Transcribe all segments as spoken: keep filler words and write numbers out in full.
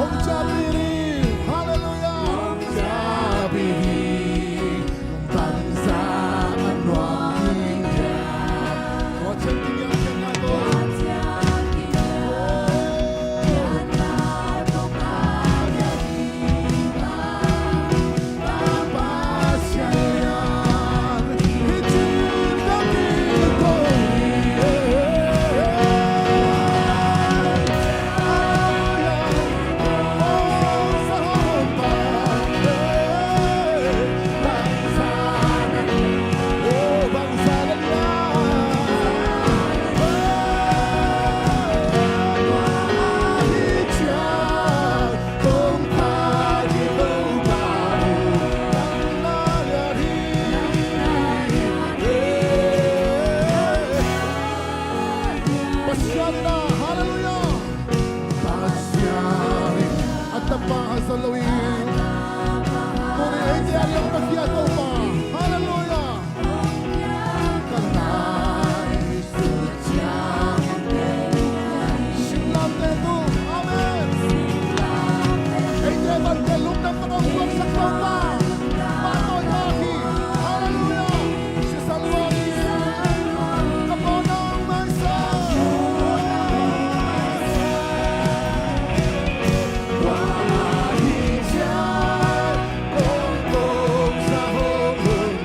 Hong ciahpih ding. Halleluiah. Hong ciahpih ding. Bangzah a nuam ding hiam? Tua ciang ding hiam, ciang ngai tawh. Pasian in ah, halleluiah. Pasian in a Tapa a zat lo in, tuni eite a liamta khia Topa. Halleluiah. Amen. Eite bangte lungdam ka tawh suaksak Topa. Pahtawi mah hi. Halleluiah. Sisan lua hi. Ka pawlna hong maisak. Tua hi ciang kong kong sa hong hong.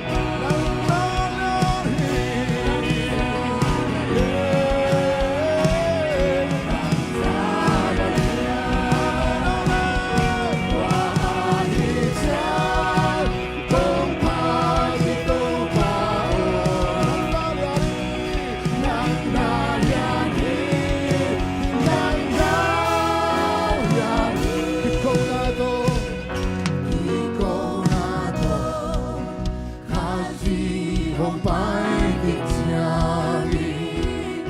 Khazih hong pai khit ciangin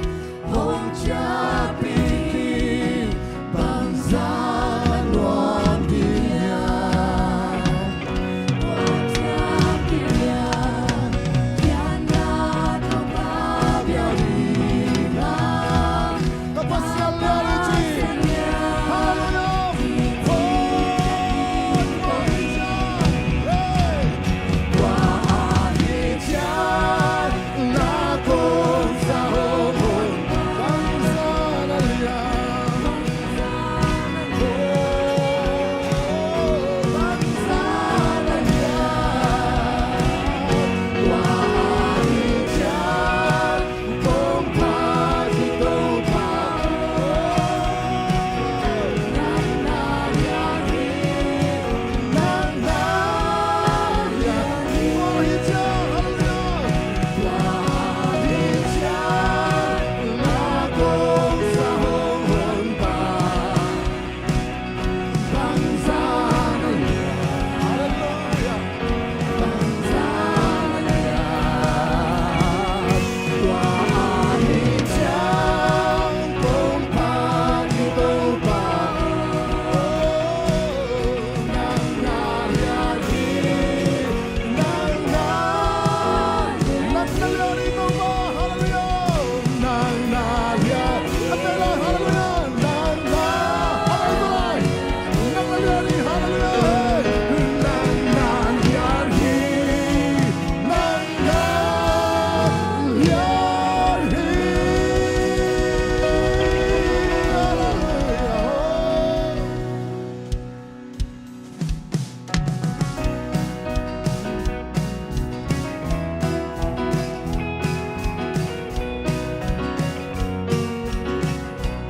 hong ciahpih ding, bangzah a nuam ding hiam? Hong ciahpih ding, pianna Topa bia ding hiam? Ka Pasian lian hi ci. Halleluiah. Hallelujah. Hey. Tua ahi ciang na kong sa hong hong, bangzah na lian. Oh, bangzah na lian. Tua ahi ciang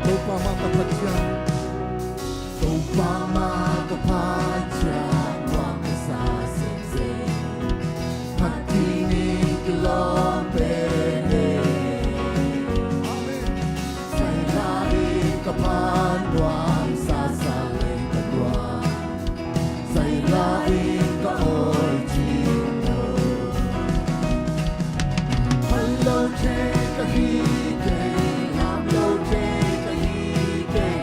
Topa mah ka Pathian. Topa mah ka Pathian, nuam ka sa semsem. Phat dingin kilawm pen hi. Amen. Zaila in ka phat nuam, sasa leng ka nuam. Zaila in ka awi cing lo. Phat lo thei ka hi kei, ngap lo thei ka hi kei.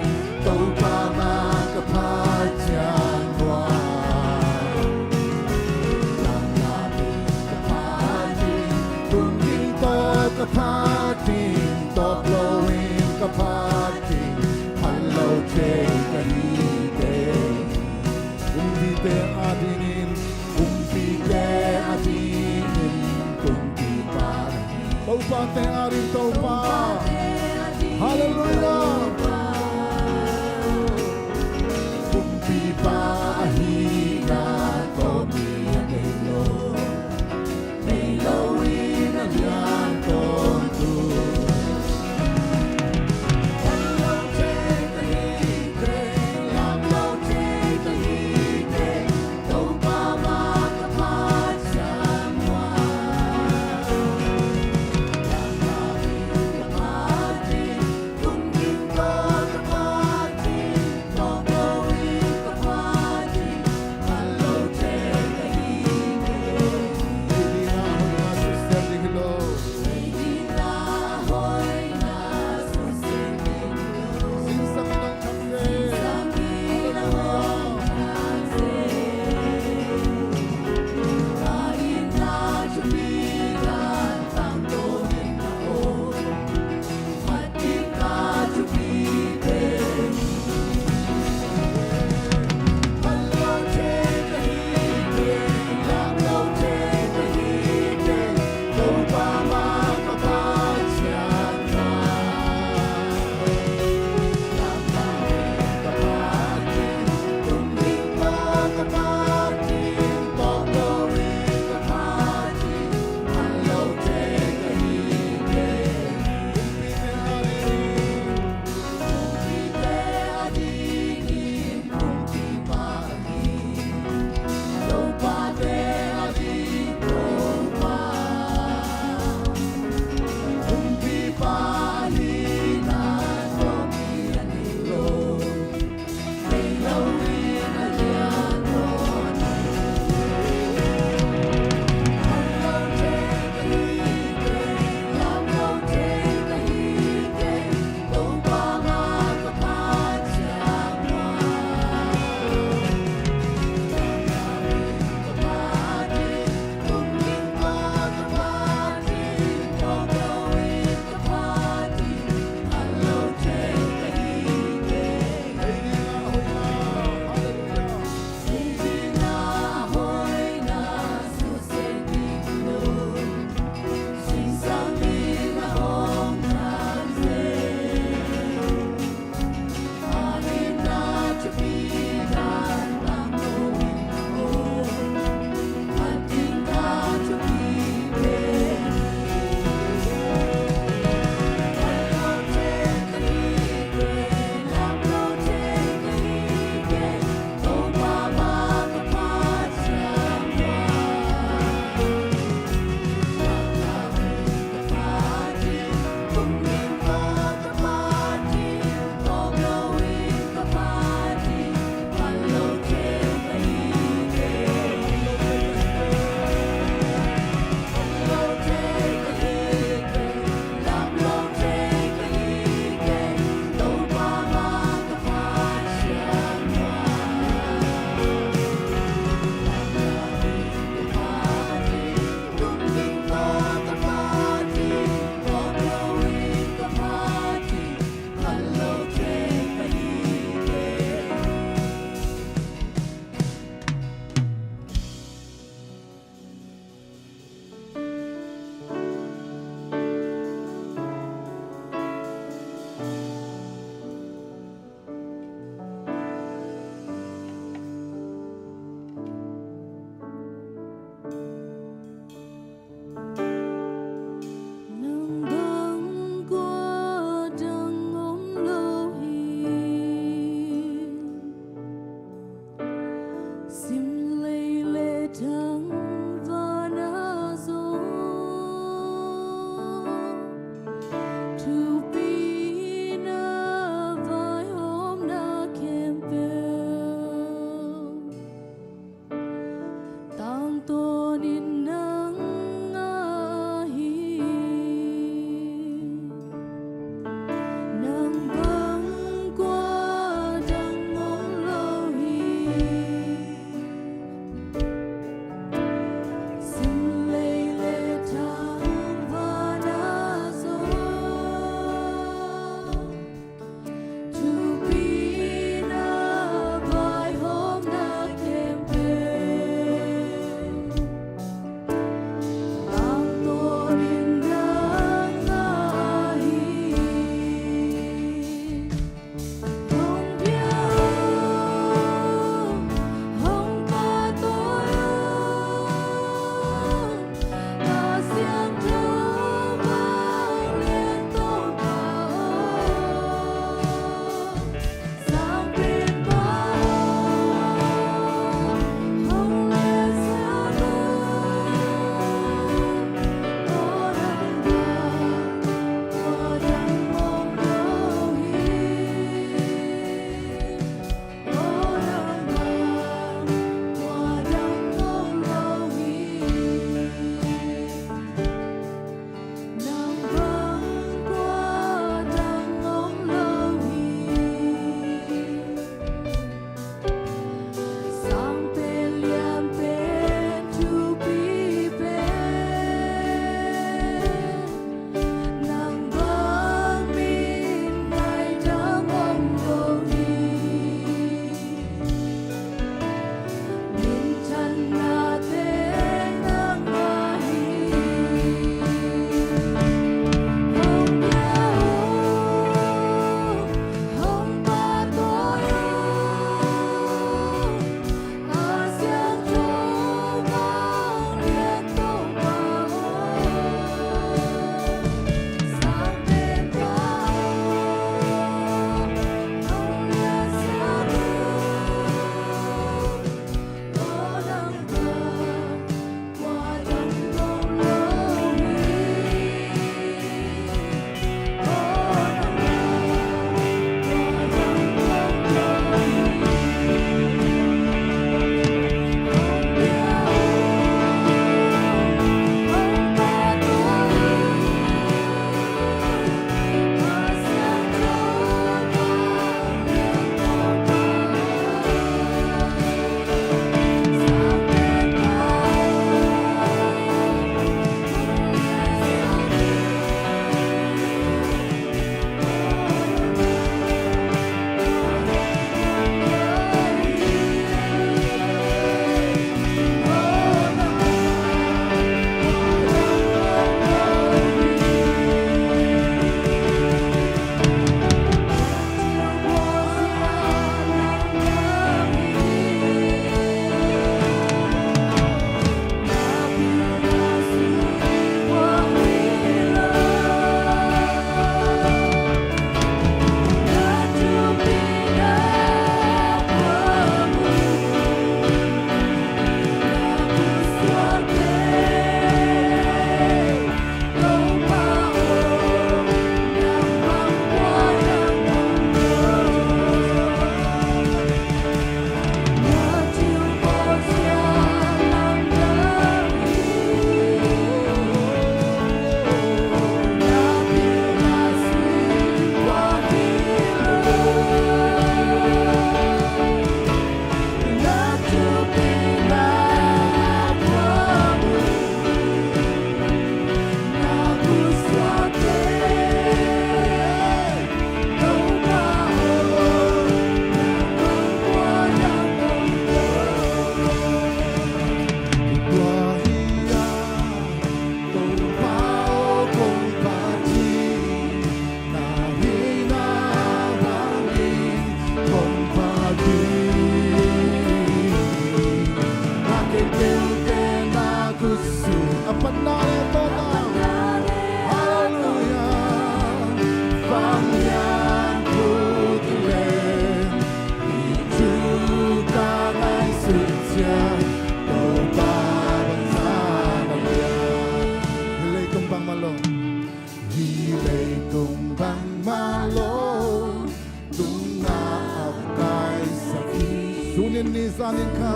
Nizanin kha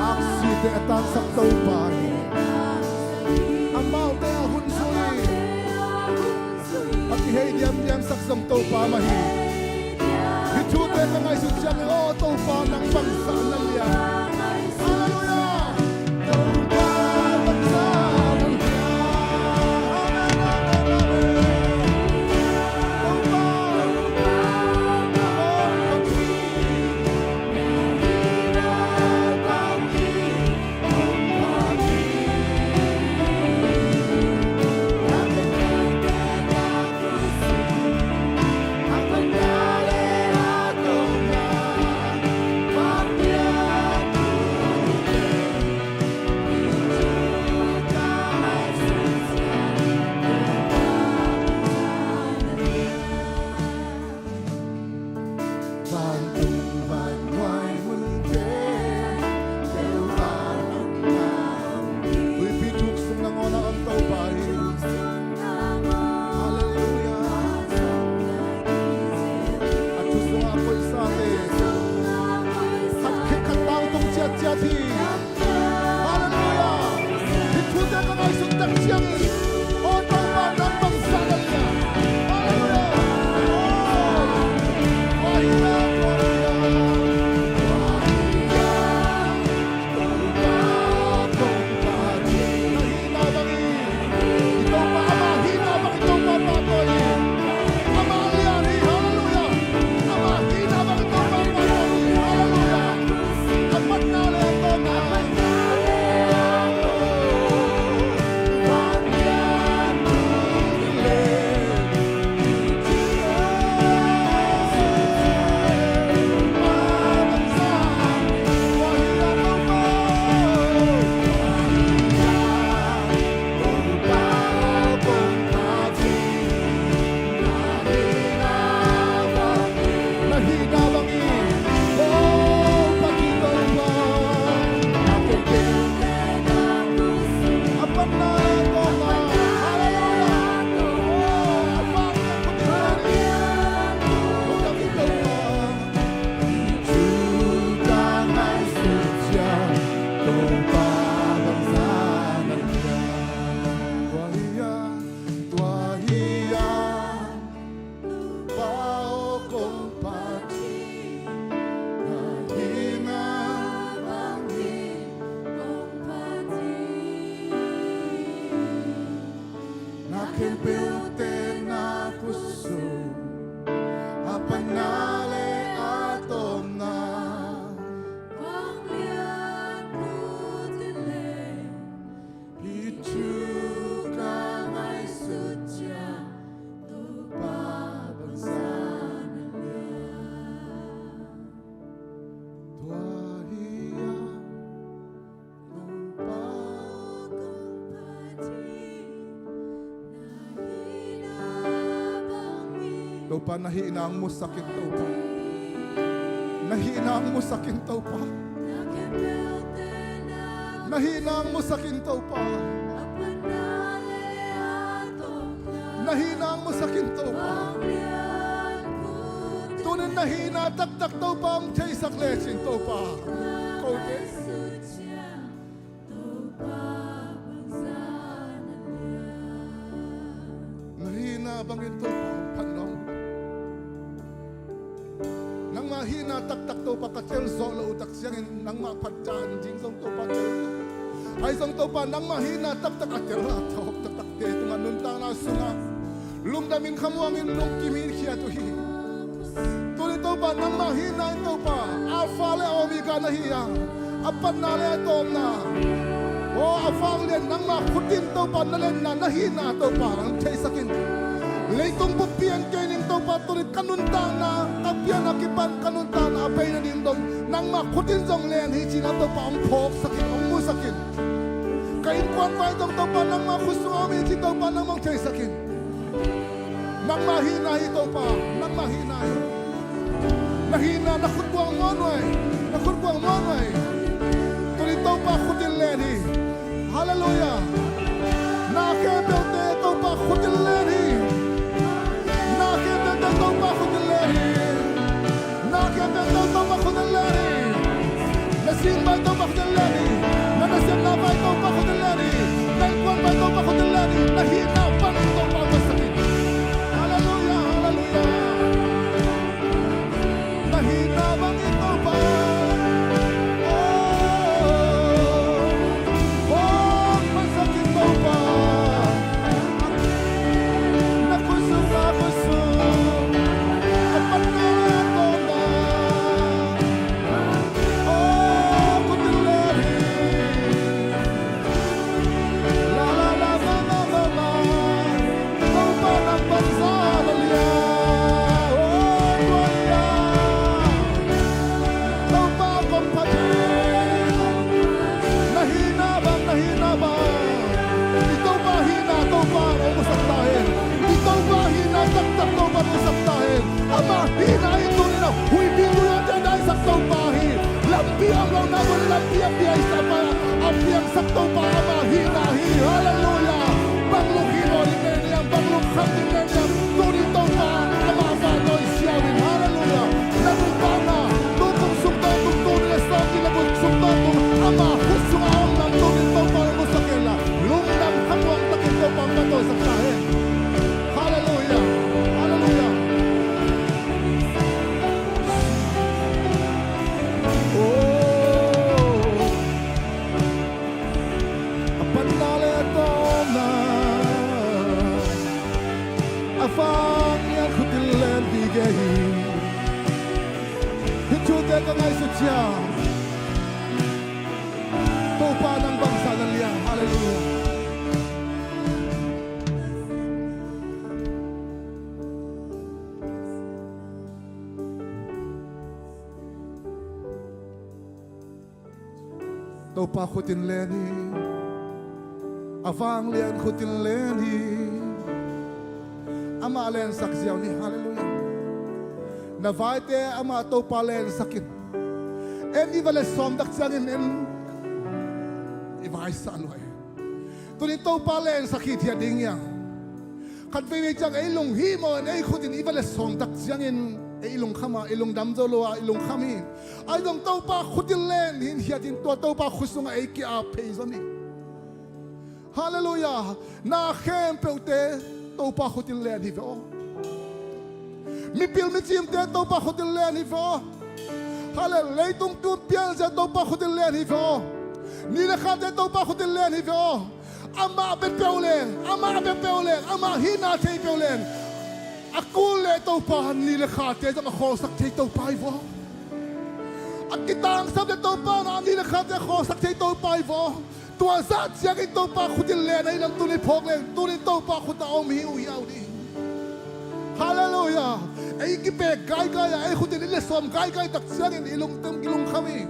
aksite a taksak Topa hi. Amaute a hun zui, a kihei diamdiamsak zong Topa mah hi. Hih thute ka ngaihsut ciangin, aw Topa, nang bangzah na lian. Halleluiah. Vantung vannuai hunte, tuipi thuk sung nangawn a om Topa hi. Halleluiah. A thu sungah a koihsate khat khit khat tangtung ciatciat hi. Halleluiah. Hih thute ka ngaihsut tak ciangin, aw Topa, nang bangzah na lian. Halleluiah. Aw, aw, aw, aw. Na hihna bangin, i Topa, ama hihna bangin Topa pahtawi hi. Ama lian hi, halleluiah. Ama hihna bangin Topa pahtawi hi, halleluiah. A panna le a tawpna. Tua hi a, tua hi a, Topa aw kong phat hi, na hihna bangin kong phat hi. Na khempeuhte na khutsung, a panna le a tawpna. Vanglian khut in len, hih thu ka ngaihsut ciang, Topa bangzah na lian. Tua hi a, Topa na hihna hong musak in Topa. Na hihna hong musak in Topa. Na hihna hong musak in Topa. Na hihna hong musak in Topa. Tunin na hihna taktak Topa hong theisak lecin Topa. Kote. Na hihna bangin Topa hong phat nong. Nangmah hihna taktak Topa ka tel zawh loh uh tak ciangin nangmah phat dan ding zong Topa tel. Ahi zong Topa nangmah hihna taktak a tel a thawk taktakte tungah nuntakna sungah lungdamin khamuangin lungkimin khiat uh hi. Tunin Topa nangmah hihna in Topa Alpha le Omega na hi a, a panna le a tawpna. Aw a vanglian nangmah khut in Topa na lenna na hihna Topa hong theisak in. Leitung buppi an kei ning Topa tunin ka nuntakna, ka pianna kipan ka nuntakna a bei nading dong nangmah khut in zong len hi cin a Topa hong phawksak in, hong musak in. Ka innkuan vai zong Topa nangmah khut sungah om hi cin Topa nangmah hong theisak in. Nangmah hihna hi Topa, nangmah hihna hi. Na hihna na khut kuang muan uh ai, na khut kuang muan uh ai. Tunin Topa khut in len hi. Halleluiah. Na khempeuhte Topa khut in len hi. Na khempeuhte Topa khut in len hi. Na khempeuhte Topa Piangsak pa, a piangsak Topa amah hihna hi. Halleluiah. Bang lungkham ding na hiam, bang lungkham ding na hiam, tuni Topa amah vantawh siau in. Halleluiah. Na nuntakna, tu kum sung tawntung, tuni le sawm ni le kum sung tawntung, amah khut sungah a om nang tuni Topa hong musak in la, lungdam khamuang takin Topa hong vantawh sak ta hen. Halleluiah. Halleluiah. Oh. A panna le a tawpna, a vanglian khut in len hi kei hi. Hih thute ka ngaihsut ciang, Topa nang bangzah na lian. Halleluiah. Topa khut in len hi. A vanglian khut in len hi. Amah lensak ziau ni. Halleluiah. Na vaite amah Topa lensak in. En i va letsawm tak ciangin en i vaisa lua hi. Tunin Topa lensak hithiat ding hi hang. Khat veivei ciang ei lunghimawh in ei khut in i va letsawm tak ciangin ei lungkham a, i lungdam zo lo a, i lungkham hi. Ahi zong Topa khut in len hi in hiat in, tua Topa khut sungah ei ki-ap phei zaw ni. Halleluiah. Na khempeuhte Topa khut in len hi ve aw. Mipil micimte Topa khut in len hi ve aw. Halleluiah. Leitung tu pianzia Topa khut in len hi ve aw. Ni le khate Topa khut in len hi ve aw. Amah bia peuh leng, amah bia peuh leng, amah hihna thei peuh leng, a kul le Topa ni le khate zong a khawlsak thei Topa hi vaw. A kitangsap le Topa na ni le khate a khawlsak thei Topa hi vaw. Tua zah ciangin Topa khut in len ahi lam tuni phawk leng, tunin Topa khut a om hi uh hiau ding. Halleluiah. Ei kipek gaigai a, ei khut in i letsawm gaigai tak ciangin i lungtem, i lungkham hi.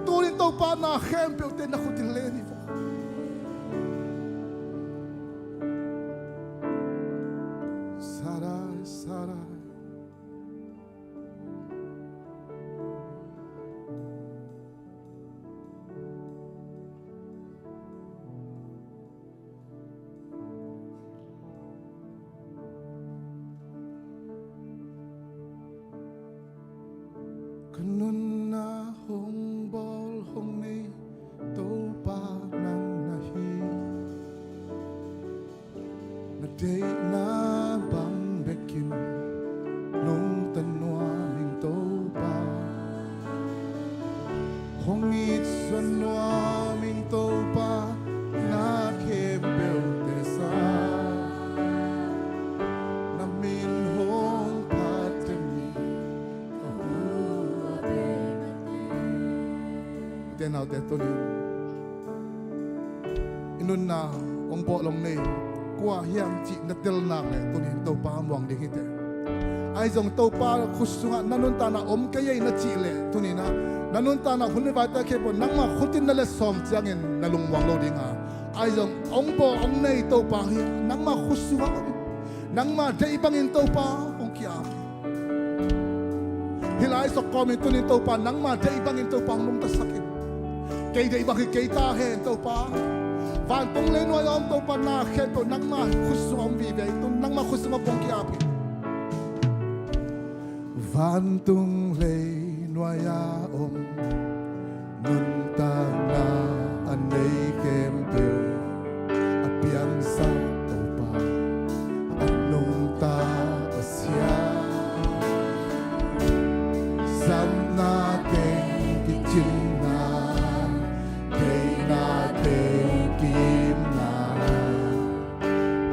Tunin Topa na khempeuhte na khut in len hi vaw. Sarai, sarai. Ka nunna hong bawl hong nei Topa nang na hi. Na deihna bang bekin nungta nuam ing Topa. Hong itsuan nuam ing Topa, na khempeuhte sang. Na min hong phat teng hi. Ute naute, tunin i nunna hong bawl hong nei kua hiam cih na tel nak leh tunin Topa muang ding hi teh. Ahi zong Topa khut sungah na nuntakna om kei ei na cih leh tunin ah na nuntakna hun le vaite khempeuh nangmah khut in na letsawm ciangin na lungmuang lo ding a. Ahi zong hong bawl hong nei Topa hi a, nangmah khut sungah om hi. Nangmah deih bangin Topa hong ki-ap hi. Hih lai sawk kawmin tunin Topa nangmah deih bangin Topa hong nungtasak in. Kei deih bang hi kei ta hen Topa. Vantung leinuai a om Topa na khempeuh nangmah khut sungah om vive hi. Tun nangmah khut sungah kong ki-ap hi. Vantung leinuai a om nuntakna a nei khempeuh a piangsak Topa, a nungta Pasian. Sapna teng kicinna, deihna teng kiimna,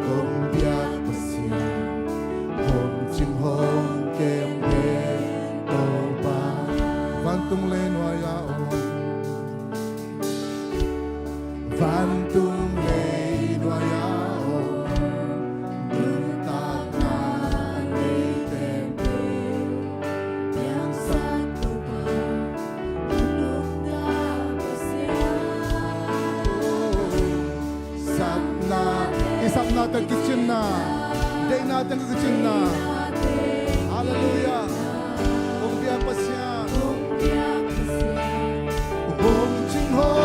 kong biak Pasian, hong cing hong kem pen Topa, vantung leinuai a om. Vantung leinuai a om, nuntakna nei teng pen, piangsak Topa, a nungta Pasian. Sapna, i sapna teng kicinna, deihna teng kicinna. Halleluiah. Hong biak Pasian. Hong biak Pasian. Hong cing hong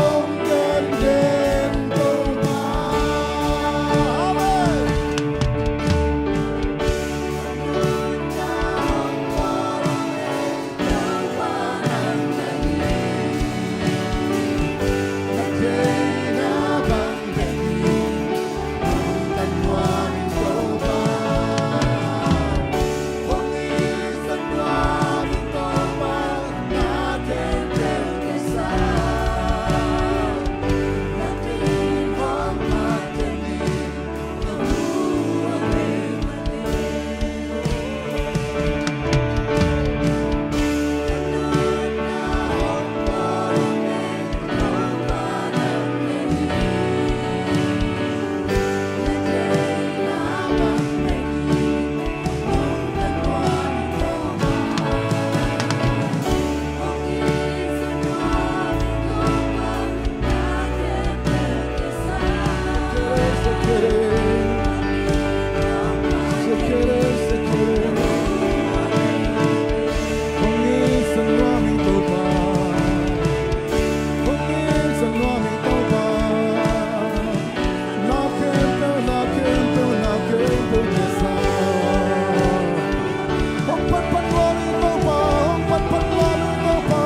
Panpan nuam ing Topa, hong panpan nuam ing Topa.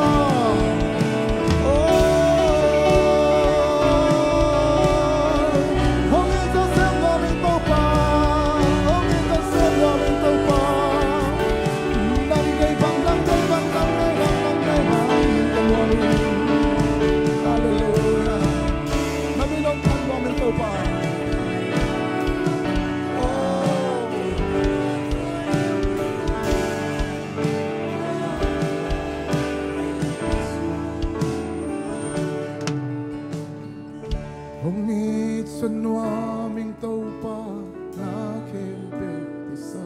Oh, hong ithuah sem nuam ing Topa, hong ithuah sem nuam ing Topa. Nang deih bang, nang deih bang, nang deih bang, nang deih bang, hong ithuah nuam ing. Halleluiah. Na min hong phat nuam ing Topa. Oh. Hong ithuah nuam ing Topa, na khempeuh tisa.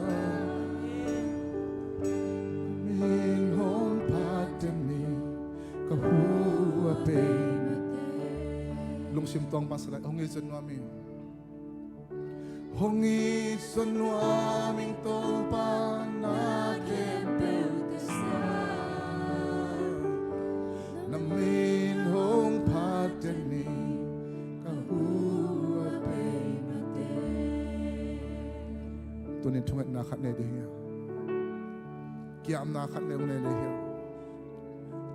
Min hong phat den ni, ka hu a pei. Lungsim tawng bang sa lai, hong ithuah nuam ing. Hong ithuah nuam ing Topa, na khempeuh tisa. Na min hong phat den ni, ka hu a pei mate. Tunin thungetna khat nei ding hi a, kiamna khat nei, nei ding hi a.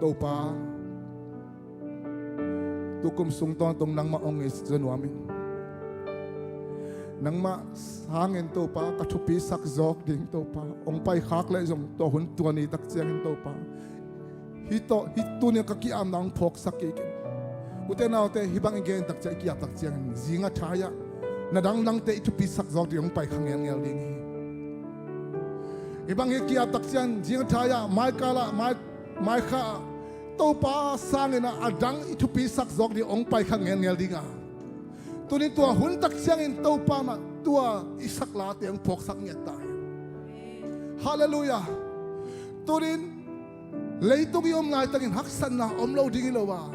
Topa, tukum sung tawntung nangmah hong ithuah nuam ing. Nangmah sangin Topa, ka thupi sak zawk ding Topa, hong paikhak leh zong tua hun tua ni tak ciangin Topa, hih tawh, hih tunin ka kiamna hong phawksak kik in. Ute naute, hih bang i gen tak ciang, i kiap tak ciangin zing a thai-ah na dangdangte i thupi sak zawk ding hong paikha ngelngel ding hi. Hih bang i kiap tak ciang zing a thai-ah, maikal ah, mai, maikha ah, Topa sangin a, a dang i thupi sak zawk ding hong paikha ngelngel ding a. Tunin tua hun tak ciangin Topa mah tua i sak late hong phawksak ngiat ta hi. Halleluiah. Tunin leitung i om laitakin haksatna om lo ding hi lo a,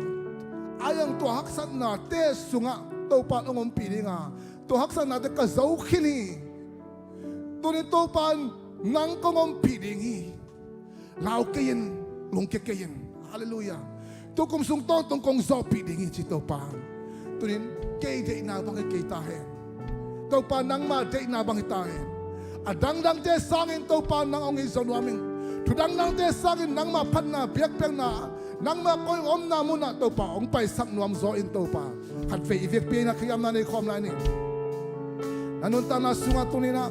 a iang tua haksatnate sungah Topa in hong ompih ding a, tua haksatnate ka zo khin hi. Tunin Topa in nang kong ompih ding hi. Lau kei in, lungkia kei in. Halleluiah. Tukum sung tawntung kong zawhpih ding hi ci Topa. Tunin kei deihna bang hi kei ta hen. Topa nangmah deihna bang hi ta hen. A dangdangte sangin Topa nang hong ithuah nuam ing. Thu dangdangte sangin nangmah phatna, biakpiakna, nangmah kong omna munah Topa hong paisak nuam zaw in Topa. Khatvei i vekpi-in a kiamna nei khawm lai ni. Na nuntakna sungah tuninah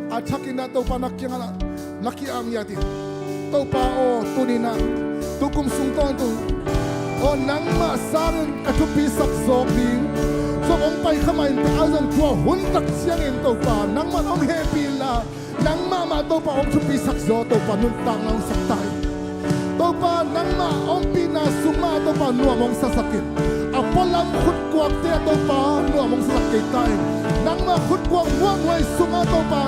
a thakin ah Topa na kiangah na kiam ngiat in. Topa aw, tuninah tukum sung tawntung aw, nangmah sangin ka thupi sak zawk ding. Zong hong paikha mah in teh a zong tua hun tak ciangin Topa nangmah hong hehpih inla, nangmah mah Topa hong thupi sak zaw Topa nuntakna hong sak ta in. Topa nangmah ompihna sung mah Topa nuam hong sasak in. A pualam khutkuakte ah Topa nuam hong sasak kei ta in. Nangmah khutkuak muanhuai sungah Topa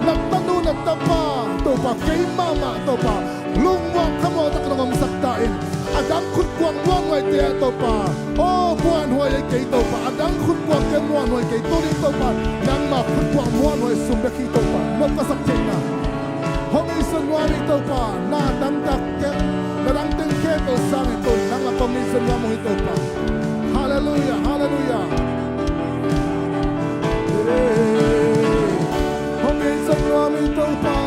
na tanu na tapa Topa keimah mah Topa lungmuang khamuang tak nong hong sak ta in. A dang khutkuak muanhuaite ah Topa aw muanhuai ei kei Topa. A dang khutkuakte muanhuai kei tunin Topa nangmah khutkuak muanhuai sung bek hi Topa nop ka sak theihna. Hong ithuah nuam ing Topa, na dangtak teng, na dang teng khempeuh sangin Topa nangmah kong ithuah nuam ung hi Topa. Halleluiah, halleluiah. Hong ithuah nuam ing Topa.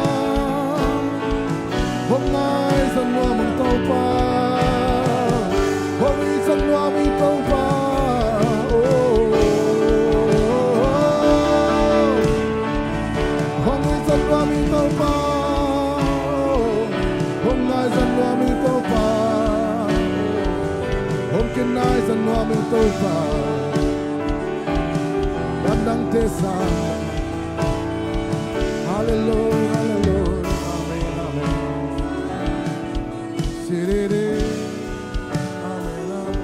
Hong ngaizang nuam ung Topa. Hong ithuah nuam ing Topa. Oh. Hong ithuah nuam ing Topa. Hong ngaizang nuam ing Topa. Hong kingaizang nuam ing Topa. Dangdangte sang. Halleluiah, halleluiah. Amen, amen. Siriri. Amen, amen.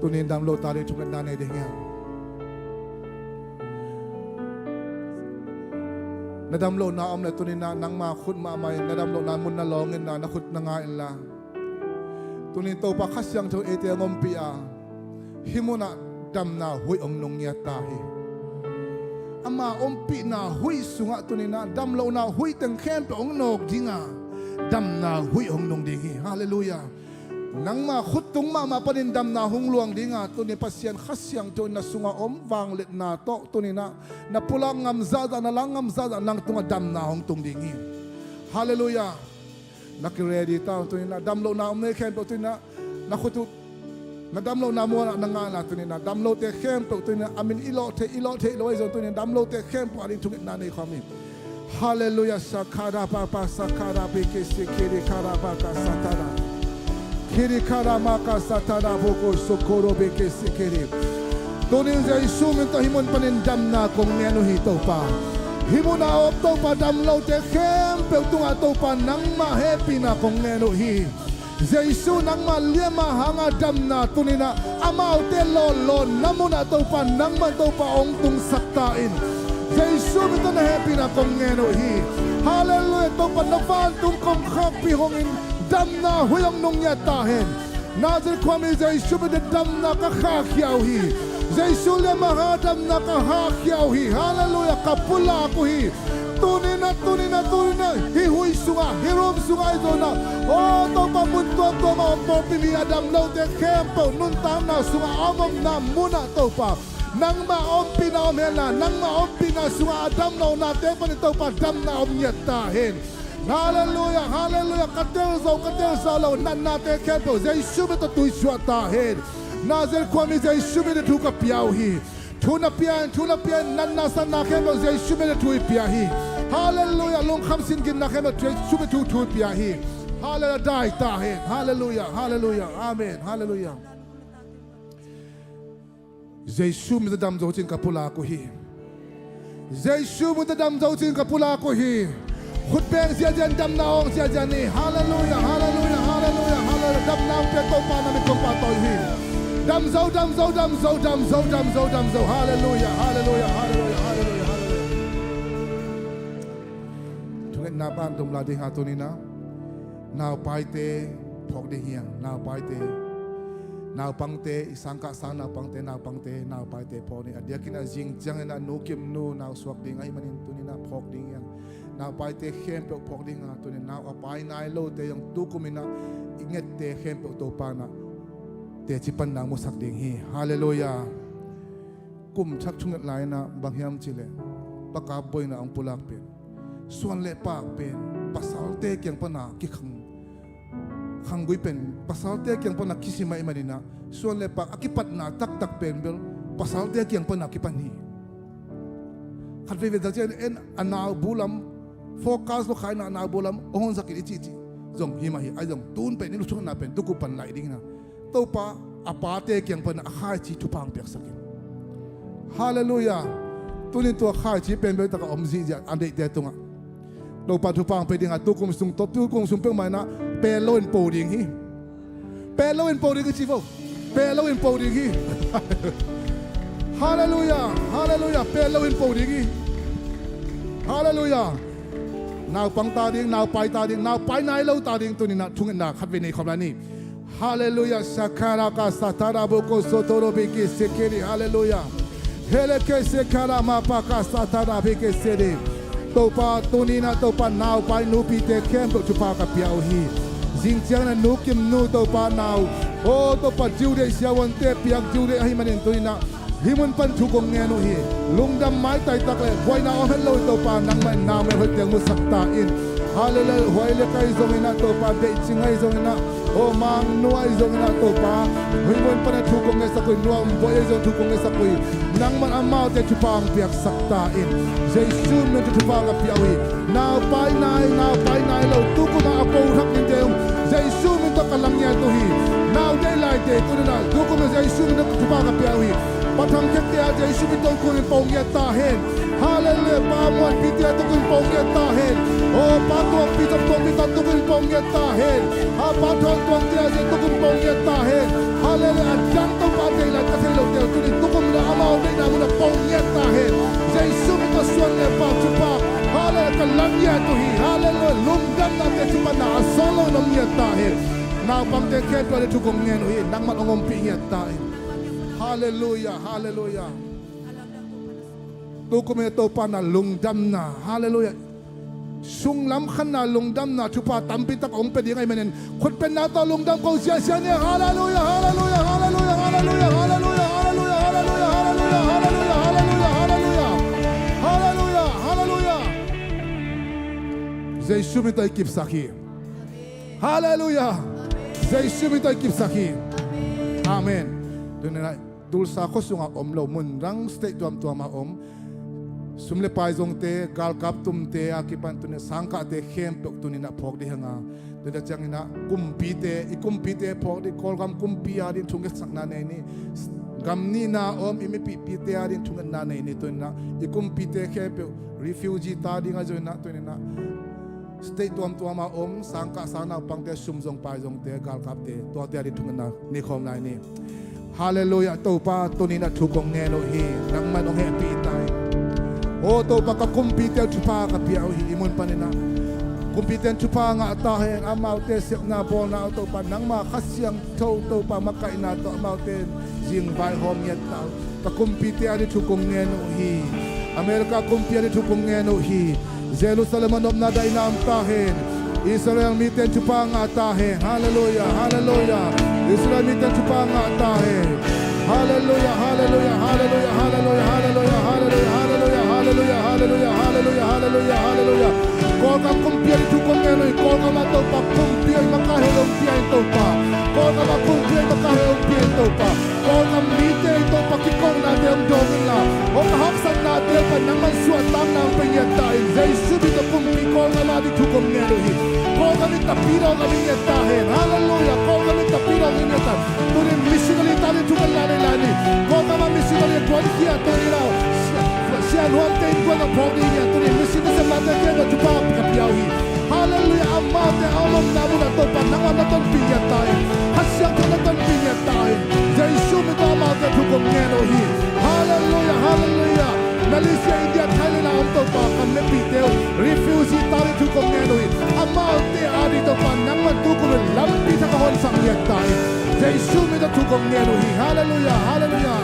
Tunin dam lo ta ding thungetna nei ding hiam? Na dam lohna om le tuninah nangma khut mahmah in na dam lohna mun na lawng inla na khut na nga inla. Tunin Topa Kha Siangtho eite hong ompih a hih munah damna huih hong nung ngiat ta hi. Ama ompihna huih sungah tuninah dam lohna huih teng khempeuh hong nawk dinga damna huih hong nung ding hi. Halleluiah. Nangma khuttung mahmah panin damna hong luang dinga, tuni Pasian Kha Siangtho in na sunga om vangliatna tawh tuni-in ah na pulak ngam zahzah, na lak ngam zahzah nang tungah damna hong tung ding hi. Halleluiah. Na ki ready ta uh tuni-in ah, damlohna om na hi khempeuh tuni-in ah, na khut uh na damlohna muanah na ngahna tuni-in ah, damlote khempeuh tuni-in ah, a min i lawh theih, i lawh theih lo ahi zong tuni-in ah, damlote khempeuh ading thungetna nei khawm hi. Halleluiah. Sakara papa sakara beke sekere kara baka satara. Kiri kara maka satara boko sokoro beke sekere. Tunin Jesu min tawh hih mun panin damna kong ngen uh hi Topa. Hih munah a om Topa damlote khempeuh tungah Topa nangmah hehpihna kong ngen uh hi. Jesu nangmah liamma hanga damna tuninah amaute lawlawnna munah Topa nangmah Topa hong tungsak ta in. Jesu min tawh na hehpihna kong ngen uh hi. Halleluiah. Topa na vantung kongkhakpi hongin damna huih hong nung ngiat ta hen. Nazareth khuami Jesu min tawh damna ka khahkhia uh hi. Jesu liamma hanga damna ka khahkhia uh hi. Halleluiah. Ka pulak uh hi. Tuninah, tuninah, tuninah hih huih sungah, hih room sungah ahi zonah, aw Topa, mun tuamtuamah om pawlpi mi a dam lote khempeuh nuntakna sungah a om omna munah Topa nangmah ompihna om henla, nangmah ompihna sungah a dam lohnate panin Topa damna om ngiat ta hen. Halleluiah, halleluiah. Ka telzo, ka telzo lo natnate khempeuh Jesu min tawh tuisuah ta hen. Nazareth khuami Jesu min tawh thu ka pia uh hi. Thu na pia in, thu na pia in, natna satna khempeuh Jesu min tawh thu i pia hi. Halleluiah. Lungkham sin ginna khempeuh Jesu min tawh thu i pia hi. Halleluiah. Dai ta hen. Halleluiah. Halleluiah. Amen. Halleluiah. Jesu min tawh dam zo cin ka pulak uh hi. Jesu min tawh dam zo cin ka pulak uh hi. Khut beng ziahziah in, damna awng ziahziah ni. Halleluiah, halleluiah, halleluiah, halleluiah. Damna awng pia Topa na min kong pahtawi hi. Dam zo, dam zo, dam zo, dam zo, dam zo, dam zo. Halleluiah, halleluiah, halleluiah, halleluiah, halleluiah. Thungetna pan tum la ding ha tuninah. Naupaite phawk ding hiang, naupaite. Naupangte, i sangkah sang naupangte, naupangte, naupaite phawk ni. A diakinah zing cianginah Nu Kim nu nausuak ding ahih manin tuninah phawk ding hiang. Naupaite khempeuh phawk ding a, tunin nau a pai nai lote zong tukuminah i ngette khempeuh Topa nah teci panna musak ding hi. Halleluiah. Kum thak thunget lai-inah bang hiam cihleh, pakap boina hong pulak pen, suan le pak pen pasalte kiang pana kikhang, khanggui pen pasalte kiang pana kisim ahih maninah, suan le pak a kipatna taktak pen bel pasalte kiang pana kipan hi. Khat veivei tak ciang en a nau bu lam focus lo khaina, a nau bu lam hong honsak in i cihcih zong hi mah hi. Ahi zong tun pen i luthuakna pen tukum pan laih dingin ah Topa a pate kiang pana a khaici thupha hong piaksak in. Halleluiah. Tunin tua khaici pen bel takah om zihziah a deihte tungah Topa thupha hong pia ding a, tukum sung tawh, tukum sung peuhmah inah pel loin po ding hi. Pel loin po ding hi ci vo. Pel loin po ding hi. Halleluiah. Halleluiah. Pel loin po ding hi. Halleluiah. Naupang ta ding, naupai ta ding, naupai nai lo ta ding tuninah thungetna khat vei nei khawm lai ni. Halleluiah. Sakara ka satara boko sotoro biki sekeri. Halleluiah. Hele ke sekara mapa ka satara biki seri. Topa, tuninah Topa, naupai nupite khempeuh thupha ka pia uh hi. Zing cianginah Nu Kim nu Topa nau, aw Topa, due date siavuante piak due date ahih manin tuninah hih mun pan thu kong ngen uh hi. Lungdam maitai tak le buaina om het lo hi Topa, nangmah in nau mel hoih teng musak ta in. Halleluiah. Huai le kai zonginah Topa, deihcing ahi zonginah, aw Mang nu ahi zonginah Topa, hih mun pana thu kong ngetsak uh hi. Nuam Buai ahi zong thu kong ngetsak uh hi. Nangmah amaute thupha hong piaksak ta in. Jesu min tawh thupha ka pia uh hi. Naupai nai, naupai nai lo, tukum a a po thak dingte uh Jesu min tawh ka lang ngiat uh hi. Nau deih laite tuninah tukum a Jesu min tawh thupha ka pia uh hi. Pa thang khekte a Jesu min tawh tukum in po ngiat ta hen. Halleluiah. Pa muanpite a tukum in po ngiat ta hen. Aw Pa tuangpi, tuangpi ta tukum in po ngiat ta hen. A Pa thawn tuangte a tukum in po ngiat ta hen. Halleluiah. A dang Topa deih lai ka thei lote uh tunin tukum in amau deihna munah po ngiat ta hen. Jesu min tawh suan le pak thupha, halleluiah, ka lang ngiat uh hi. Halleluiah. Lungdamna teci panna a sawt loin om ngiat ta hen. Naupangte khempeuh a ding thu kong ngen uh hi. Nangmah hong ompih ngiat ta hen. Halleluiah. Halleluiah. Tukum in Topa na lungdamna, halleluiah, Sunglam khanna lungdamna thupha tampi tak hong pia ding ahih manin khutbetna tawh lungdam ko ziahziah ni. Halleluiah, halleluiah, halleluiah. Jesu min tawh i kipsak hi. Halleluiah. Jesu min tawh i kipsak hi. Amen. Tuni-in ah Tulsa khua sungah om lo, mun dang state tuamtuam ah om sum le pai zongte, galkap tumte a kipan tuni-in ah sangkahte khempeuh tuni-in ah phawk ding hi hang a, tuni-in ah ciangin ah kumpite, i kumpite phawk ding, Kawlgam kumpi a ding thungetsakna nei ni. Gam nihna om i mipihpite a ding thungetna nei ni. Tuni-in ah i kumpite khempeuh refugee ta ding a zui-in ah tuni-in ah state tuamtuam a om sangkah, sangnaupangte, sum zong pai zongte, galkapte, tuate a ding thungetna nei khawm lai ni. Halleluiah. Topa, tuni-in ah thu kong ngen uh hi. Nangman hong hehpih ta in. Aw Topa, ka kumpite uh thupha ka pia uh hi. I mun panin ah kumpite in thupha ngah ta hen. Amaute sepna bawlna uh Topa, nangma Kha Siangtho Topa makaihna tawh amaute in zingvaihawm ngiat ta uh. Ka kumpite a ding thu kong ngen uh hi. America kumpi a ding thu kong ngen uh hi. Jerusalem ah nopna daihna om ta hen. Israel mite in thupha ngah ta hen. Halleluiah, halleluiah. Israel mite in thupha ngah ta hen. Halleluiah, halleluiah, halleluiah. Kawlgam kumpi a ding thu kong ngen uh hi. Kawlgam ah Topa kumpi a i makaih hong pia in Topa. Kawlgam ah kumpi a i makaih hong pia in Topa. Kawlgam mite in Topa kikohnate hong dawng inla, hong haksatnate pan nangman suahtakna hong pia ngiat ta in. Jesu min tawh kumpi Kawlgam a ding thu kong ngen uh hi. Kawlgam in tapidaw gam hi ngiat ta hen. Halleluiah. Kawlgam in tapidaw gam hi ngiat ta. Tuni-in missionary ta ding thungetna nei lai ni. Kawlgam ah missionary kuan kia tuni-in ah Sia Nuam te innkuan a phawk ding hi a, tuni-in missionary semlate kia thupha ka pia uh hi. Halleluiah. Amaute a omna mun ah Topa nangmah na tonpih ngiat ta in. Kha Siangtho na tonpih ngiat ta in. Jesu min tawh amaute thu kong ngen uh hi. Halleluiah, halleluiah. Malaysia, India, Thailand a om Topa ka mipihte uh refugee ta ding thu kong ngen uh hi. Amaute a ding Topa nangman tu kum in lampi thak a honsak ngiat ta in. Jesu min tawh thu kong ngen uh hi. Halleluiah, halleluiah.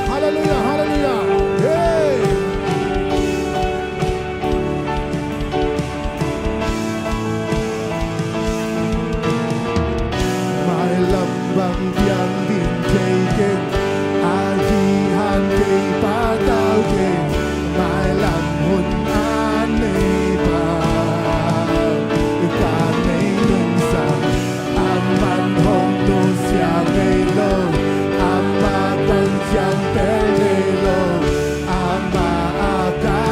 Halleluiah, halleluiah. Hey. Mailam bang piang ding thei kei, ahi hang kei patau kei, mailam hun a nei pa, ka nei nungsang, aman hong nusia ngei lo, ama kong ciang pen ngei lo, ama a ka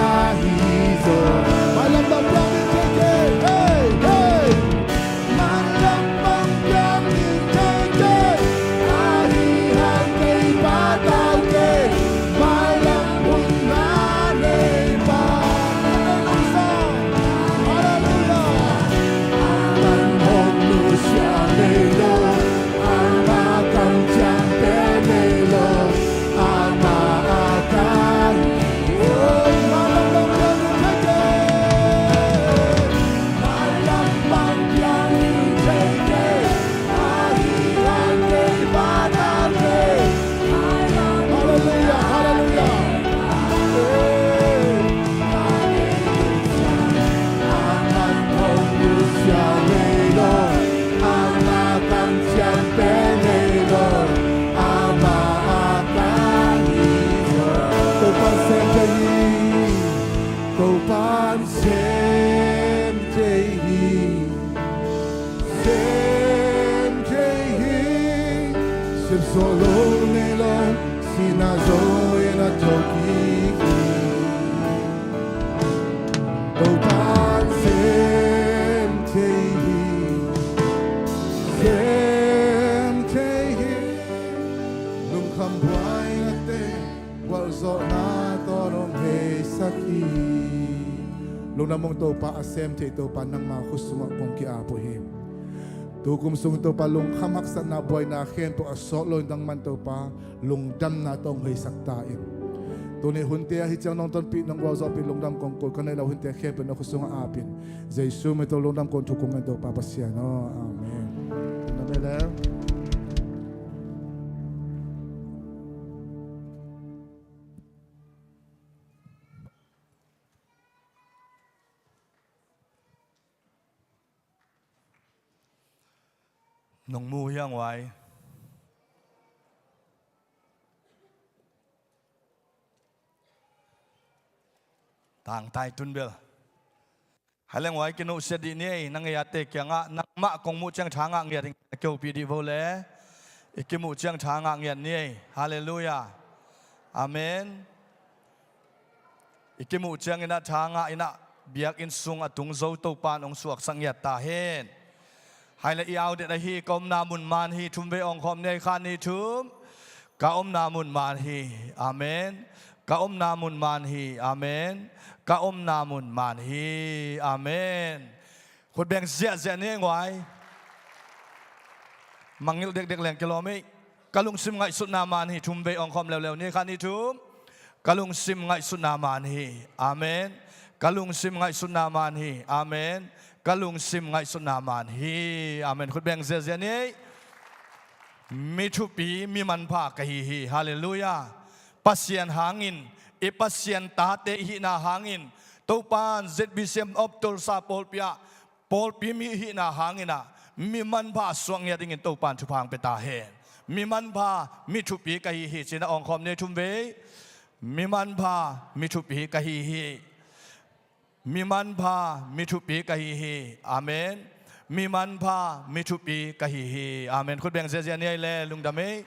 hi zaw. Mailam bang piang ding thei kei, hey, hey. Mailam bang piang ding thei kei, ahi hang kei patau kei, mailam hun a nei pa. Halleluiah. Aman hong nusia ngei lo, ama kong ciang pen ngei lo, ama a ka hi. Oh, mailam bang piang ding thei kei. Halleluiah, halleluiah. Topa'n sem thei hi. Topa'n sem thei hi. Sem thei hi. Sem zo lo nei lo, sihna zo in a thokik hi. Topa'n sem thei hi. Sem thei hi. Lungkham buaina te gualzawhna tawh hong heisak hi. Lungdam ung Topa, a sem thei Topa, nangma khut sungah kong ki-ap uh hi. Tukum sung Topa, lungkham haksatna buaina khempeuh a sawt loin nangman Topa lungdamna tawh hong heisak ta in. Tuni hunte ahi ciang nong tonpih, nong gualzawhpih lungdam kong ko, ka neih lo hunte khempeuh na khut sungah ap in. Jesu min tawh lungdam kong thu kong ngen Topa Pasian aw. Amen. Amen le. Nong mu hiang uai. Tangtai tun bel. Hai leng uai kinuhsia dih ni ei, na ngei a te kiangah nangmah kong muh ciang tha ngah ngiat in kihopi dih vo le. I kimuh ciang tha ngah ngiat ni ei. Halleluiah. Amen. I kimuh ciangin ah tha ngah in ah biakinn sung a tung zo Topa'n hong suaksak ngiat ta hen. Hai le i au den ahi, ka omna mun man hi, thum vei awng khawm ni ei, khat ni thum. Ka omna mun man hi. Amen. Ka omna mun man hi. Amen. Ka omna mun man hi. Amen. Khut beng ziahziah ni ei nguai. Mangngilh dekdek leng kilawm ei. Ka lungsim ngaihsutna man hi, thum vei awng khawm leuleu ni, khat ni thum. Ka lungsim ngaihsutna man hi. Amen. Ka lungsim ngaihsutna man hi. Amen. Ka lungsim ngaihsutna man hi. Amen. Khut beng ziahziah ni ei. Mi thupi, mi manpha ka hi hi. Halleluiah. Pasian hangin, i Pasian tate i hihna hangin, Topa'n Z B C M of Tulsa pawlpi ah pawlpi mi i hihna hangin ah mi manpha suak ngiat dingin Topa'n thupha hong pia ta hen. Mi manpha, mi thupi ka hi hi, ci-in ah awng khawm ni ei, thum vei. Mi manpha, mi thupi ka hi hi. Mi manpha, mi thupi ka hi hi. Amen. Mi manpha, mi thupi ka hi hi. Amen. Khut beng ziahziah ni ei le, lungdam ei.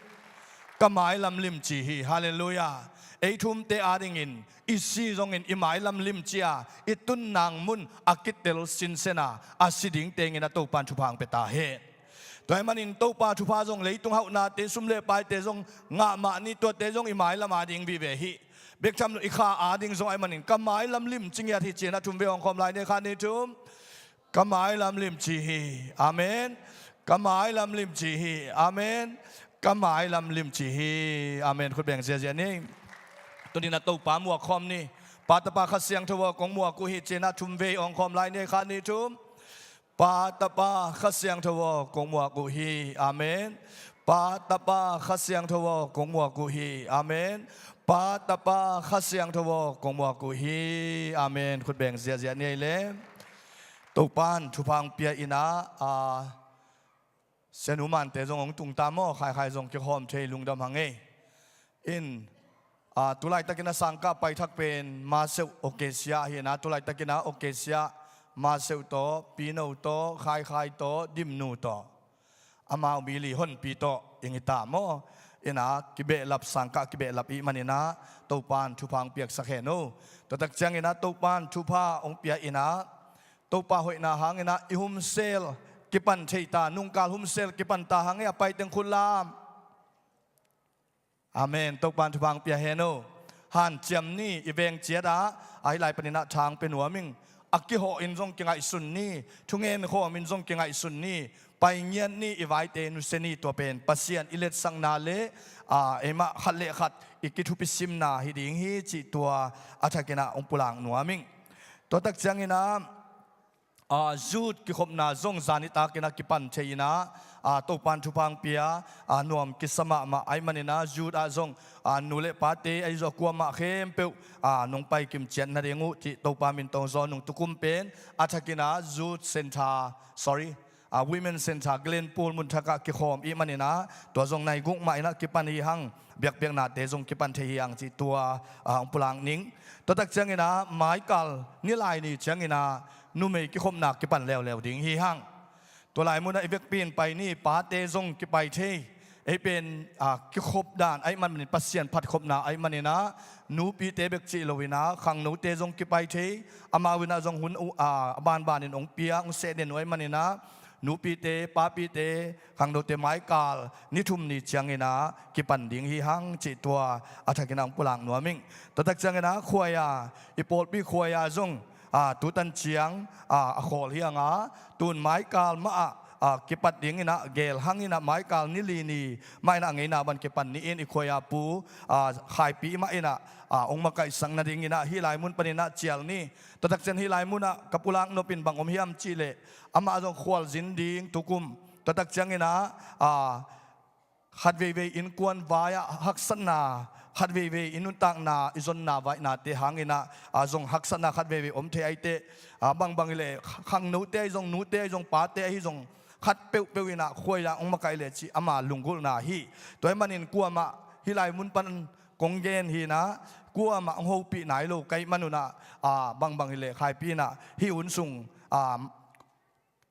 Ka mailam limci hi. Halleluiah. Ei thumte adingin i si zongin i mailam limci a, i tun nang mun a kitel sinsen a, a si ding tengin ah Topa'n thupha hong pia ta hen. Tua ahih manin Topa thupha zong, leitung hauhnate, sum le paite zong ngah mah ni, tuate zong i mailam ading vive hi. Bek tham lo, i kha ading zong ahih manin ka mailam limci ngiat hi, ci-in ah thum vei awng khawm lai ni ei, khat ni thum. Ka mailam limci hi. Amen. Ka mailam limci hi. Amen. Ka mailam limci hi. Amen. Khut beng ziahziah ni. Tuni-in ah Topa muak khawm ni. Pa, Tapa, Kha Siangtho aw, kong muak uh hi, ci-in ah thum vei awng khawm lai ni ei, khat ni thum. Pa, Tapa, Kha Siangtho aw, kong muak uh hi. Amen. Pa, Tapa, Kha Siangtho aw, kong muak uh hi. Amen. Pa, Tapa, Kha Siangtho aw, kong muak uh hi. Amen. Khut beng ziahziah ni ei le. Topa'n thupha hong pia in ah, a, sianu mante zong hong tung ta maw, khaikhai zong kikhawm thei, lungdam hang ei. In, a, tulaitakin ah sangkah paithak pen Maseuh Okesia hi in ah, tulaitakin ah Okesia, Maseuh tawh, Pino tawh, Khaikhai tawh, Dimnu tawh, amau mi li honpi tawh i ngi ta maw. In ah kibehlap, sangkah kibehlap ahih manin ah Topa'n thupha hong piaksak hen o. Tua tak ciangin ah Topa'n thupha hong pia in ah, Topa hoihna hangin ah i humsel kipan thei ta, nungkal humsel kipan ta hang ei, a pai teng khut lam. Amen. Topa'n thupha hong pia hen o. Hanciam ni, i veng ciat ah, a, hih lai panin ah tha hong pia nuam ing. A kihawh in zong kingaihsun ni, thungen khawm in zong kingaihsun ni, pai ngiat ni, i vaite nusia ni, tua pen Pasian i letsakna le, a, eimah khat le khat i kithupisimna hi ding hi cih tua a thakin ah hong pulak nuam ing. Tua tak ciangin ah, a, youth kikhopna zong zan nitakin ah kipan thei in ah, a, Topa'n thupha hong pia, a, nuam kisa mahmah ahih manin ah youth ah zong, a, nu le pate ahi zong kuamah khempeuh, a, nong pai kim ciat nading uh cih Topa min tawh zong nong tukum pen a thakin ah youth center, sorry, a, women center Glenpool mun thak ah kikhawm ahih manin ah tua zong nai guk mah in ah kipan hi hang, biakpiaknate zong kipan thei hi hang cih tua, a, hong pulak ning. Tua tak ciangin ah maikal nilai ni ciangin ah numei kikhopna kipan leuleu ding hi hang. Tua lai mun ah i vekpi in pai ni, pate zong kipai thei. Ei pen, a, kikhop dan ahih manin, Pasian phatkhopna ahih manin ah nupite bek cih lo in ah khangnote zong kipai thei. Amau in ah zong hun uh, a, a banban in hong pia, hong seh den uh ahih manin ah nupite, papite, khangnote maikal ni thum ni ciangin ah kipan ding hi hang cih tua a thakin ah hong pulak nuam ing. Tua tak ciangin ah khuai a, i pawlpi khuai a zong, a, tutan ciang, a, a khawl hi hang a, tun maikal mah ah, a, kipat dingin ah geel hang in ah maikal ni li ni mah in ah a ngeina bang kipan ni in, i khuai a pu, a, Khaipi mah in ah, a, hong makaihsak nadingin ah hih lai mun panin ah cial ni. Tua tak ciang hih lai mun ah ka pulak nop in bang om hiam cih leh, amah zong khualzin ding tukum. Tua tak ciangin ah, a, khat veivei innkuan vai ah haksatna, khat veivei i nuntakna, i zonna vaihnate hangin ah, a, zong haksatna khat veivei om thei ahih teh, a, bangbang hi leh khangnote ahi zong, nute ahi zong, pate ahi zong, khat peuhpeuh in ah khuaia hong makaih leh cih ama lunggulhna hi. Tua ahih manin kuamah hih lai mun pan kong gen hi in ah, kuamah hong hopih nai lo ka hih manun ah, a, bangbang hi leh Khaipi in ah hih hun sung, a,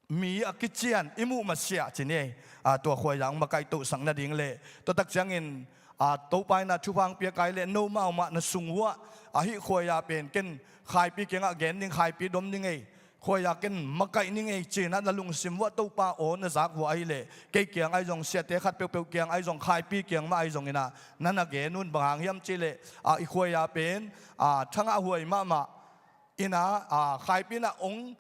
mi a kician i muh masiah ci ni ei. A, tua khuaia hong makaih tohsak nading leh, tua tak ciangin, a, Topa in ah thupha hong piak ahih leh nomau mah na sung uah, a, hih khuaia pen ken Khaipi kiangah gen ning, Khaipi dom ning ei, khuaia ken makaih ning ei ci-in ah na lungsim uah Topa aw na zak uh ahih leh, kei kiang ahi zong, siate khat peuhpeuh kiang ahi zong, Khaipi kiang mah ahi zongin ah na na gen un. Bang hang hiam cih leh, a, i khuaia pen, a, thangah huai mahmah in ah, a, Khaipi in ah hong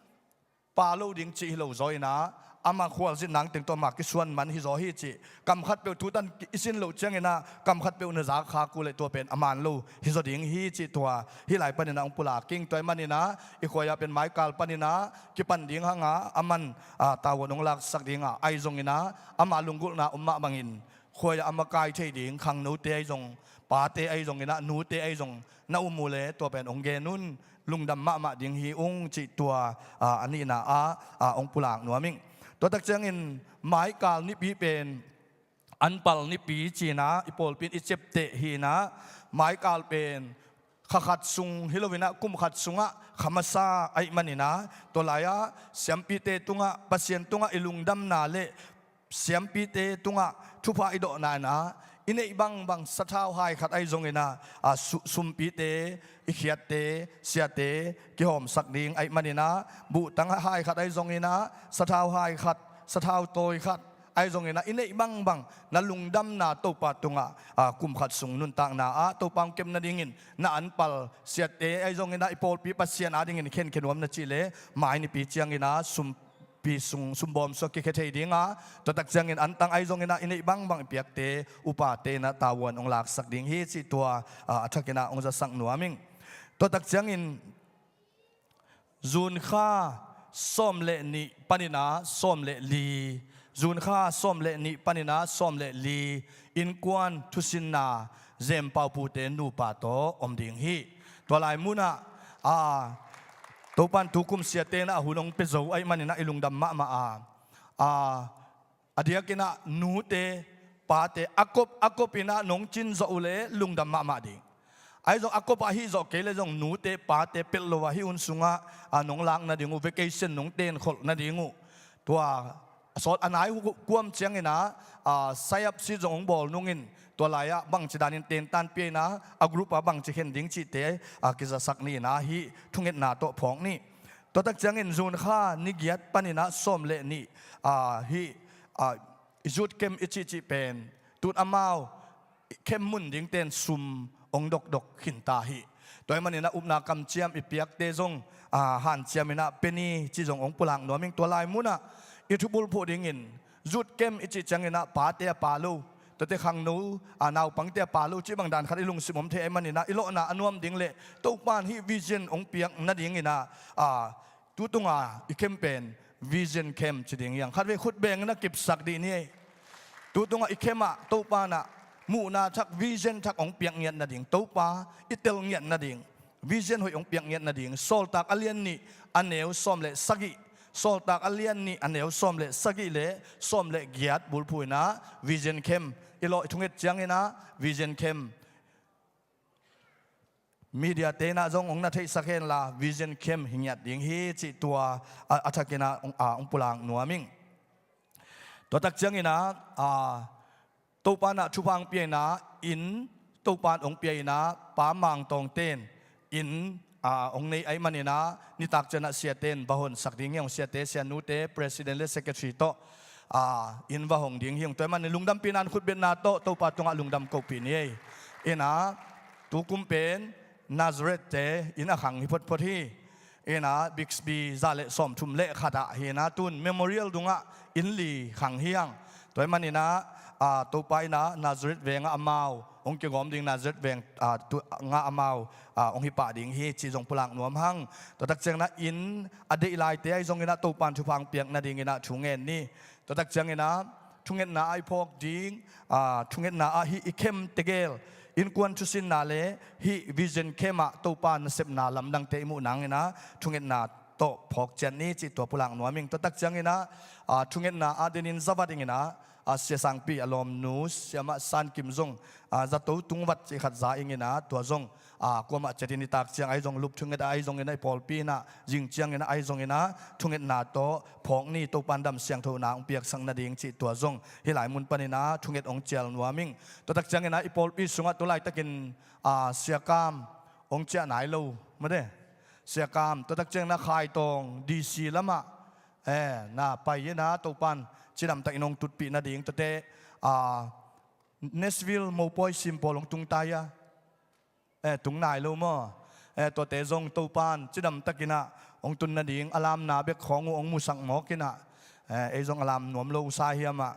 pia lo ding cih hi lo zaw in ah, ama khualzin nang teng tawh ama kisuan man hi zaw hi cih kam khat peuh thu tan i sin loh ciangin ah, kam khat peuh na zak khak uh leh tua pen a man lo hi zaw ding hi cih tua hih lai panin ah hong pulak ing. Tua ahih manin ah i khuaia pen maikal panin ah kipan ding hang a, aman, a, tavuan hong laksak ding a, ahi zongin ah ama lunggulhna om mah bangin khuaia a makaih thei ding khangnote ahi zong, pate ahi zongin ah, nute ahi zong na um uh leh tua pen hong gen un. Lungdam mahmah ding hi ung cih tua, a, a nihna ah, a, hong pulak nuam ing. Tua tak ciangin maikal nipi pen anpal nipi ci-in ah i pawlpi in i ciapteh hi in ah, maikal pen kha khat sung hi lo in ah, kum khat sungah kha masa ahih manin ah, tua lai-ah siampite tungah, Pasian tungah i lungdamna leh siampite tungah thupha i dawhna in ah, i neih bangbang sathau hai khat ahi zongin ah, a, su-, sumpite, i khiatte, siate kihawmsak ding ahih manin ah, buhtang hai khat ahi zongin ah, sathau hai khat, sathau tawi khat ahi zongin ah, i neih bangbang na lungdamna Topa tungah, a, kum khat sung nuntakna ah Topa hong kep nadingin na anpal, siate ahi zongin ah, i pawlpi Pasian adingin khenkhe nuam na cih leh, mai nipi ciangin ah sum pi sung, sumbawm sung a kikhia thei ding a, tua tak ciangin antang ahi zongin ah i neih bangbang i piakte, upate in ah tavuan hong laksak ding hi cih tua, a, a thakin ah hong zasak nuam ing. Tua tak ciangin June kha sawm le nih panin ah sawm le li, June kha sawm le nih panin ah sawm le li innkuan thusinna Zem Pau Pute nupa tawh om ding hi. Tua lai munah, a, Topa'n tukum siate in ah a hun hong pia zo ahih manin ah i lungdam mahmah a, a, a diakin ah nute, pate a kop a kop in ah nong cin zawh uh leh lungdam mahmah ding. Ahi zong a kop ah hih zawh kei leh zong nute, pate pelh lo ah hih hun sungah, a, nong lak nading uh, vacation nong tenkholh nading uh, tua a sawt a nai hu-, kuam ciangin ah, a, sign up sheet zong hong bawl nungin, tua lai-ah bangci danin tentan pia in ah, a group ah bangci khen ding cihte, a, kizasak ni in ah, hih thungetna tawh phawk ni. Tua tak ciangin June kha ni giat panin ah sawm le nih, a, hih, a, youth camp i cihcih pen, tun amau camp mun dingte'n sum hong dokdok khinta hi. Tua ahih manin ah upna kamciam i piakte zong, a, hanciam in ah pia ni cih zong hong pulak nuam ing. Tua lai munah i thubulphuh dingin youth camp i cih ciangin ah pate a pia lo, tuate khangno, a, naupangte a pia lo cih bang dan khat i lungsim om thei ahih manin ah, i lawhna a nuam ding leh Topa'n hih vision hong piak nadingin ah, a, tu tunga i camp pen vision camp ci ding hi hang. Khatvei khut beng in ah kipsak dih ni ei. Tu tungah i camp ah Topa'n ah muhna thak, vision thak hong piak ngiat nading, Topa i tel ngiat nading, vision hoih hong piak ngiat nading, Sawltak a lian nih a neu sawm le sagih, Sawltak a lian nih a neu sawm le sagih leh sawm le giat bulphuh in ah vision camp i lawh, i thunget ciangin ah vision camp, media te in ah zong hong na theihsak hen la, vision camp hi ngiat ding hi cih tua, a, a thakin ah hong, a, hong pulak nuam ing. Tua tak ciangin ah, a, Topa'n ah thupha hong pia in ah, inn Topa'n hong pia in ah, Pa Mang Tawngte'n inn, a, hong nei ahih manin ah, nitak ciang ah siate'n va honsak ding hi hang, siate, sianute, president leh secretary tawh, a, inn va hong ding hi hang. Tua ahih manin lungdampihna in khutbetna tawh Topa tungah lungdam kohpih ni ei. In ah, tukum pen Nazareth-te inn a khang hi photphot hi. In ah, Bixby za le sawmthum le khat ah hi in ah, tun Memorial dungah inn li khang hi hang. Tua ahih manin ah, a, Topa in ah Nazareth veng ah amau hong kigawm ding, Nazareth veng, a, tu, ngah amau, a, hong hi pah ding hi cih zong pulak nuam hang. Tua tak ciangin ah inn a deih laite ahi zongin ah Topa'n thupha hong piak nadingin ah thu ngen ni. Tua tak ciangin ah thungetna ah i phawk ding, a, thungetna ah hih i camp tegel, innkuan thusinna leh hih vision camp ah Topa nasepna lamdangte i muh nangin ah thungetna tawh phawk ciat ni cih tua pulak nuam ing. Tua tak ciangin ah, a, thungetna a dinin za vat ing in ah, a, Sia Sangpi a lawmnu Siamah San Kim zong, a, zato tung vat cih khat za ing in ah, tua zong, a, kuamah ciatin i tak ciang ahi zong, lup thunget ah ahi zongin ah, i pawlpi in ah zing ciangin ah ahi zongin ah, thungetna tawh phawk ni, Topan dam siangthona hong piaksak nading cih tua zong hih lai mun panin ah thunget hong cial nuam ing. Tua tak ciangin ah i pawlpi sungah tu laitakin, a, Sia Kam hong ciah nai lo, mate. Sia Kam, tua tak ciangin ah Khaitawng D C lamah, eh, na pai in ah Topan cidamtakin hong tutpih nading, tuate, a, Nashville mopawi sim pawl hong tung ta hi a, eh, tung nai lo maw? Eh, tuate zong Topan cidamtakin ah hong tun nading, a lamna bek khawng uh hong musak mawk in ah, eh, ei zong a lam nuam lo uh sa hiam ah.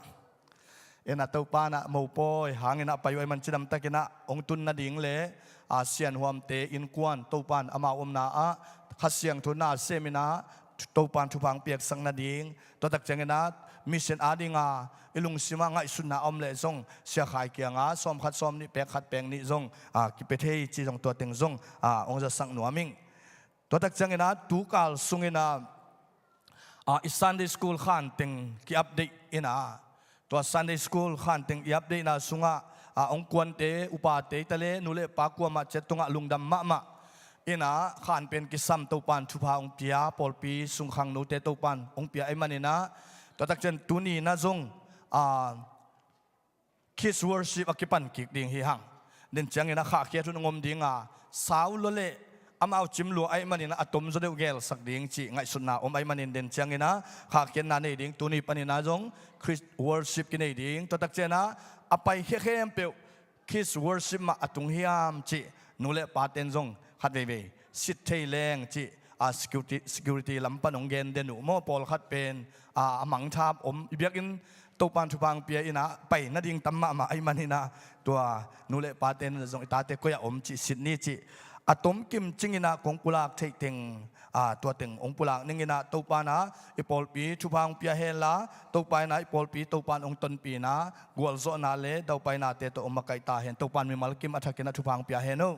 In ah Topan ah mopawi hangin ah pai uh ahih man cidamtakin ah hong tun nading le, a, sianhuamte innkuan Topan amau omna ah Kha Siangtho na sem in ah Topan thupha hong piaksak nading, tua tak ciangin ah mission ading a i lungsim ah ngaihsutna a om leh zong Sia Khai kiangah sawm khat sawm nih, pek khat pek nih zong, a, kipia thei cih zong tua teng zong, a, hong zasak nuam ing. Tua tak ciangin ah tu kal sungin ah, a, i Sunday School khan teng ki-update in ah, tua Sunday School khan teng i update na sungah, a, hong kuante, upate, i ta le nu le pa kuamah ciat tungah lungdam mahmah in ah, khan pen kisam, Topan thupha hong pia, pawlpi sung khangnote Topan hong pia ahih manin ah, tua tak ciang tuni in ah zong, a, Kids Worship a kipan kik ding hi hang. Den ciangin ah khahkhiat hun hong om ding a, sau lua le amau cim lua ahih manin ah a tom zaw deuh gelsak ding cih ngaihsutna om ahih manin, den ciangin ah khahkhiatna nei ding, tuni panin ah zong Kids Worship kinei ding. Tua tak ciangin ah a pai khia khempeuh Kids Worship mah a tung hiam cih nu le paten zong khat veivei sit thei leng cih, a, security, security lam pan hong gen den uh maw, pawlkhat pen, a, a mangthap om, i biakinn Topan thupha hong pia in ah pai nading tam mahmah ahih manin ah, tua nu le paten zong i tate koi ah om cih sit ni cih, a tomkim cingin ah kong pulak theih teng, a, tua teng hong pulak ning in ah, Topan ah i pawlpi thupha hong pia hen la, Topa in ah i pawlpi Topan hong tonpih in ah gualzawhna le daupainate tawh hong makaih ta hen. Topan mimal kim a thakin ah thupha hong pia hen uh.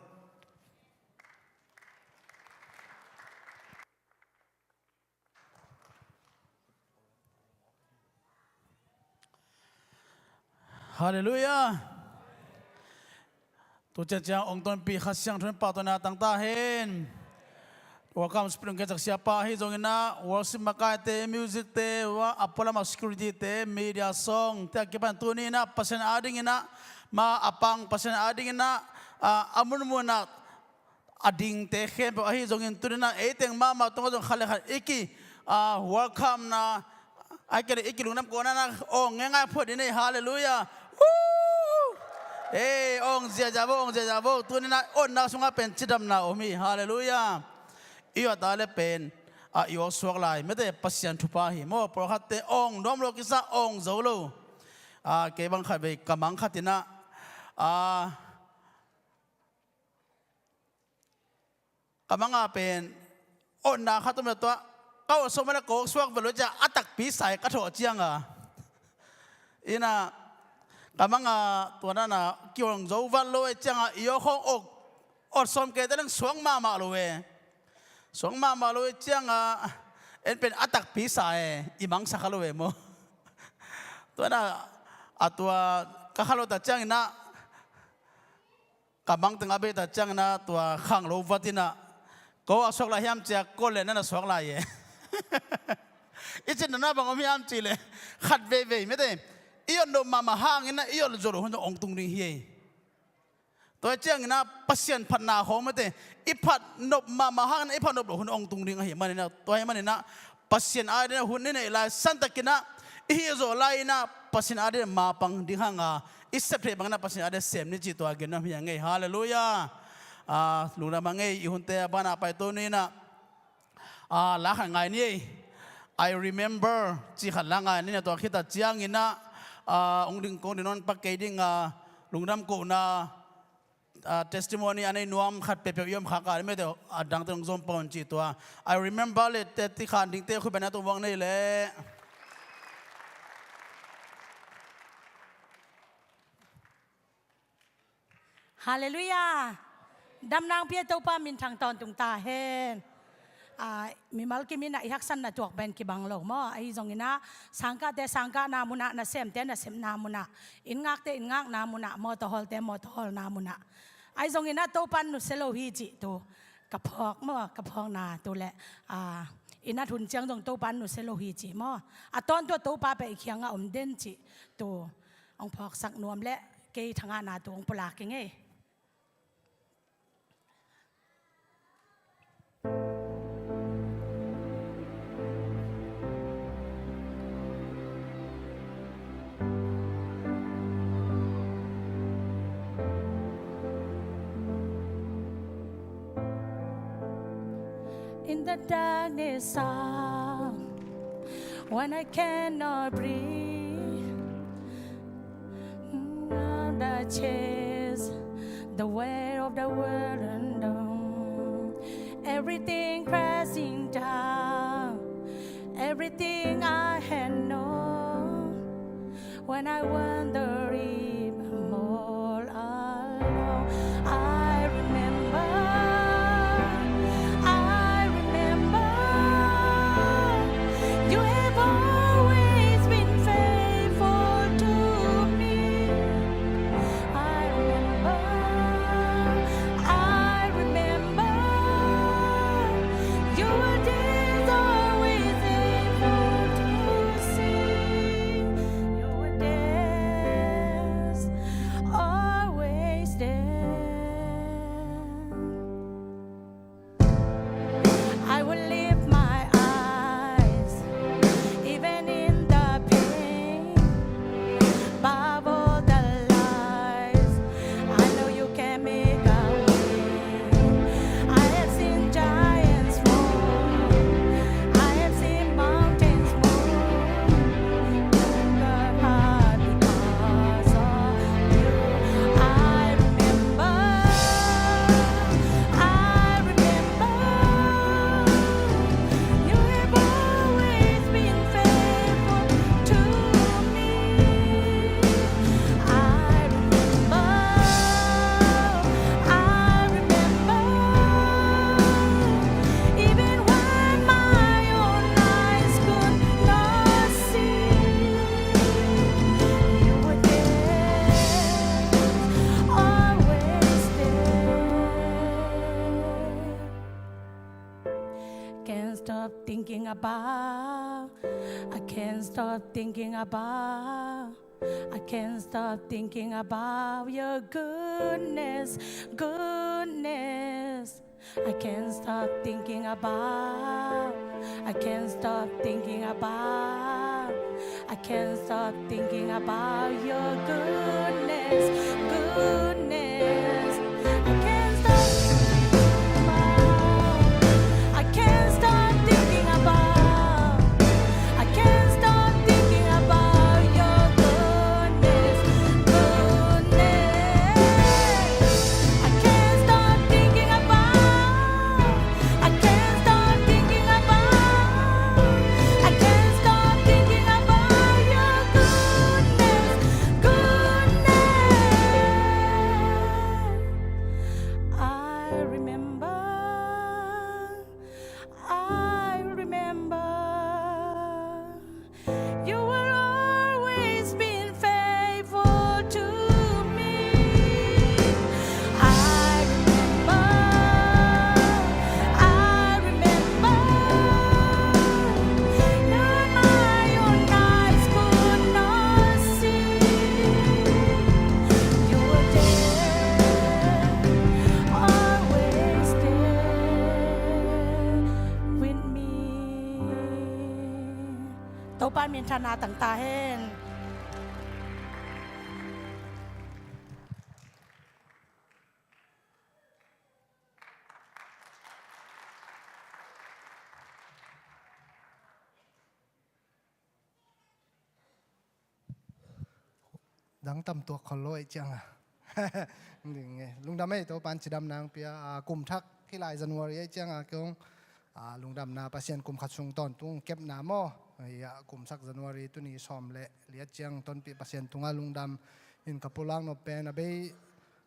Halleluiah. Tu ciang ciang hong tonpih Kha Siangtho in pahtawina tang ta hen. Welcome speaker Sia Pa ahi zongin ah, worship makaite, music te, a pualam a security te, media song te a kipan tuni in ah Pasian adingin ah, ma a pang Pasian adingin ah, a, a munmun ah a dingte khempeuh ahi zongin, tuni in ah ei teng mahmah tungah zong khat le khat i ki, a, welcome na, a, kei le i kilungdam kona na awng ngeingai phot ding hi. Halleluiah. Woo! Ei, awng ziahziah vo, awng ziahziah vo. Tuni in ah otna sungah pen cidamna om hi. Halleluiah. I awta le pen, a, i aw suak lai, mete, Pasian thupha hi maw. Pawlkhatte awng nuam lo kisa, awng zo lo. A, kei bang khat vei ka mang khat in ah, a, ka mang a pen otna khat om le tua, ka awh suak mah le ka awh suak vet lo ciang a takpi sa hi, ka thawh ciang a. In ah ka mang a tua na na kiawng zo vat lo hi ciang a, i aw khawng awh, awh sawm kei ta leng suak mahmah lo hi. Suak mahmah lo hi ciang a, en pen a takpi sa hi, i mangsa kha lo hi maw. Tua na a tua ka kha lo ta ciangin ah, ka mang teng a bei ta ciangin ah tua khanglo vat in ah, ko a suak lai hiam ci a, ko le na na suak lai e. I cihna na bang om hiam cih leh, khat veivei mete, i awh nop mahmah hangin ah i awh zo lo hun zong hong tung ding hi ei. Tua ciangin ah Pasian phatna khawng mete, i phat nop mahmah hangin ah i phat nop lo hun hong tung ding ahih manin ah, tua ahih manin ah Pasian adingin ah hun i neih lai santakin ah, i hih zawh lai-in ah Pasian adingin ah mapang ding hang a, i sep theih bangin ah Pasian adingin ah sem ni cih tua gen nuam hi ing ei. Halleluiah. A, lungdam ing ei. I hunte a banah paito ni in ah, a, la khat ngai ni ei. I remember cih khat la ngai ni in ah, tua khit a ciangin ah, a, hong ding kong ding nawn pak kei ding a, lungdam kohna, a, testimony a nei nuam khat peuhpeuh i om khak a, mete, a dangte hong zom pah un cih tua. I remember le te ti khan dingte khut beng na tung vang nei leh. Halleluiah. Damna hong pia Topa minthang tawntung ta hen. ah, mimal kim in ah i haksatna tuak pen kibang lo maw. Ahi zongin ah sangkahte sangkahna munah, nasemte nasemna munah, inn ngakte inn ngakna munah, mawtaw hawlte mawtaw hawlna munah. Ahi zongin ah Topa in nusia lo hi cih tu ka phawk maw, ka phawkna tu leh, ah, i nat hun ciang zong Topa in nusia lo hi cih maw. A tawntung Topa pen i kiangah om den cih tu hong phawksak nuam leh kei thangahna tu hong pulak ing ei. In the darkness, ah, when I cannot breathe, mm, the chase, the weight of the world undone. Everything crashing down, everything I had known. When I wonder if I'm all alone, I remember, I remember, you have always been faithful to me. I remember, I remember, you were there always able to see. You were there, always there. I will lift my eyes, even in the pain, above all the lies, I know you can make a way. I have seen giants fall, I have seen mountains move, but because of you, I remember, I remember, you have always been faithful to me. I remember, I remember, even when my own eyes could not see, you were there, always there. Can't stop thinking about, I can't stop thinking about, I can't stop thinking about your goodness, goodness. I can't stop thinking about, I can't stop thinking about, I can't stop thinking about your goodness, goodness. I can't stop thinking about, I can't stop thinking about, I can't stop thinking about your goodness, goodness. I can't stop thinking about, I can't stop thinking about, I can't stop thinking about your goodness, goodness. I remember, I remember, you were always been faithful to me. I remember, I remember, when my own eyes could not see, you were there, always there with me. Topa minthanna tang ta hen. Dang tam tuak khol lo ei ciang a. Lungdam ei, Topan cidam nang pia, a, kum thak kilai January ei ciang a kei hong, a, lungdamna Pasian kum khat sung tawntung kepna maw. Ei a, kum sak January tuni sawm le liat ciang tonpih Pasian tunga lungdam in ka pulak nop pen a bei,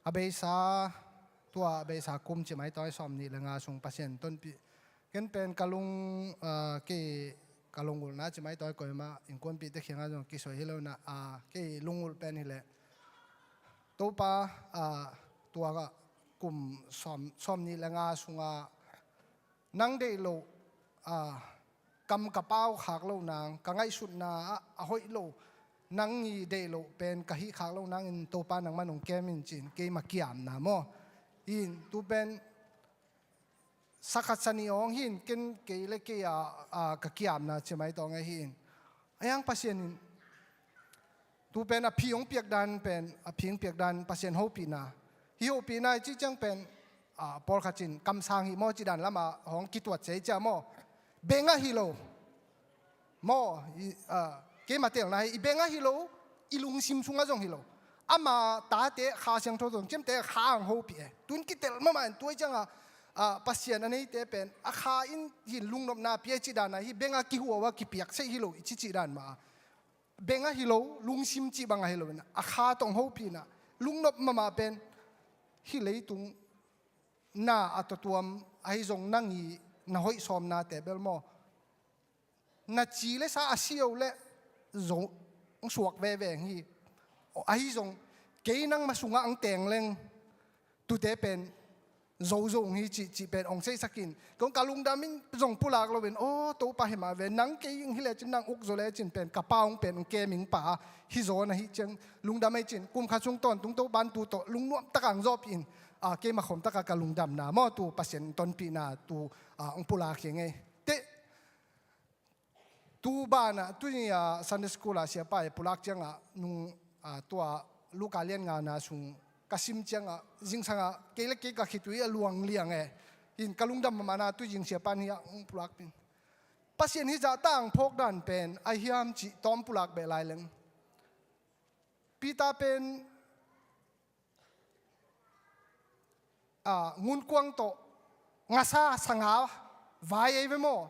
a beisa, tua a beisa kum ci mai tawi sawm nih le nga sung Pasian tonpih Ken pen ka lung, ah, kei ka lungulhna ci mai tawi koima innkuanpihte khiangah zong kisoi hi lo na, ah, kei lungulh pen hileh Topa, ah, tuakah kum sawm, sawm nih le nga sungah nang deih loh, ah, kam ka pau khak loh nang, ka ngaihsutna ah a hoih lo, nang i deih loh pen ka hih khak loh nangin Topa nangman hong kem in ci-in keima kiamna maw. In tu pen sakhat sani awng hin ken kei le kei a, a, ka kiamna ci mai tawng ahi in. A yang Pasian in tu pen a phi hong piak dan pen, a phi hong piak dan Pasian hopihna. Hi hopihna i ci ciang pen, a, pawlkhat cin kamsang hi maw ci dan lama hong kituat cia i cia maw. Beng ahi lo. Maw, i, a, keima telna hi, i beng ahi lo, i lungsim sungah zong hi lo. Ama tate Kha Siangtho tawh ciamte Kha ang hopih e. Tun kitel mahmah in tuai ciangah, a, Pasian a neite pen a Kha in hin lungnopna pia i cih dan ahi, beng a kihuau a kipiak sei hi lo i ci cih dan mah. Beng ahi lo, lungsim cih bang ahi lo in a Kha tawh hopihna, lungnop mahmah pen, hih leitung na a tuatuam ahi zong nang i na hoih sawmnate bel maw. Na ci le sa a sio le zo suak veve hi. Ahi zong kei nangma sungah ang teng leng tute pen zo zo hi cih, cih pen ong seisak in. Kong ka lungdam in zong pulak lo in, aw, Topa hi mah ve, nang kei ing hi le cin nang uk zo le cin pen ka pa ong pen ong keming pa hi zaw na hi ciang lungdam ahi cin. Kum khat sung tawntung Topa in tu tawh lungnuam takah ang zawpih in, a, keima khawm takah ka lungdamna maw tu Pasian tonpihna tu, a, ong pulak hi ngei. Te tu banah, tu ni, a, Sunday school ah siapa i pulak ciangah nung, a, tua Luka lian ngana sung ka sim ciangah zingsangah kei le kei ka khitui a luang liang e. In ka lungdam mahmahna tu zing siapa ni ah hong pulak pen Pasian hizah tang phawk dan pen a hiam cih tawm pulak beh lai leng. Peter pen a, ngunkuang tawh ngasa sanga vai ei ve maw?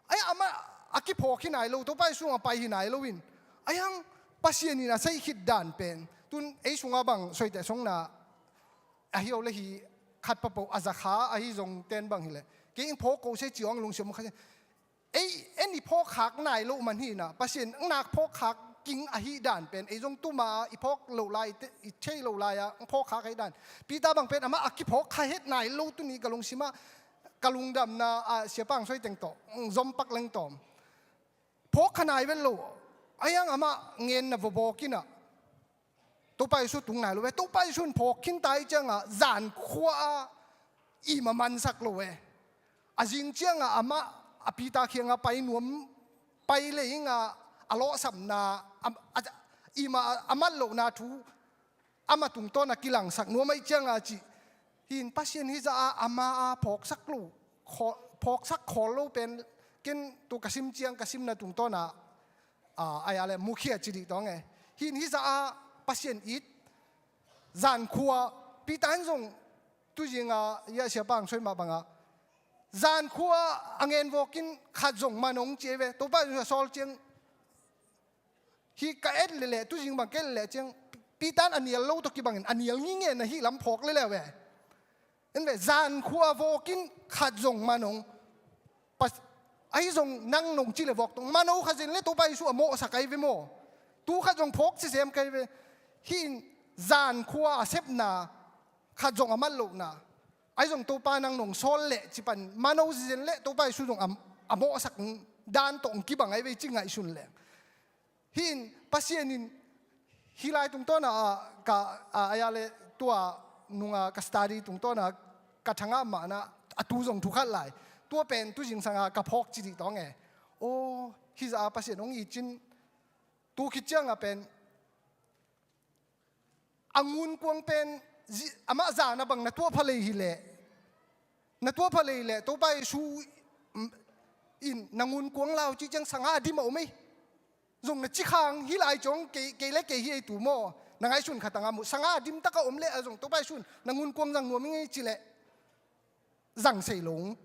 Ai, amah a kiphawk hi nai lo, Topa i sungah pai hi nai lo in. Ai hang Pasian in a sei khit dan pen tun ei sungah bang soiteh songna ahi o le hi khat papoh a zakha ahi zong ten bang hileh kei in phawk ko se ci ong lungsim kha. Ei, en i phawkkhak nai loh man hi na, Pasian nak phawkkhak king ahi dan pen ei zong tuma i phawk loh lai, i thei loh lai-a phawk khak ahi dan. Peter bang pen amah a kiphawk kha het nai lo tuni ka lungsimah ka lungdamna, a, siapa ang soi teng tawh zom pak leng tawm. Phawk kha nai vet lo. Ahi hang amah ngenna vawbawk in a Topa Jesu tung nai lo ve. Topa Jesu in phawk khin ta i ciangah zan khua-ah i mamansak lo ve. A zing ciangah amah a Peter kiangah pai nuam, pai lei ingah a lawhsapna, a, a, i ma a mat lohna thu amah tungtawn a kilangsak nuam ahi ciangah cih. Hin Pasian hizah a ama a phawksak lo, khaw-, phawksak khawl lo pen ken tu ka sim ciang ka simna tungtawn a, a, ai a le mukhia ci dih tawng e. Hin hizah a Pasian it zan khua Peter in zong tu zingah ia siapa ang soi mah bangah zan khua a ngen vawkin khat zong man ong ci e ve. Topa in a sawl ciang hi ka et leleh, tu zing bang ka et leleh ciang Peter in a nial lo tawh kibangin a nial nginge na hi lam phawk leleh ve. En ve, zan khua vawkin khat zong man ong. Pas-, ahi zong nang nong ci le vawk tong man o kha zen le Topa Jesu a mawhsak ahi ve maw? Tu khat zong phawk sisem kai ve. Hi in zan khua a sepna khat zong a mat lohna. Ahi zong Topa nang nong sawl leh ci pan man o zen le Topa Jesu zong a, a mawhsak dan tawh ong kibang ahi ve ci ngaihsun leh. Hi in Pasian in hih lai tungtawn a, a, ka, a, ai a le tua nunga ka study tungtawn a ka thangah mahna a tu zong thu khat lai. Tua pen tu zingsangah ka phawk ci dih tawng e. Aw, hizah a Pasian ong i cin tu khit ciangah pen a ngunkuang pen zi-, amah zan a bang na tuah pha lei hileh. Na tuah pha lei leh Topa Jesu, mm, in na ngunkuang lau ci ciang sanga a dim a om ei. Zong na ci khang hih lai ciang kei, kei le kei hi ei tu maw? Na ngaihsun khat a ngam uh. Sanga a dim taka om leh a zong Topa Jesu in na ngunkuang zang nuam ing ei ci leh zang sei lo.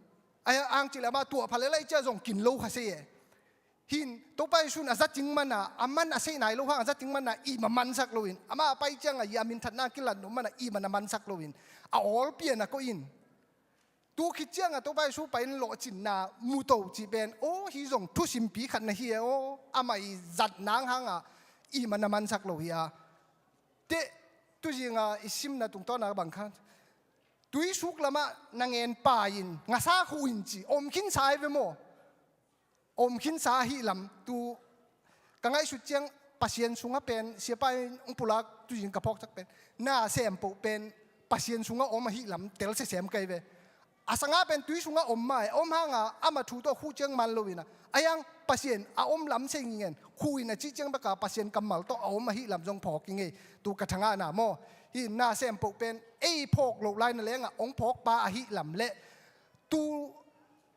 Ai ang ci leh amah tuah pha leh lai cia zong kin lo kha sei e. Hin Topa Jesu in a za cing mana, a man a sei nai lo hang a za cing mana i ma mansak lo in. Amah a pai ciangah i a minthatna kilat nuam mana i ma na mansak lo in. A awl pian a koih in. Tu khit ciangah Topa Jesu pai in lawhcinna mu to cih pen, aw, hih zong thusimpi khat na hi e, aw, amah i zat nang hangah i man a mansak lo hi a. Teh, tuzingah i simna tungtawnah bang khan, tuisuk lamah na ngen pai in, ngasa khuh in ci, om khinsa hi ve maw? Om khinsa ahih lam, tu ka ngaihsut ciang Pasian sungah pen, siapa in hong pulak tuzing ka phawksak pen, na sem poh pen Pasian sungah om ahih lam tel sesem kei ve. A sangah pen tui sungah om mah e, om hangah amah thu tawh khuh ciang man lo in a, a yang Pasian a om lam sei ngingen, khuh in a cih ciang beka Pasian kammal tawh a om ahih lam zong phawk i ngei, tu ka thangahna maw? Hih na sem poh pen ei phawk loh lai na lengah hong phawkpa ahih lam le, tu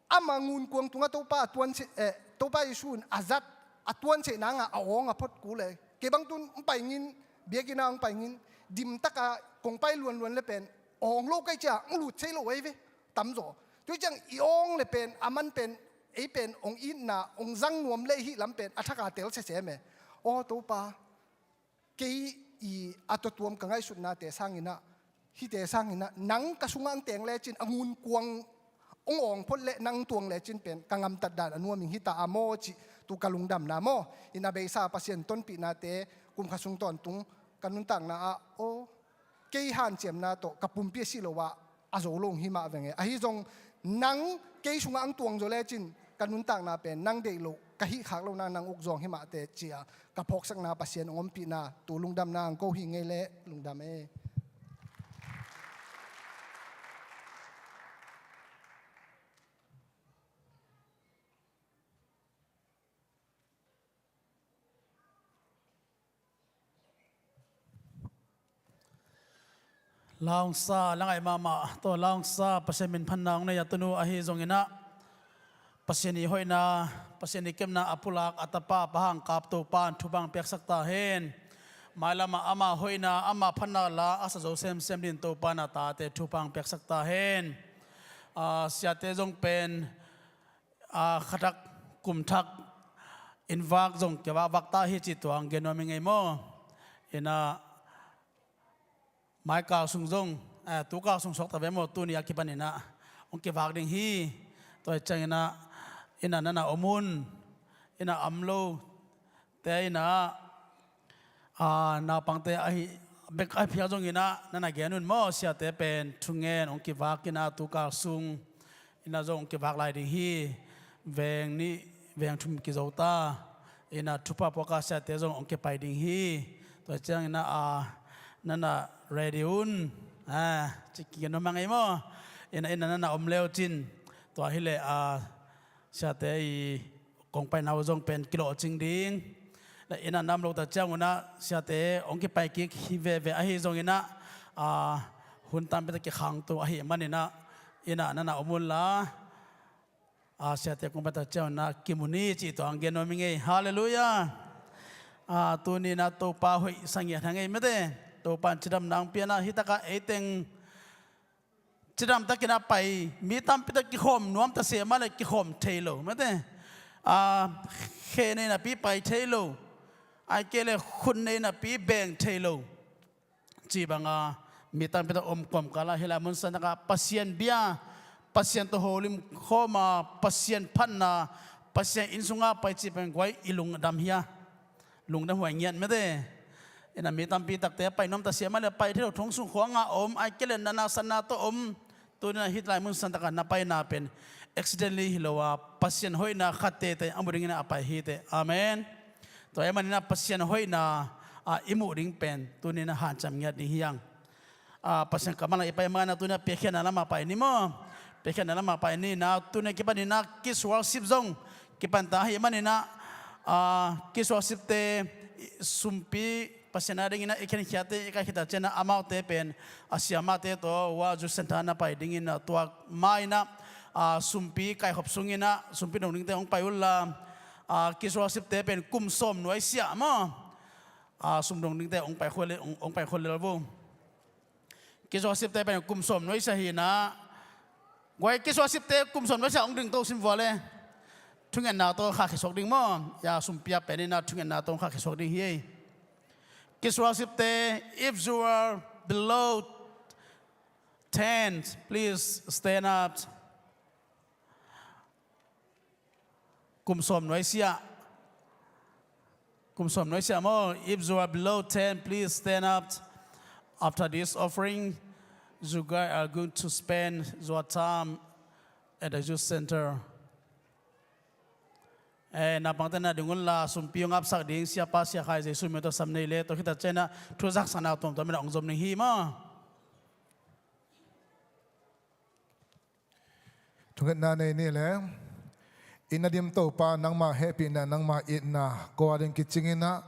ama ngunkuang tungah Topa a tuan se, eh, Topa Jesu in a zat, a tuan seh nangah a awng a phot kul e. Kei bang tun hong pai ngin, biakinn ah hong pai ngin, dimtakah kong pai luanluan le pen awng lo kei cia hong lut sei lo ei ve, tamzaw. Tua ciang i awng le pen a man pen, ei pen hong itna hong zang nuam le hih lam pen a thaka tel sesem e. Aw Topa, kei i a tuatuam ka ngaihsutnate sanginah, hihte sanginah nang ka sungah ang teng lecin a ngunkuang hong awng phot le nang tuang lecin pen ka ngamtat dan a nuam ing hita a maw cih tu ka lungdamna maw? In a beisa Pasian tonpihnate kum khat sung tawntung ka nuntakna ah, aw, kei hanciamna tawh ka pumpi a si lo ah a zo lo hi mah veng e. Ahi zong nang kei sungah ang tuang zaw lecin ka nuntakna pen nang deih loh ka hih khak lohna nang uk zawng hi mah teh cia ka phawksakna Pasian hong ompihna tu lungdamna ang ko hi ngei leh lungdam e. Laungsa, la ngaih mahmah tawh laungsa, Pasian min phatna hong nei a tunu ahi zonginah, Pasian i hoihna, Pasian i kepna a pulak a tapa pa hang kap Topa in thupha hong piaksak ta hen. Mailamah ama hoihna, ama phatna la a sa zo semsem din Topa in a tate thupha hong piaksak ta hen. A, siate zong pen a, khathak kumthak in vak zong kivakvak ta hi cih tua ang gen nuam i ngei maw? Inah maikal sung zong, a, tukal sung suak ta ve maw? Tuni a kipan inah hong kivak ding hi. Tua hi cianginah inah nana om un, inah am lo te inah, a, naupangte ahi bek ahi phial zonginah nana gen un maw? Siate pen thungen hong kivak inah tukal sung inah zong hong kivak lai ding hi. Veng nih veng thum kizo ta inah thupha puaka siate zong hong kipai ding hi. Tua cianginah, a, nana ready un, a, ci kigen nuam a ngei maw? Inah, inah nana om leu cin tua hileh, a, siate i kong paina uh zong pen kilawhcing ding. Inah nam lo ta ciangunah siate hong kipai kik hi veve ahi zonginah, a, hun tampi tak kikhangto ahi maninah inah nana om unla, a, siate kong pai ta ciangunah kimu ni cih tua ang gen nuam i ngei. Halleluiah. A, tuninah Topa hoih sangiat ha ngei mete. Topa in cidamna ang pianah hitakah eiteng cidamtakin a pai mi tampitak kikhawm nuam ta se mah le kikhawm thei lo mete. A, khe nei napi pai thei lo, ai kei le khun nei napi beng thei lo. Ci banga mi tampitak om kawmkala hilai mun santakah Pasian bia, Pasian tawh holim khawma, Pasian phatna, Pasian inn sunga pai cih pen guai i lungdam hia? Lungdam huai ngiat mete. Inah mi tampi takte pai nuam ta siamah le pai thei lo thong sung khuanga om, ai kei le nana sanna tawh om. Tuninah hih lai mun santakah na paina pen accidentally hi lo a, Pasian hoihna khat teitei a mu dinginah a pai hi teh. Amen. Tua ahih maninah Pasian hoihna, a, i muh ding pen tuninah hanciam ngiat ding hiang. A, Pasian kammal ah i pai maninah tuninah piakkhiatna lamah pai ni maw? Piakkhiatna lamah pai ni inah tuninah kipaninah Kids Worship zong kipanta ahih maninah, a, Kids Worship te sumpi Pasian a dinginah i khenkhiatte i kaikhita cianah amaute pen a siamahte tawh Worship Centre na pai dinginah tua ma inah, a, sumpi kaikhop sunginah sumpi dong dingte hong pai unla, a, Kids Worship te pen kum sawm nuaisiah maw? A, sum dong dingte hong pai khol, hong, hong pai khol lel vo. Kids Worship te pen kum sawm nuaisiah hi inah. Guai, Kids Worship te kum sawm nuaisiah hong ding to sim vua le. Thungetna tawh khahkhia suak ding maw? Ya, sumpi a pen inah thungetna tawh khahkhia suak ding hi. Kids Worship te, if you are below ten, please stand up. Kum sawm nuai sia. Kum sawm nuai sia maw. If you are below ten, please stand up. After this offering, you guys are going to spend your time at the youth center. Eh, naupangte na ding unla, sumpi hong apsak ding siapa, siakhai, Jesu min tawh sam nei le, tua khit tak ciangin ah thu haksatna tuamtuam in ah hong zom ning hi maw. Thungetna nei ni le. Itna dim Topa, nangma hehpihna, nangma itna ko a ding kicingin ah,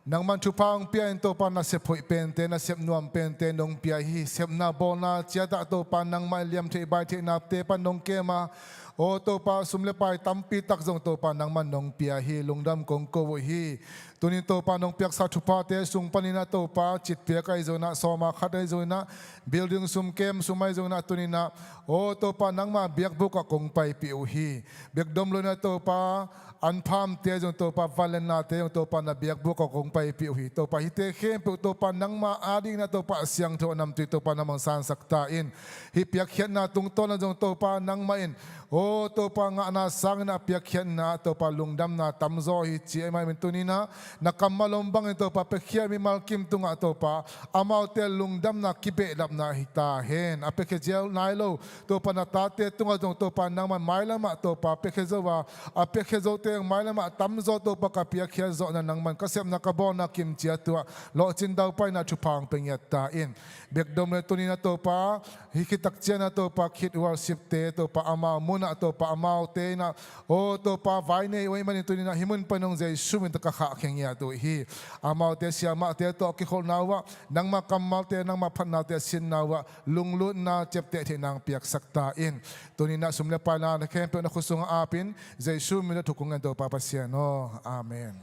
nangman thupha hong pia in Topa, nasep hoih pente, nasep nuam pente nong pia hi. Sepna bawlna ciat ah Topa, nangmah in liamtheih baitheih napte pan nong kem a, aw Topa, sum le pai tampi tak zong Topa, nangman nong pia hi. Lungdam kong ko uh hi. Tunin Topa, nong piaksa thuphate sung panin ah Topa, citpiak ahi zongin ah, sawma khat ahi zongin ah, building sum, kem sum ahi zongin ah, tunin ah, aw Topa, nangma biakbuk ah kong paipih uh hi. Biakdom lo in ah Topa, anphamte zong Topa, vanlennate zong Topa, na biakbuk ah kong paipih uh hi. Topa, hihte khempeuh Topa, nangma adingin ah Topa, a siangtho a namtui Topa, nangman sansak ta in. Hih piakkhiatna tungtawn ah zong Topa, nangmah in, aw Topa, ngahna sangin ah piakkhiatna Topa, lungdamna tamzaw hi ci ahih manin, tunin ah na kammal om bangin Topa, piakkhiat mimal kim tungah Topa, amaute lungdamna kibehlapna hi ta hen. A piakkhiat zel nai lo Topa, na tate tungah zong Topa, nangman mailam ah Topa, piakkhiat zo a, a piakkhiat zote mailam ah tamzaw Topa, ka piakkhiat zawhna nangman ka sepna, ka bawlna kim ciat uh ah lawhcin daupaina thupha hong pia ngiat ta in. Biakdom lo in, tunin ah Topa, hih khit tak ciangin ah Topa, Kid Worship-te Topa, amau mun ah Topa, amaute in ah, aw Topa, vai nei uh ahih manin, tunin ah hih mun pan hong Jesu min tawh ka khahkhia ngiat uh hi. Amaute siamahte tawh a kikholhna uh ah, nangma kammalte, nangma phatnate a sinna uh ah, lunglutna, ciaptehtheihna hong piaksak ta in. Tunin ah sum le paina khempeuh na khut sungah ap in, Jesu min tawh thukong ngen Topa Pasian aw. Amen.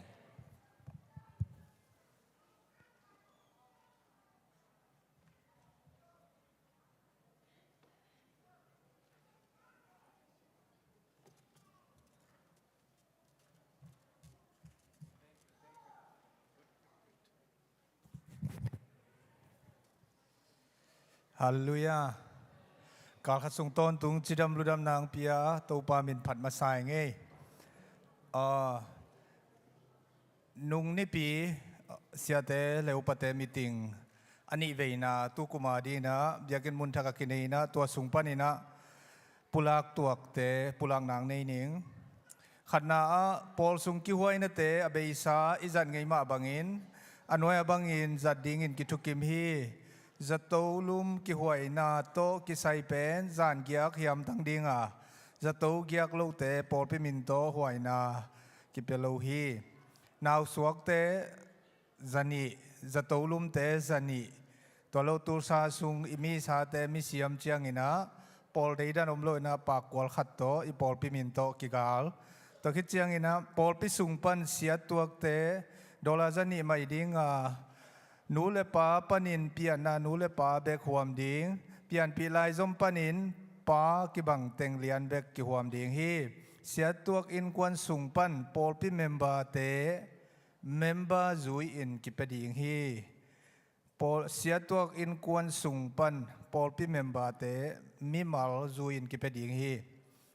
Halleluiah. Kalkhat sung tawntung cidam ludamna hong pia Topa min phat masa ing ei. Ah, nung nipi, siate le upate meeting a nihveina, tu kum a dingin ah biakinn mun thak a kinei in ah, tua sung panin ah pulak tuakte, pulakna hong nei ning. Khatna ah, pawl sung kihuainate a beisa i zat ngei mah bangin, a nuai a bangin zat dingin kithukim hi. Zato lum kihuaina tawh kisai pen zan giak hiamtang ding a, zato giak lote pawlpi min tawh huaina kipia lo hi. Nausuakte zanih, zato lumte zanih, tua lo Tulsa sung i misate misiam ciangin ah, pawl deidan om lo in ah pakkual khat tawh i pawlpi min tawh kigal. Tua khit ciangin ah pawlpi sung pan siattuakte dollar zanih mai ding a, nu le pa panin pianna nu le pa bek huam ding, pianpih laizom panin pa kibang teng lian bek kihuam ding hi. Siattuak innkuan sung pan pawlpi member-te member zui-in kipia ding hi. Pawl, siattuak innkuan sung pan pawlpi member-te mimal zui-in kipia ding hi.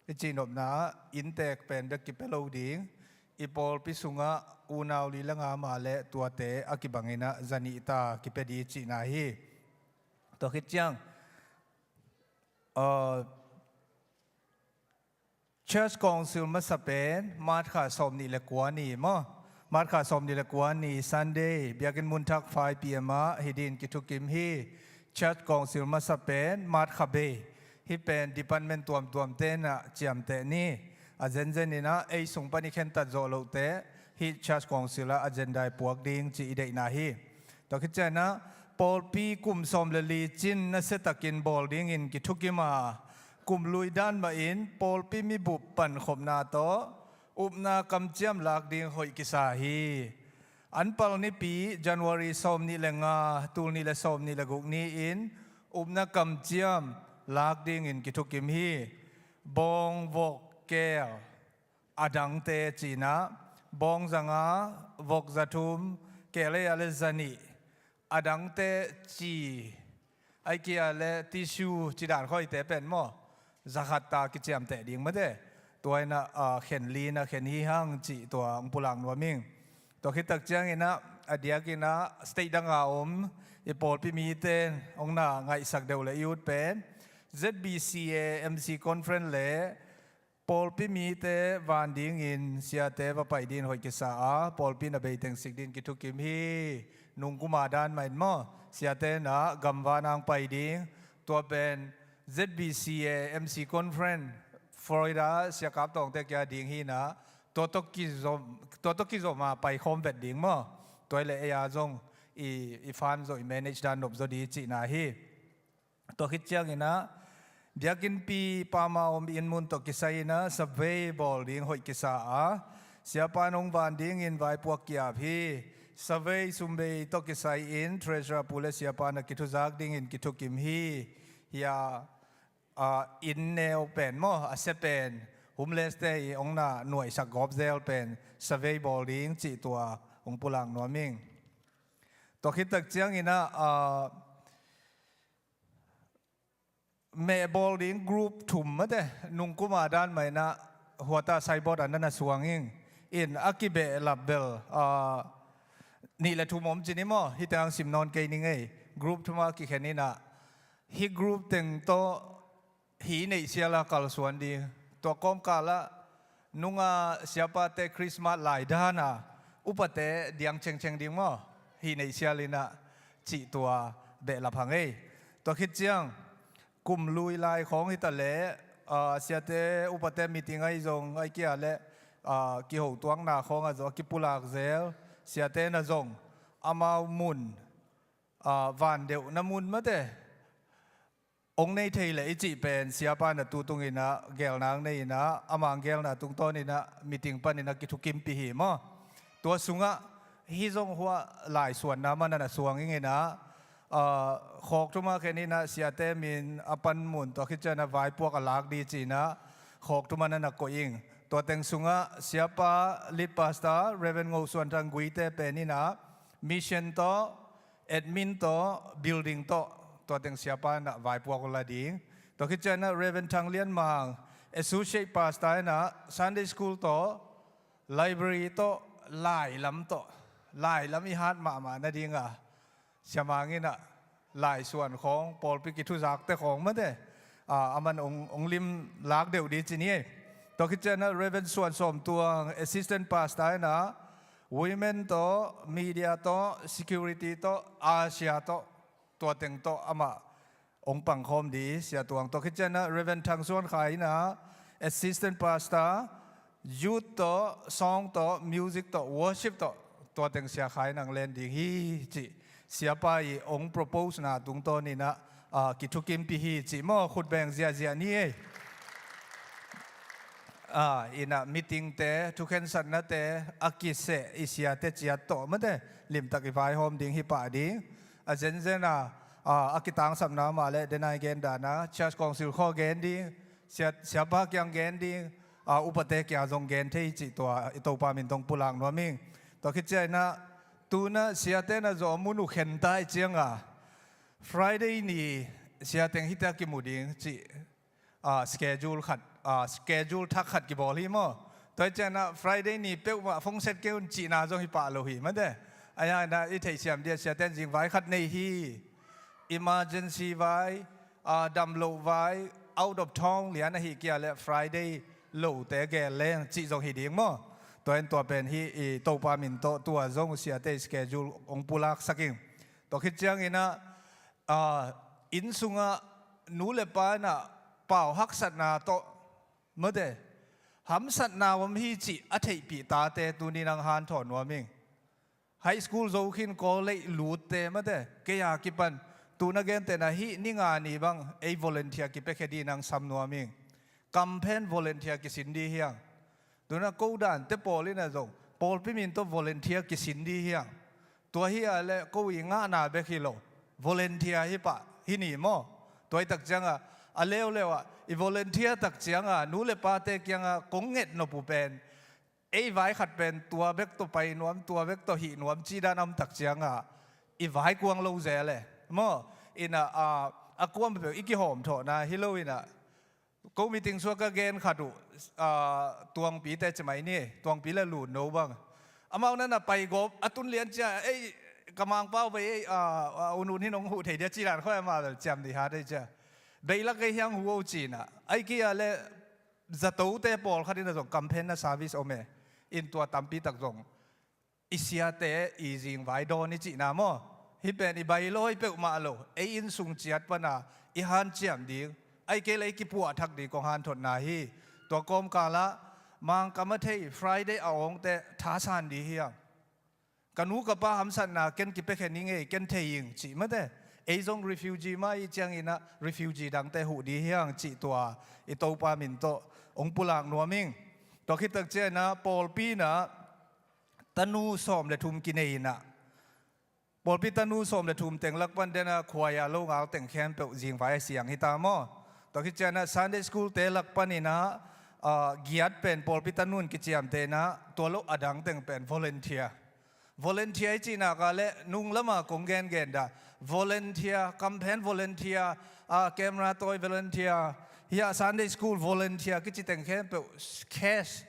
I cihnopna ah inntek pen bek kipia lo ding, i pawlpi sungah unau li le nga mah leh tuate a kibangin ah zanih ta kipia ding cihna hi. Tua khit ciang, ah, Church Council masa pen March kha sawmnih le kua ni maw? March kha sawmnih le kua ni Sunday, biakinn mun thak five P M ah hih dingin kithukim hi. Church Council masa pen March kha bei. Hih pen department tuamtuam ten ah ciamteh ni. A zenzen in ah ei sung pan i khentat zawh lohte hih Church Council ah agenda i puak ding cih i deihna hi. Tua khit ciangin ah pawlpi kum sawm le li cin nasiatakin bawl dingin kithukim a, kum lui dan mahin pawlpi mibup pankhopna tawh upna kamciam lak ding hoih kisa hi. Anpal nipi January sawmnih le nga, tul nih le sawmnih le guk ni-in upna kamciam lak dingin kithukim hi. Bawng, vok, keel a dangte ci-in ah, bawng za nga, vok za thum, keel ei a le za nih, a dangte ci Ai kia le tissue cidan khuaite pen maw, zakhat ta kiciamteh ding mate. Tua inah, ah, khen li na khen hi hang cih tua hong pulak nuam ing. Tua khit tak cianginah a diakinah state danga om i pawlpi mite hong na ngaihsak deuh le i ut pen Z B C A M C conference le pawlpi mite van dingin siate va pai dingin hoih kisa a, pawlpi na beiteng sik dingin kithukim hi. Nungkuma dan mah in maw, siate na gamvan ang pai ding. Tua pen Z B C A M C conference Florida siakap tawngte kia ding hi na, tua tawh kizom, tua tawh kizom a paikhawm vet ding maw. Tua i le ei a zong i, i fan zo i manage dan nop zo di cihna hi. Tua khit cianginah biakinnpi pama om inn mun tawh kisai inah survey bawl ding hoih kisa a, siapa nong van dingin vaipuak ki-ap hi. Survey sumbei tawh kisai in treasurer pu le siapa na kithuzak dingin kithukim hi. Hia, ah, inn neu pen maw, a sia pen homeless te i hong na nuaisak gawp zel pen survey bawl ding cih tua hong pulak nuam ing. Tua khit tak cianginah, ah, mehbawl ding group thum mate, nungkuma dan mah inah huata signboard ah na na suang ing. In a kibehlap bel, ah, nih le thum om ci ni maw, hih teng sim nawn kei ning ei. Group thum a kikhen inah hih group teng tawh hi neihsial a kalsuan ding. Tua kawmkalah nunga siapate Christmas lai dana upate diang chengcheng ding maw, hi neihsial inah cih tua behlap hang ei. Tua khit ciang kum lui lai khawng hita leh, ah, siate upate meeting ahi zong ai kia le, ah, kiho tuakna khawng a zong a kipulak zel. Siate na zong amau mun, ah, van deuh na mun mate hong nei thei leh i cih pen siapa na tu tunginah gelna hong nei inah, amang gelna tungtawninah meeting paninah kithukimpih hi maw. Tua sungah hih zong hua laisuanna mana na suang inginah, ah, khawk thuma khen inah siate min a panmun tua khit cianah vaipuak a lak di cinah khawk thuma na na koih ing. Tua teng sungah siapa lead pastor Reverend Ngo Suan Thang Guite pen inah mission tawh, admin tawh, building tawh, tua teng siapa inah vaipuak uh la ding. Tua khit cianah Reverend Thang Lian Mang, associate pastor inah Sunday school tawh, library tawh, lailam tawh, lailam i hat mahmah nadinga siamang inah laisuan khawng, pawlpi kithuzakte khawng mate, ah, aman ong, ong lim lak deuh di ci ni ei. Tua khit cianah Reverend Suan Sawm Tuang, assistant pastor inah women tawh, media tawh, security tawh, Asia tawh, tua teng tawh amah ong pangkhawm di Sia Tuang. Tua khit cianah Reverend Thang Suan Khai inah assistant pastor, youth tawh, song tawh, music tawh, worship tawh, tua teng Sia Khai nang len ding hi cih siapa i ong propose na tungtawninah, ah, kithukimpih hi cih maw, khutbeng ziahziah ni ei. Ah, inah meeting te, thukhensatnate a kiseh i siate ciat tawh mate limtak i vaihawm ding hi pah ding. A zenzen a, ah, a kitangsapna mah le denai gen dana church council khaw gen ding, sia, siapa kiang gen ding, ah, upate kia zong gen thei cih tua i Topa min tawh pulak nuam ing. Tua khit cianah tuna siate na zawh mun uh khen ta i cianga Friday ni siateng hita kimu ding cih, ah, schedule khat, ah, schedule thak khat kibawl hi maw. Tua i cianah Friday ni peuhmah phone set kei un cihna zong hi pah lo hi mate. Ahi hanah i theihsiam dia siaten zingvai khat nei hi. Emergency vai, ah, damloh vai, out of town lian ahi kia le Friday lote gel leng cih zong hi ding maw. Tua in tua pen hi i Topa min tawh tua zong siate schedule ong pulaksak ing. Tua khit cianginah, ah, inn sungah nu le pa inah pau haksatna tawh mate hamsatna om hi cih a theihpih tate tuni nang hanthawn nuam ing. High school zo khin college lutte mate kei a kipan tuna gentehna hih ni nga ni bang ei volunteer kipiakhia di nang sam nuam ing. Kamphen volunteer kisin di hiang. Tuna ko dante pawl inah zong pawlpi min tawh volunteer kisin di hiang. Tua hi a le ko i ngahna bek hi lo, volunteer hi pah hi ni maw. Tua i tak cianga a leuleu ah i volunteer tak cianga nu le pate kianga kong nget nop uh pen ei vai khat pen tua bek tawh pai nuam, tua bek tawh hih nuam cih dan a om tak cianga i vaikuang lo zel e maw. Ina, a, a kuam peuh i kihawm thawhna hi lo ina, ko meeting suak ka gen khat uh, a, Tuangpi te ci mai ni, Tuangpi le Lunno bang. Amau nana pai gawp a tun lian cia, ei, ka mangpau vei, ei, a, a, unun hin hong huh thei dia ci dan khoi amah bel ciam dih hat ei cia. Beilak ei hiang hu o cina. Ai kia le zato te pawlkhat ina zong campaign na service om e. In tua tampi tak zong i siate i zingvai dawn i cihna maw? Hih pen i bailawi peuhmah lo, ei inn sung ciat pana i hanciam ding, ai kei le i kipuah thak ding kong hanthotna hi. Tua kawmkalah Mangkam a thei Friday a awngte thasan dih hiam? Ka nu ka pa hamsatna ken kipiakhen i ngei, ken thei ing cih mate. Ei zong refugee mah i cianginah refugee dangte huh dih hiang cih tua i Topa min tawh hong pulak nuam ing. Tua khittak cianah pawlpi inah tanu sawm le thum kinei inah, pawlpi tanu sawm le thum teng lak pan dena khuaia lo ngal teng khempeuh zingvai a siang hita maw? Tua khit cianah Sunday school te lak paninah, ah, giat pen pawlpi tanu in kiciamte inah, tua lo a dang teng pen volunteer. Volunteer i cihnak ah le nung lama kong gengen dah, volunteer, campaign volunteer, ah, camera tawi volunteer, hiah Sunday school volunteer kici teng khempeuh cash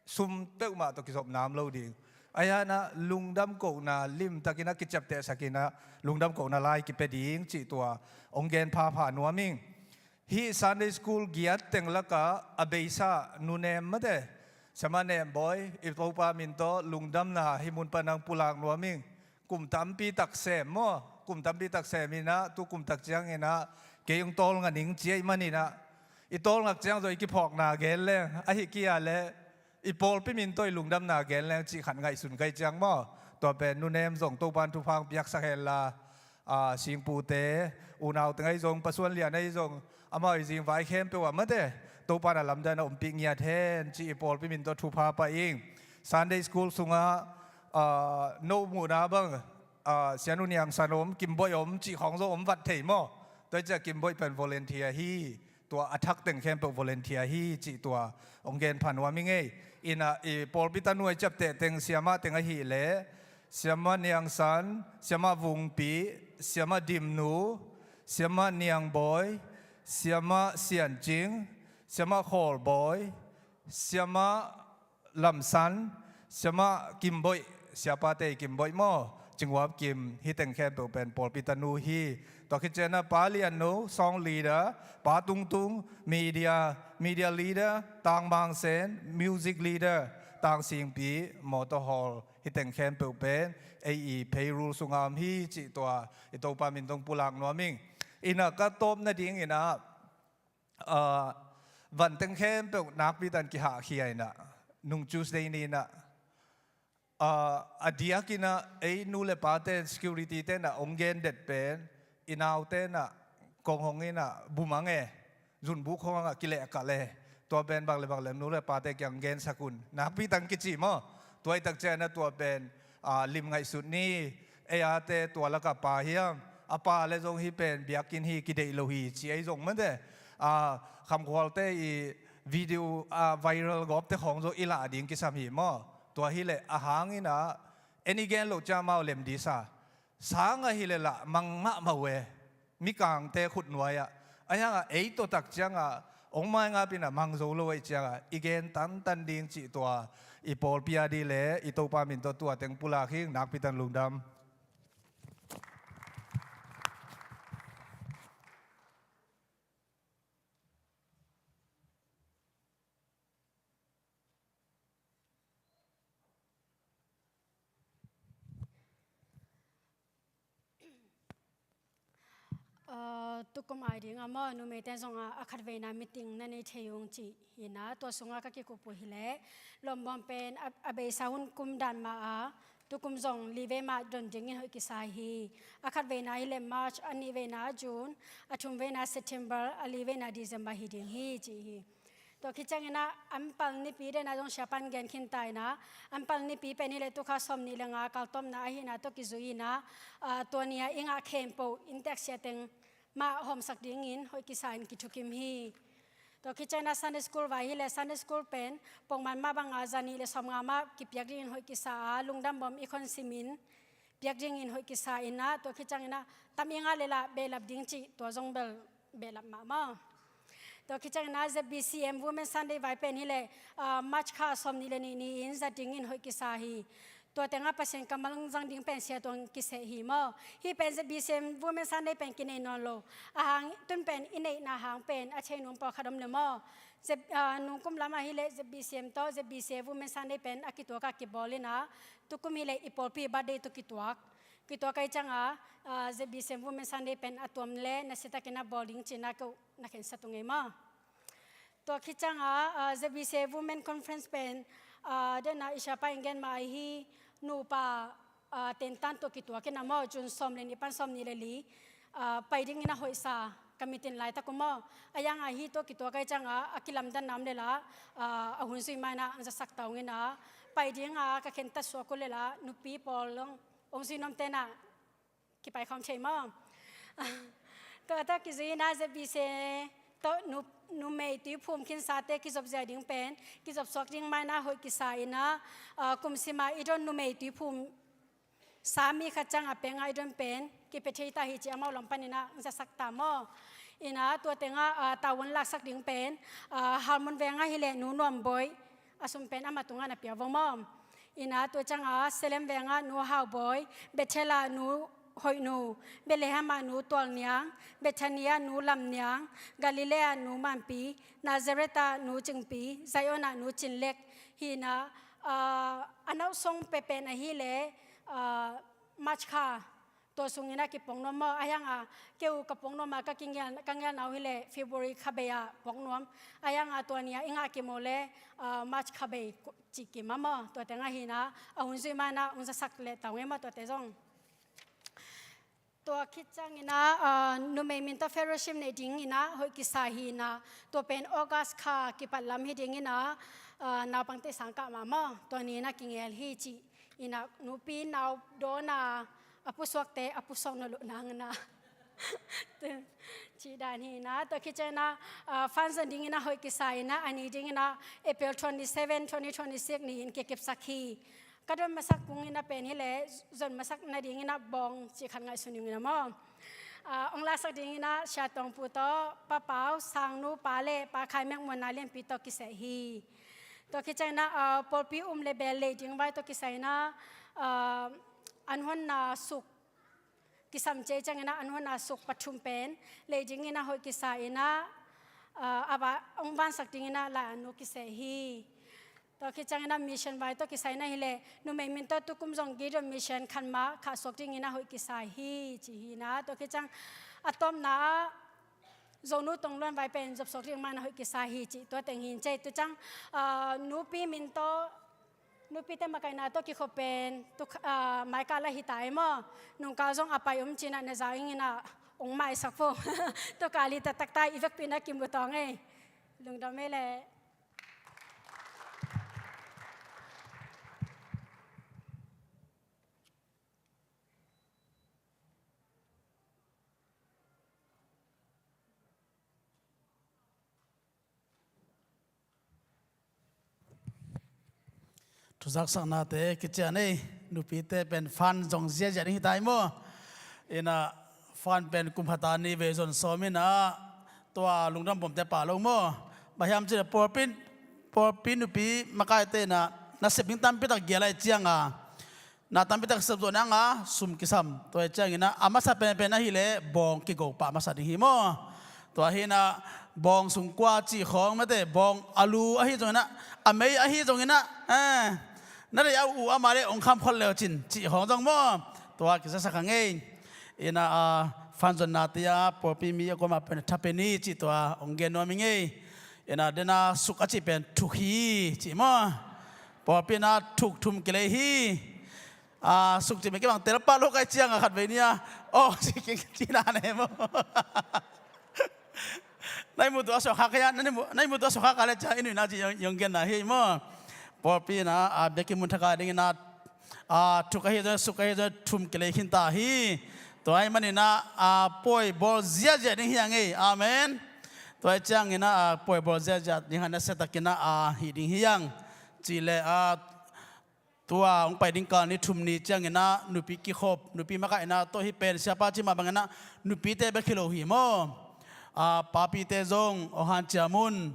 sum peuhmah tawh kizopna om lo ding. Ahi hanah lungdam kohna limtakinah kiciaptehsakinah lungdam kohna lai kipia ding cih tua hong gen phapha nuam ing. Hih Sunday school giat teng lakah a beisa nunem mate, Siamah Nembawi, i Topa min tawh lungdamna hih mun pan hong pulak nuam ing. Kum tampi tak sem maw? Kum tampi tak sem inah tu kum tak cianginah kei hong tawlnga ning ci ahih maninah i tawlngak ciang zong i kiphawkna gen leng ahi kia le i pawlpi min tawh i lungdamna gen leng cih khat ngaihsun kai ciang maw? Tua pen nunem zong Topan thupha hong piaksak henla, a, singpute, unau teng ahi zong, pasuan lian ahi zong, amau i zingvai khempeuh ah mate Topan a lamdang a ompih ngiat hen cih i pawlpi min tawh thupha pah ing. Sunday school sungah, a, no muhna bang, a, Sianu Niang San om, Kimbawi om cih khawng zong om vat thei maw? Tua hi ciah Kimbawi pen volunteer hi. Tua a thak teng khempeuh volunteer hi cih tua hong gen pha nuam ing ei. Inah i pawlpi tanu a i ciapteh teng siamah teng ahih leh Siamah Niang San, Siamah Vungpi, Siamah Dimnu, Siamah Niangbawi, Siamah Siancing, Siamah Khawlbawi, Siamah Lamsan, Siamah Kimbawi, siapate i Kimbawi maw? Cinguap Kim, hih teng khempeuh pen pawlpi tanu hi. Tua khit cianah Pa Lianno, song leader, Pa Tungtung, media, media leader, Tang Mang Sen, music leader, Tang Singpi, motor hall, hih teng khempeuh pen ei i payroll sungah om hi cih tua i Topa min tawh hong pulak nuam ing. Inah ka tawp nadinginah, ah, van teng khempeuh nakpi tan kihahkhia inah, nung Tuesday ni inah, ah, a diakinah ei nu le pate in, security tenah hong gen det pen i naute inah kong hong inah bumang e, zunbuk hong angah kilehkal e. Tua pen bang le bang le nu le pate kiang gensak un, nakpi tan kici maw? Tua i tak cianah tua pen, ah, lim ngaihsut ni. Ei ate tua lakah pa hiam? A pa le zong hih pen biakinn hi, kideih lo hi ci ei zong mate. Ah, Khamkhualte i video, ah, viral gawpte khawng zong i lah ding kisam hi maw? Tua hileh a hanginah en i gen loh ciang amau lem disa. Sang ahileh lah mang mahmah uh e. Mikangte khutnuai-ah. Ahi hangah ei tawh tak ciangah hong maingap inah mang zo lo ahih ciangah i gen tantan ding cih tua i pawlpi a dih le i Topa min tawh tua teng pulak hing, nakpi tan lungdam. Aa, tukum ai ding a maw, numeite zongah a khatveina meeting na nei thei ung cih hi inah, tua sungah ka kikup uh hileh, lawmbawm pen a, a beisa hun kum dan mah a, tukum zong livei mah don dingin hoih kisai hi. A khatveina hileh March, a nihveina June, a thumveina September, a liveina December hi ding hi ci hi. Tua khit cianginah Anpal Nipi dena zong siapan gen khin ta inah, Anpal Nipi pen hileh tukha sawmnih le nga kaltawpna ahi inah tua kizui inah, aa, tua ni-a i ngah khempeuh inntek siateng mah hawmsak dingin hoih kisa in kithukim hi. Tua khit cianginah Sunday school vai hileh Sunday school pen pongman mah banga zanih le sawmnga mah kipiak dingin hoih kisa a, lungdam bawm i khonsimin piak dingin hoih kisa in ah, tua khit ciangin ah tam i ngah leh lah behlap ding cih, tua zong bel behlap mahmah. Tua khit ciangin ah Z B C M Women Sunday vai pen hileh, ah, March kha sawmnih leh nih ni-in zat dingin hoih kisa hi. Tua tengah Pasian kammal zang ding pen Sia Tuang kiseh hi maw. Hih pen Z B C M Women Sunday pen kinei nawn lo. Ahang tun pen i neihna hang pen a thei nuam pawlkhat om leh maw. Z, ah, nungkum lamah hileh Z B C M tawh Z B C A Women Sunday pen a kituak ah kibawl in ah, tukum hileh i pawlpi birthday tawh kituak. Kituak ahih ciangah, ah, Z B C M Women Sunday pen a tuam leh nasia takin a bawl ding cih na kei uh na khensa tung ei maw. Tua khit ciangah, ah, Z B C A Women Conference pen, ah, den ah i siapa in gen mah ahi, nupa, ah, tentan tawh kituak in ah maw, June sawm leh nih pan sawmnih leh li, ah, pai dingin a hoihsa ka mitin laitak uh maw. Ahang ah hih tawh kituak ahih ciangah a kilamdanna om leh lah, ah, a hun zui ma-in ah hong zasak ta ung in ah, pai dingin ka khentat suak uh leh lah nupi pawl hong, hong zui nuamte in ah kipai khawm thei maw. Tua tawh kizui in ah Z B C A tawh nu, numei tuiphum khinsate kizop zia ding pen, kizop suak ding ma-in ah hoih kisa in ah, ah, kum sim a i don numei tuiphum sa mi khat ciang a peng a i don pen kipia thei ta hi cih amau lam panin ah hong zasak ta maw. In ah tua tengah, ah, tavuan laksak ding pen, ah, Halmun Veng ah hileh Nu Nuam Bawi, a sum pen amah tungah na pia vo maw. In ah tua ciangah Salem Veng ah Nu Hau Bawi, Bethel ah Nu Hoih Nu, Bethlehem ah Nu Tual Niang, Bethany ah Nu Lam Niang, Galilee ah Nu Manpi, Nazareth ah Nu Cingpi, Zion ah Nu Cin Lek hi in ah, ah, a nau song pia pen ahih leh, ah, March kha, tua sungin ah kipong nuam maw. Ahang ah kei uh ka pong nuam a, ka kingial, ka ngialna uh hileh February kha bei ah pong nuam. Ahang ah tua ni ah i ngah kim uh leh, ah, March kha bei cih kim a maw. Tua tengah hi in ah a hun zui ma-in ah hong zasak leh ta ung ei maw tuate zong. Tua khit ciangin ah, ah, numei min tawh fellowship nei dingin ah hoih kisa hi in ah, tua pen August kha kipat lam hi dingin ah, ah, naupangte sangkah mah maw, tua ni-in ah kingel hi cih in ah, nupi nau dawn a a pusuakte a pusuak nawn loh nang in ah cih dan hi in ah. Tua khit ciangin ah, ah, fund zon dingin ah hoih kisa in ah, a ni dingin ah April twenty seven, twenty twenty six ni-in kikepsak hi. Ka don masak kung in ah pen hileh, zon masak nadingin ah bawng cih khat ngaihsun ung in ah maw. Ah, hong laksak dingin ah Sia Tuang Pu tawh Pa Pau, Sangnu, Pa leh Pa Khai Mek Muan, Na Lian Pi tawh kiseh hi. Tua khit ciangin ah, ah, pawlpi um leh beel lei ding vai tawh kisai in ah, ah, an honna suk kisam cih ciangin ah an honna suk pathum pen lei dingin ah hoih kisa in ah, ah, a va, hong vansak dingin ah lai-atnu kiseh hi. Tua khit ciangin ah mission vai tawh kisai in ah hileh, numei min tawh tukum zong Gideon Mission khat mah khah suak dingin ah hoih kisa hi ci hi in ah. Tua khit ciang a tawpna ah Zonu Tongluan vai pen zop suak ding ma-in ah hoih kisa hi cih tua teng hi in cei. Tua ciang, ah, nupi min tawh, nupite makaihna tawh kikhop pen tu, ah, maikal ah hi ta ei maw. Nungkal zong a pai om ci-in ah na za ing in ah hong maisak vo. Tua kal hi taktak ta, i vekpi in ah kimu tawng ei. Lungdam ei leh. Thuzaksaknate kician ei, nupite pen fund zong ziazia ding hi ta ei maw. In ah fund pen kum khat a ni vei zon sawm in ah, tua lungdam pawmte pha lo maw. Bang hiam cih leh pawlpi, pawlpi nupi makaite in ah nasep ding tampi tak gial ahih ciang a, na tampi tak sep zawh nang a sum kisam. Tua ahih ciangin ah a masa penpen ahih leh bawng kigo pah masa ding hi maw. Tua hi in ah bawng sungkua cih khawng mate, bawng a lu ahi zongin ah, a mei ahi zongin ah, eh, na deih a uh uh a, amah leh hong kham khol le uh cin cih khawng zong maw. Tua kizasak hang ei. In ah, ah, fund zonnate ah pawlpi mi a kuamah pen tha pia ni cih tua hong gen nuam ing ei. In ah, den ah suk a cih pen thuk hi cih maw. Pawlpi in ah thuk thum kilei hi. Ah, suk cih mah kei bang tel pah lo ka hih ciang a khat vei ni a, aw ci kik ci na ne maw. Na ihmu tua suak khak hia, na ihmu, na ihmu tua suak khak a leh ciang i nuihna cih hong, hong genna hi maw. Pawlpi in ah, ah, biakinn mun thak a dingin ah, ah, thuk ahi zong, suk ahi zong, thum kilei khin ta hi. Tua ahih manin ah, ah, pawi bawl ziazia ding hi hang ei. Amen. Tua ahih ciangin ah, ah, pawi bawl ziazia ding hang, nasia takin ah, ah, hih ding hi hang. Cih leh, ah, tua hong pai ding kal ni thum ni ciangin ah nupi kikhop, nupi makaihna tawh hi pen, siapa cih mah bangin ah nupite bek hi lo hi maw. Ah, papite zong hong hanciam un,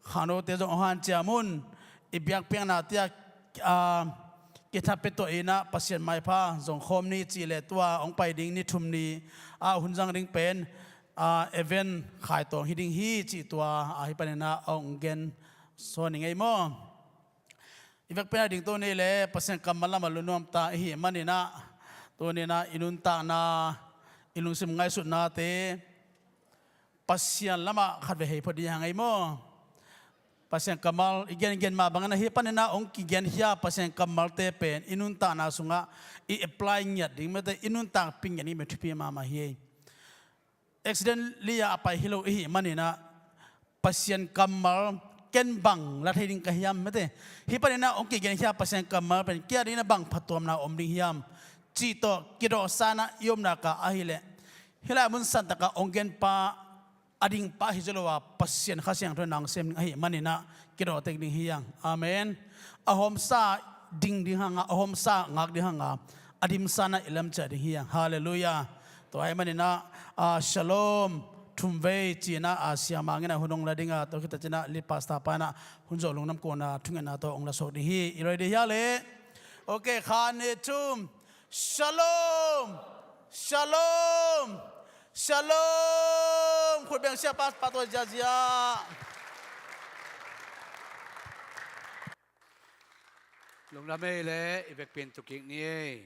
khangnote zong hong hanciam un, i biakpiaknate ah, ah, kithapiak tuah in ah Pasian maipha zong khawm ni cih leh tua hong pai ding ni thum ni ah hun zang ding pen, ah, event khaitawng hi ding hi cih tua, ah, hih panin ah hong gen sawn ing ei maw. I vekpi-in a ding tuni leh Pasian kammal lamah lungnuam ta i hih manin ah, tuni-in ah i nuntakna, i lungsim ngaihsutnate Pasian lamah khatvei hei phot ding hi hang ei maw. Pasian kammal i gengen mah bangin ah hih panin ah hong kigenkhia Pasian kammalte pen i nuntakna sungah i apply ngiat ding, mate, i nuntakpih ngiat ding pen thupi mahmah hi ei. Accidentally a pai hi lo i hih manin ah Pasian kammal ken bang la thei ding ka hiam, mate. Hih panin ah hong kigenkhia Pasian kammal pen kei a dingin ah bang phattuamna om ding hiam cih tawh kidawhsa-in ah i omna ka ahih leh, hih lai mun santak ah hong genpa a dingpa hi zaw lo a, Pasian Kha Siangtho in ah hong sem ding ahih manin ah kidawh tek ding hi hang. Amen. A hawmsa ding ding hang a, a hawmsa ngak ding hang a, a dimsa-in ah i lamciah ding hi hang. Halleluiah. Tua ahih manin ah, ah, shalom thumvei ci-in ah, ah, siamah in ah hun hong la ding a, tua khit teh ci-in ah lead pastor pa in ah hun zawh lungdam kohna thungetna tawh hong la suak ding hi. I ready hia leh? Ok, khat, nih, thum. Shalom! Shalom! Shalom! Khut beng, siapa, pastor ziazia. Lungdam ei leh, i vekpi-in tu kik ni ei.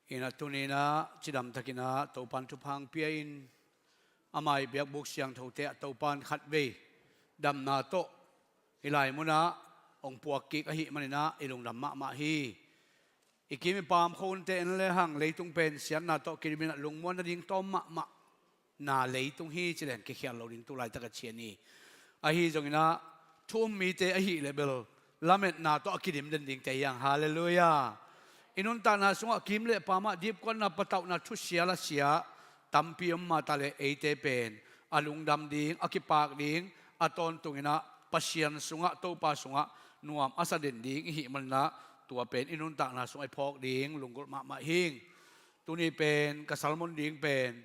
Inah tuni-in ah cidam takin ah Topa'n thupha hong pia-in, ama ii biakbuk siangthote ah Topa'n khatvei damna tawh hih lai munah hong puak kik ahih manin ah i lungdam mahmah hi. I kim i paam khua hunte en lehang leitung pen siatna tawh kidim in ah lungmuan nading tawm mahmah na leitung hi ci leng kikhial lo ding tu laitak a cian hi. Ahi zongin ah thu um mite ahih leh bel lametna tawh a kidim den dingte hi hang. Halleluiah. I nuntakna sungah kim le paam ah dipkuatna, patauhna, thusia lasia tampi om mah ta leh eite pen a lungdam ding, a kipak ding, a tawntungin ah Pasian sungah, Topa sungah nuam a sa den ding i hih manin ah tua pen i nuntakna sungah i phawk ding lunggulh mahmah hi ing. Tuni pen ka sermon ding pen,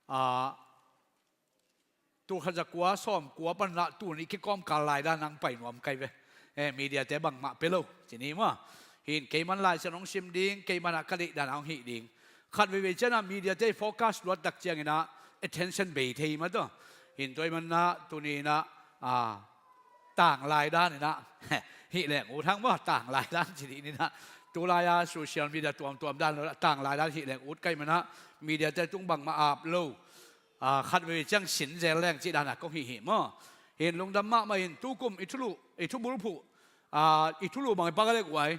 ah, tulkhat zakua sawmkua panin ah tuni kikawmkal lai dan hong pai nuam ka hi ve. Eh, mediate bangmah pia lo ci ni maw. Hi in keiman Lai Siangtho hong sim ding, keimah in ah ka deih dan hong hih ding. Khat veivei ciangin ah mediate focus luat tak ciangin ah attention bei thei mah tawh. Hi in tua ahih manin ah tuni-in ah, ah, tanglai dan in ah hih leng ut hang maw, tanglai dan ci dih ni in ah. Tu lai-a social media tuamtuam dan lo, tanglai dan hih leng ut ka hih manin ah mediate tung bangmah ap lo. Ah, khat veivei ciang sin zel leng cih dan a kong hih hi maw. Hi in lungdam mahmah in, tukum i thulu, i thubulphuh, ah, i thulu bang i pak a leh guai.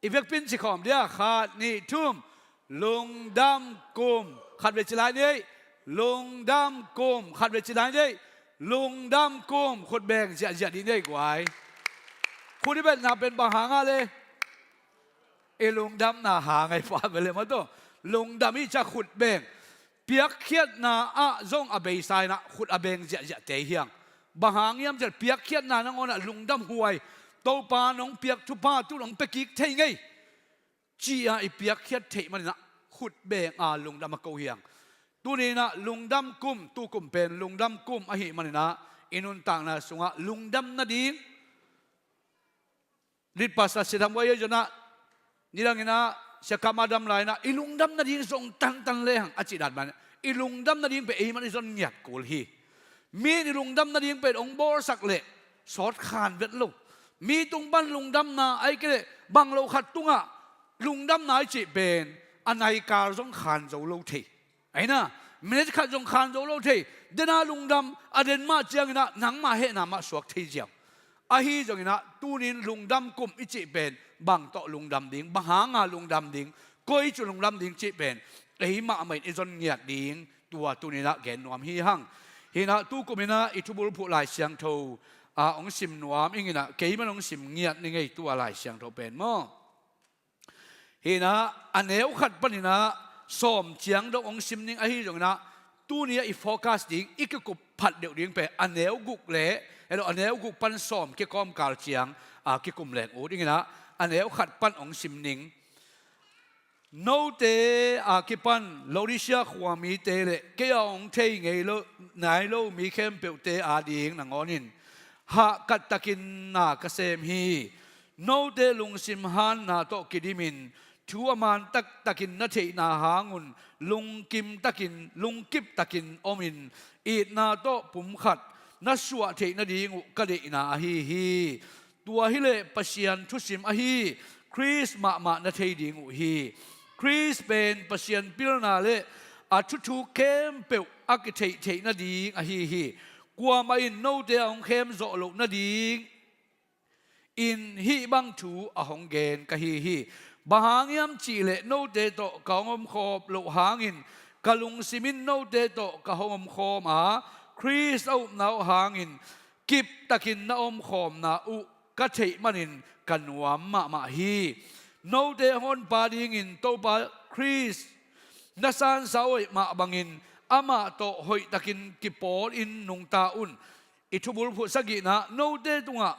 I vekpi-in ci khawm dia, khat, nih, thum. Lungdam kum. Khat vei ci lai ni ei. Lungdam kum. Khat vei ci lai ni ei. Lungdam kum. Khut beng ziahziah dih ni ei guai. Khut i betna pen bang hang a leh? I lungdamna hang a hi pah ve leh mah tawh. Lungdam i cih khut beng. Piakkhiatna ah zong a beisa in ah khut a beng ziahziahte hi hang. Bang hang hiam cih leh piakkhiatna nangawn ah lungdam huai. Topa nong piak thupha tu-in hong pia kik thei ing ei, ci-a i piakkhiat theih manin ah khut beng a lungdam a ko hi hang. Tuni-in ah lungdam kum, tukum pen lungdam kum ahih manin ah i nuntakna sungah lungdam nading, lead pastor Sia Tham Uai ahi zongin ah, nidangin ah Sia Kap Madam lai-in ah i lungdam nading zong tantan lehang a cih dan bangin ah i lungdam nading pen ei mah in i zon ngiat kul hi. Mi in i lungdam nading pen hong bawlsak leh sawt khan vet lo. Mi tung pan lungdamna ahih kei leh bang lo khat tungah lungdamna i cih pen a naikal zong khan zo lo thei. Ahi na, minute khat zong khan zo lo thei. Den a lungdam, a den mah ciangin ah nangma hehna mah suak thei ziau. Ahi zongin ah tuni-in lungdam kum i cih pen bang tawh lungdam ding, bang hang a lungdam ding, koi ci-in lungdam ding cih pen ei mahmah in i zon ngiat ding, tua tuni-in ah gen nuam hi hang. Hi in ah tukum in ah i thubulphuh Lai Siangtho a hong sim nuam ing in ah, keiman hong sim ngiat ning ei tua Lai Siangtho pen maw. Hi in ah a neu khat panin ah sawm ciang dong hong sim ning, ahi zongin ah Tuni-ah i focus ding, i kikup phat deuh ding pen a neu guk le, hello, a neu guk pan sawm kikawmkal ciang a kikum leng ut dingin ah, a neu khat pan hong sim ning. Note a kipan Laodicea khuamite le kei a hong thei ngei lo, nai lo mi khempeuhte ading nangawn in hahkat takin na ka sem hi. Note lungsim hanna tawh kidimin thu a man taktakin na theihna hangun lungkim takin, lungkip takin omin itna tawh pumkhat na suah theih nading uh ka deihna ahi hi. Tua hileh Pasian thusim ahi Khrist mahmah na thei ding uh hi. Khrist pen Pasian pilna le a thuthu khempeuh a kitheih theih nading ahi hi. Kuamah in note a hong khem zawh loh nading in hih bang thu a hong gen ka hi hi. Bang hang hiam cihleh note tawh ka hong omkhawm loh hangin ka lungsim in note tawh ka hong omkhawm a, Khrist a upna uh hangin kiptakin na omkhawmna uh ka theih manin ka nuam mahmah hi. Note honpa dingin Topa Khrist na sansa hoih mah bangin amah tawh hoihtakin kipawlin nungta un. I thubul phuh sagihna, note tungah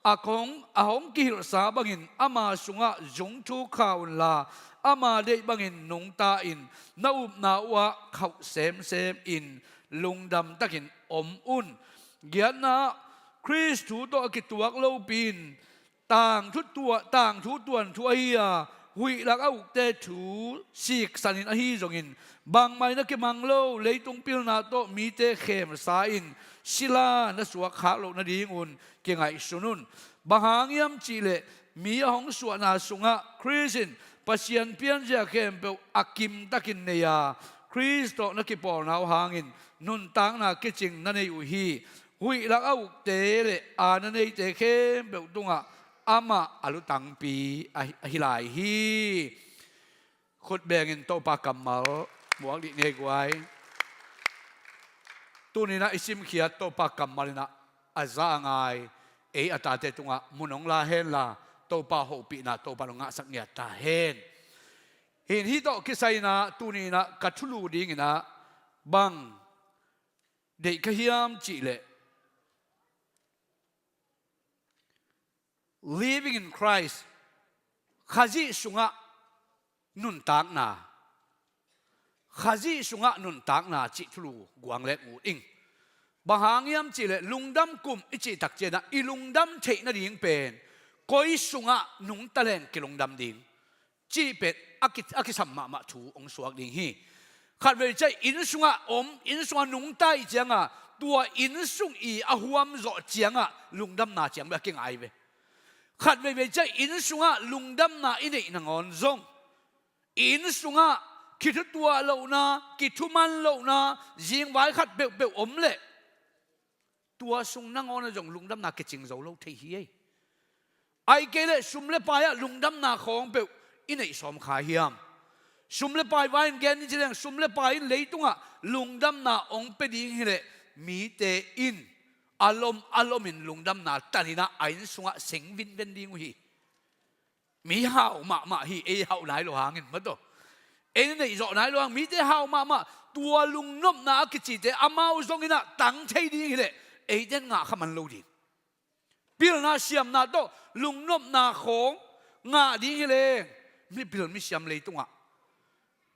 a hong, a hong kihilhsa bangin ama sungah zungthuk kha unla, ama deih bangin nungta in na upna uhah khauh semsem in lungdam takin om un. Giatna, Khrist thu tawh a kituak lopi in tangthu tua, tangthu tuanthu ahi a, huih lak a ukte thu siksanin ahi zongin, bangmah in a kimang lo leitung pilna tawh mite khemsa in sila na suak khak loh nadingun kingaihsun un. Bang hang hiam cihleh mi a hong suahna sungah Khrist in Pasian pianzia khempeuh a kimtakin nei a, Khrist tawh na kipawlna uh hangin nuntakna kicing na nei uh hi. Huih lak a ukte le a na neite khempeuh tungah amah a lutangpi ahi, ahi lai hi. Khut bengin Topa kammal muak dih ni ei guai. Tuninah i simkhiat Topa kammal inah a za a ngai ei a tate tungah mun hong la henla, Topa hopihna Topa hong ngahsak ngiat ta hen. Hin hih tawh kisai inah tuninah ka thulu dinginah bang deih ka hiam cihleh, living in Christ, Khazih sungah nuntakna, Khazih sungah nuntakna cih thulu guang lek ut ing. Bang hang hiam cihleh lungdam kum i cih takcianah i lungdam theih nading pen koi sungah nungta leng kilungdam ding cih pen a ki, a kisam mahmah thu hong suak ding hi. Khatvei ciah inn sungah om, inn sungah nungta ih cianga tua inn sung i a huam zawh ciangah lungdamna ciang bek a kingai ve. Khatveivei ciah inn sungah lungdamna i neih nangawn zong inn sungah kithutuah lohna, kithuman lohna, zingvai khat peuhpeuh om leh tua sung nangawn ah zong lungdamna kicing zo lo thei hi ei. Ahih kei leh sum le pai ah lungdamna khawng peuh i neih sawm kha hiam? Sum le pai vai in gen ni ci leng, sum le pai in leitungah lungdamna hong pia ding hileh mite in a lom a lomin lungdamna taninah a inn sungah seng vinven ding uh hi. Mi hau mahmah hi, ei hau nai lo hangin mataw. Ei na neih zawh nai lo hang, mite hau mahmah. Tua lungnopna a kicite amau zonginah tang thei ding hileh eiten ngah kha man lo ding. Pilna siamna tawh lungnopna khawng ngah ding hileh mipil misiam leitungah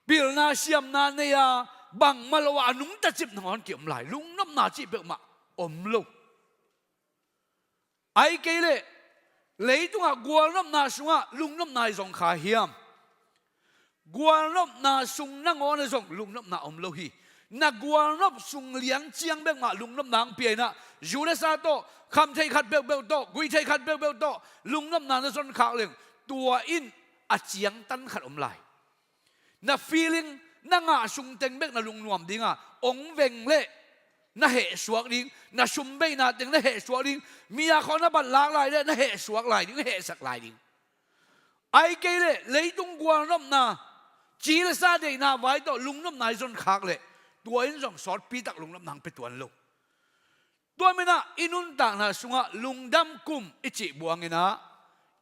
pilna siamna nei a bangmah lo ah a nungta cip nangawn kiom lai, lungnopna cih peuhmah om lo. Ahih kei leh leitungah gualnopna sungah lungnopna i zong kha hiam? Gualnopna sung nangawn ah zong lungnopna om lo hi. Na gualnop sung liang ciang bekmah lungnopna hong pia inah, zu le sa tawh, khamtheih khat peuhpeuh tawh, guihtheih khat peuhpeuh tawh lungnopna na zon khak leng tua in a ciangtan khat om lai. Na feeling, na ngah sung teng bek na lungnuam dinga hong veng leh na hehsuak ding, na sumbeina teng na hehsuak ding, mi a khawng na bat lak lai leh na hehsuak lai ding, hehsak lai ding. Ahih kei leh leitung gualnopna, ci le sa deihna vai tawh lungnopna i zon khak leh tua in zong sawtpi tak lungnopna hong pia tuan lo. Tua manin ah i nuntakna sungah lungdam kum i cih buanginah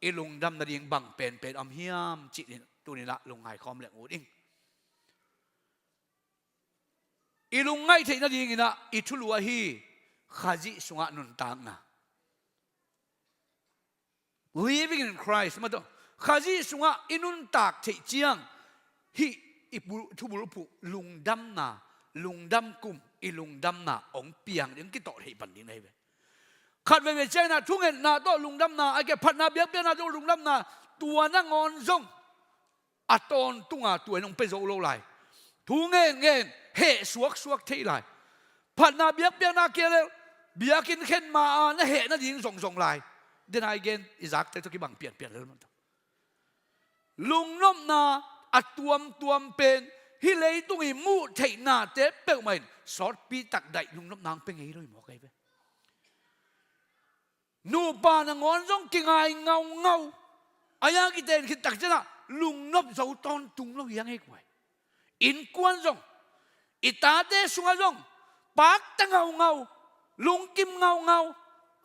i lungdam nading bang penpen om hiam cih tuninah lungngai khawm leng ut ing. I lungngaih theih nadingin ah i thulu ahi Khazih sungah nuntakna. Living in Christ, mah tawh Khazih sungah i nuntak theih ciang hih i bu-, thubulphuh lungdamna, lungdam kum, i lungdamna hong piang ding, kitawh theih pan ding na hi ve. Khat veivei ciangin ah thungetna tawh lungdamna, a kiphatna biakpiakna tawh lungdamna, tua nangawn zong a tawntunga tua in hong pia zo lo lai. Thu ngenngen, heh suaksuak thei lai. Phatna biakpiakna kia le biakinn khen ma-a na heh nading zongzong lai. Den a i gen i zakte tawh kibang pianpian lel mah tawh. Lungnopna a tuamtuam pen hih leitung i muh theihnate peuhmah in sawtpi tak daih lungnopna hong pia ngei lo hi mawk ahi ve. Nupa nangawn zong kingai ngaungau. A yang i ten khit tak ciangin ah lungnop zo tawntung lo hi hang ei guai. Innkuan zong, i tate sungah zong pakta ngaungau, lungkim ngaungau.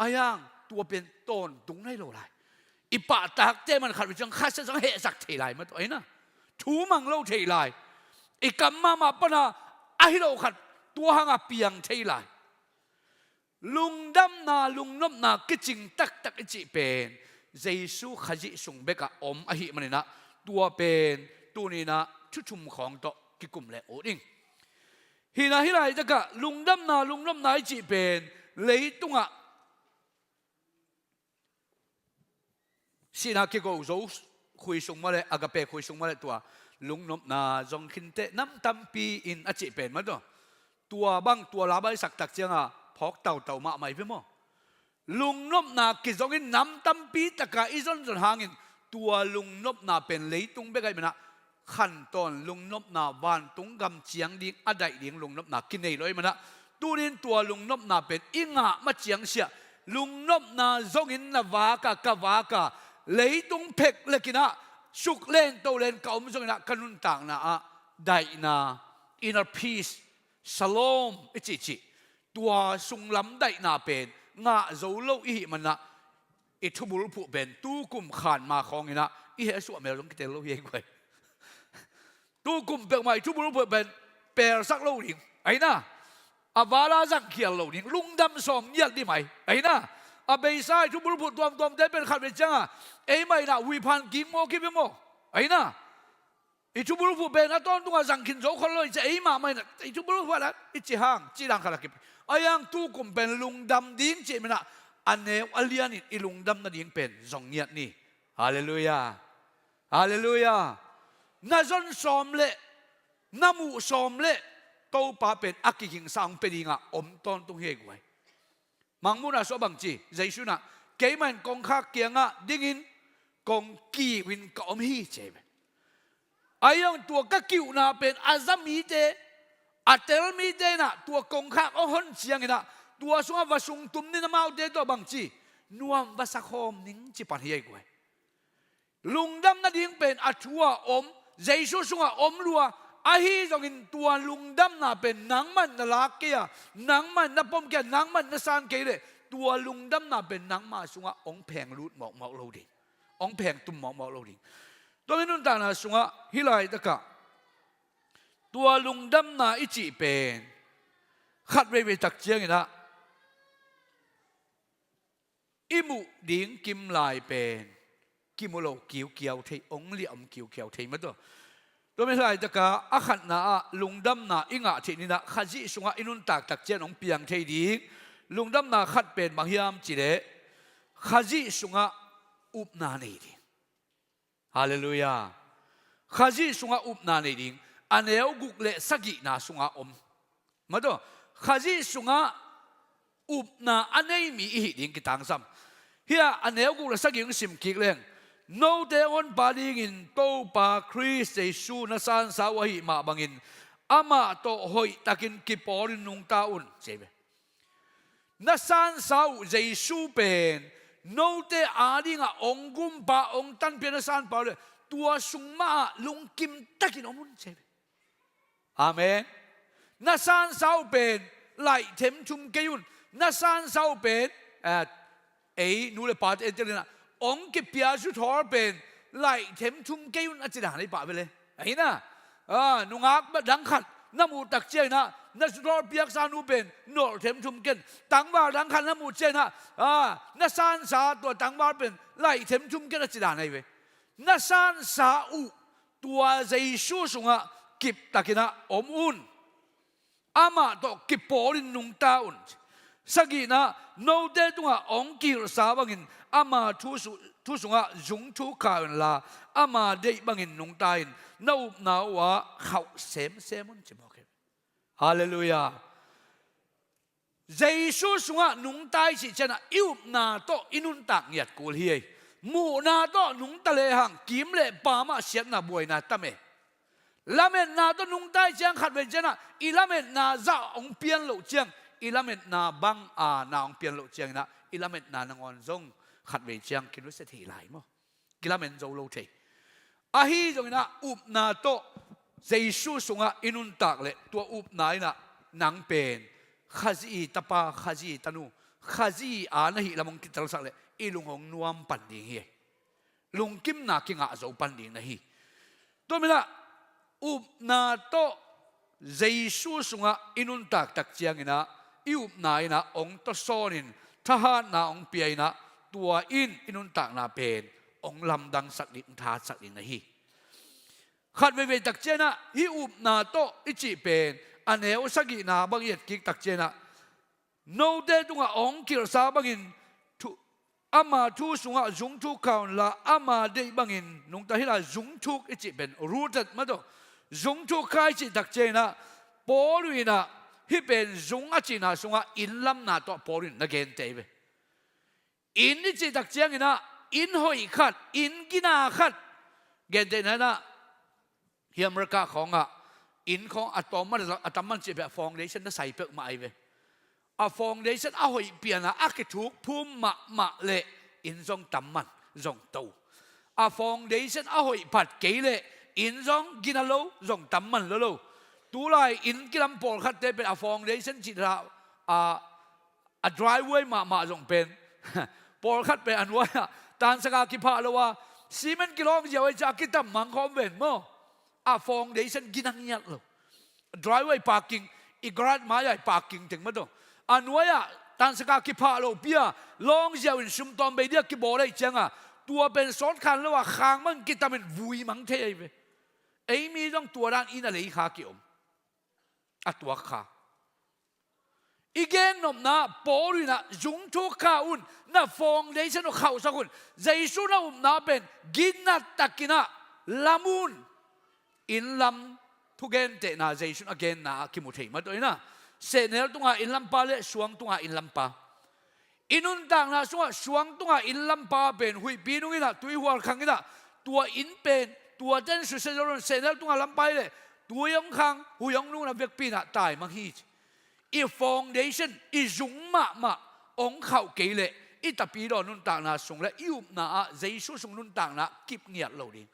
A yang tua pen tawntung nai lo lai. I pahtakte man khat vei ciang khasia zong hehsak thei lai mah tawh ahi na. Thu mang lo thei lai. I kam mahmah pana ahi lo khat tua hanga piang thei lai. Lungdamna, lungnopna kicing taktak i cih pen Jesu Khazih sung bekah om ahih manin ah tua pen tuni-in ah thu thum khawng tawh kikum leh ut ing. Hi-in ah hih laitakah lungdamna, lungnopna i cih pen leitungah sihna kiko zo khui sung mawle, agape khui sung mawle, tua lungnopna zong khinteh nam tampi in a cih pen mah tawh. Tua bang, tua la baisak tak cianga phawk tautau mahmah hi ve maw? Lungnopna kizongin nam tampi taka i zonzon hangin tua lungnopna pen leitung bek ahih manin ah khantawn lungnopna, vantung gam ciang ding a daih ding lungnopna kinei lo ahih manin ah, tuni-in tua lungnopna pen i ngah ma ciang siah, lungnopna zongin na vak a, ka vak a, leitung phek lekin ah suk len to len ka om zongin ah ka nuntakna ah daihna, inner peace, shalom i cihcih, tua sunglam daihna pen ngah zo lo i hih manin ah, i thubulphuh pen tukum khan ma khawngin ah i heh suah mel zong kitel lo hi ei guai. Tukum peuhmah i thubulphuh pen pelsak lo ding, ahi na. A vala zangkhial lo ding, lungdam sawm ngiat ding mai, ahi na. A beisa i thubulphuh tuamtuamte pen khat vei cianga eimah in ah huiphan kik mawk hi ve maw, ahi na. I thubulphuh pen a tawntungah zang khin zo khol lo i ci, eimah mah in ah i thubulphuh ah i ci hang, ci dan khat a kip. A yang tukum pen lungdam ding cih manin ah a neu a lianin i lungdam nading pen zong ngiat ni. Halleluiah. Halleluiah. Na zon sawm leh, na muh sawm leh Topa pen a kigingsa hong pia dinga om tawntung hi ei guai. Mangmuhna sungah bang ci, Jesu in ah, keimah in kongkhak kiangah dingin kong kiu in ka om hi, ci hi ve. Ahi zongin tua ka kiuhna pen a za mite, a tel mite in ah tua kongkhak hong hon ciangin ah, tua sungah va sungtum ni, amaute tawh bang ci, nuam va sa khawm ning ci pan hi ei guai. Lungdam nading pen a thu-a om, Jesu sungah om lua, ahi zongin tua lungdamna pen nangmah in na lak kei a, nangmah in na pom kei a, nangmah in na san kei leh, tua lungdamna pen nangmah sungah hong pheng lut mawkmawk lo ding, hong pheng tum mawkmawk lo ding. Tua mi nuntakna sungah hih laitakah tua lungdamna i cih pen khat veivei tak ciangin ah i muh ding kim lai pen kimu lo kiukiau thei, hong liah om kiukiau thei mah tawh. Tua mi laitakah a khatna ah lungdamna i ngah theih ni-in ah Khazih sungah i nuntak tak ciang hong piang thei ding lungdamna khat pen bang hiam cih leh Khazih sungah upna nei ding. Halleluiah. Khazih sungah upna nei ding, a neu guk le sagihna sungah om. Mah tawh, Khazih sungah upna a nei mi i hih ding kitangsam. Hih a neu guk le sagih hong sim kik leng, note honpa dingin Topa Khrist Jesu na sansa uh ahih mah bangin amah tawh hoihtakin kipawlin nungta un, ci hi ve. Na sansa uh Jesu pen note adingah hong gumpa, hong tanpia na sanpa uh leh tua sung mah ah lungkim takin om un, ci hi ve. Amen. Na sansa uh pen laihthem thum kei un. Na sansa uh pen, eh, ei nu le pate en tel in ah, hong kipia suthawl pen laihthem thum kei un a ci dan hi pah ve le. Ahi na, ah, nungak dang khat na muh tak ciangin ah Na suthawl piaksa nu pen nolh themthum ken, tangval dang khat na muh ciangin ah, a, na sansa tua tangval pen laih themthum ken a ci dan ahi ve. Na sansa uh tua Jesu sungah kiptakin ah om un. Amah tawh kipawlin nungta un. Sagihna, note tungah hong kihilhsa bangin ama thu su-, thu sungah zungthuk kha unla, ama deih bangin nungta in, na upna uhah khauh semsem un, ci mawk hi. Halleluiah. Jesu sungah nungta i cih ciangin ah i upna tawh i nuntak ngiat kul hi. Muhna tawh nungta lehang kim le paam ah siatna buaina tam e. Lametna tawh nungta i ciang khatvei ciangin ah i lametna zah hong pian loh ciang, i lametna bang a na hong pian loh ciangin ah i lametna nangawn zong khatvei ciang kinusia thei lai maw? Kilamen zo lo thei. Ahi zongin ah upna tawh Jesu sungah i nuntak leh tua upna in ah nang pen Khazih i tapa, Khazih i tanu, Khazih a na hih lam hong kitelsak leh i lung hong nuam pan ding hi. Lungkimna kingah zo pan ding na hi. Tua manin ah upna tawh Jesu sungah i nuntak tak ciangin ah i upna in ah hong tawsawnin thahatna hong pia in ah tua in i nuntakna pen hong lamdangsak ding, hong thahatsak ding na hi. Khat veivei tak ciangin ah hih upna tawh i cih pen a neu sagihna bang i etkik tak ciangin ah note tungah hong kilhsa bangin thu, ama thu sungah zungthuk kha unla, ama deih bangin nungta, hih lai zungthuk i cih pen rooted mah tawh, zungthuk kha i cih tak ciangin ah Paul in ah hih pen zung a cihna sungah inn lamna tawh Paul in na gente hi ve. Inn i cih tak ciangin ah inn hoih khat, inn gina khat, gentehna in ah hih America khawngah inn khawng a tawm man a tam man cih peuh a foundation na sai peuhmah ahi ve. A foundation a hoih pian a, a kithuk phum mahmah leh inn zong tam man, zong to. A foundation a hoih phat kei leh inn zong gina lo, zong tam man lo lo. Tulai inn kilam pawlkhatte pen a foundation cih a, a a driveway mahmah zong pen pawlkhat pen a nuai-ah tansaka kiphah lo a, cement kilawng ziau ei cia a kitam mang khawm ven maw? A foundation gina ngiat lo. Driveway parking, i garage mai-ah i parking teng mah tawh, a nuai-ah tansaka kiphah lo pi a, lawng ziau in sum tawm bei dia kibawl ei cianga, tua pen sawt khan lo a, khang mang kitamin vui mang thei ei ve. Ei mi zong tua dan in a lei kha kiom, a tuak kha. I gennopna Paul in ah zungthuk kha un, na foundation uh khauhsak un. Jesu na upna pen ginat takin ah lam un. Inn lam thugentehna Jesu in a genna ah kimu thei mah tawh in ah, sehnel tunga inn lampa le suang tunga inn lampa. I nuntakna sungah suang tunga inn lampa pen huihpi nung in ah, tuihual khang in ah, tua inn pen, tua ten susia zo lo in sehnel tunga lampa hi leh, tui hong khang, huih hong nung in ah vekpi in ah taimang hi ci. I foundation, i zung mahmah hong khauh kei leh i tapidaw nuntakna sung le i upna ah Jesu sung nuntakna kip ngiat lo ding.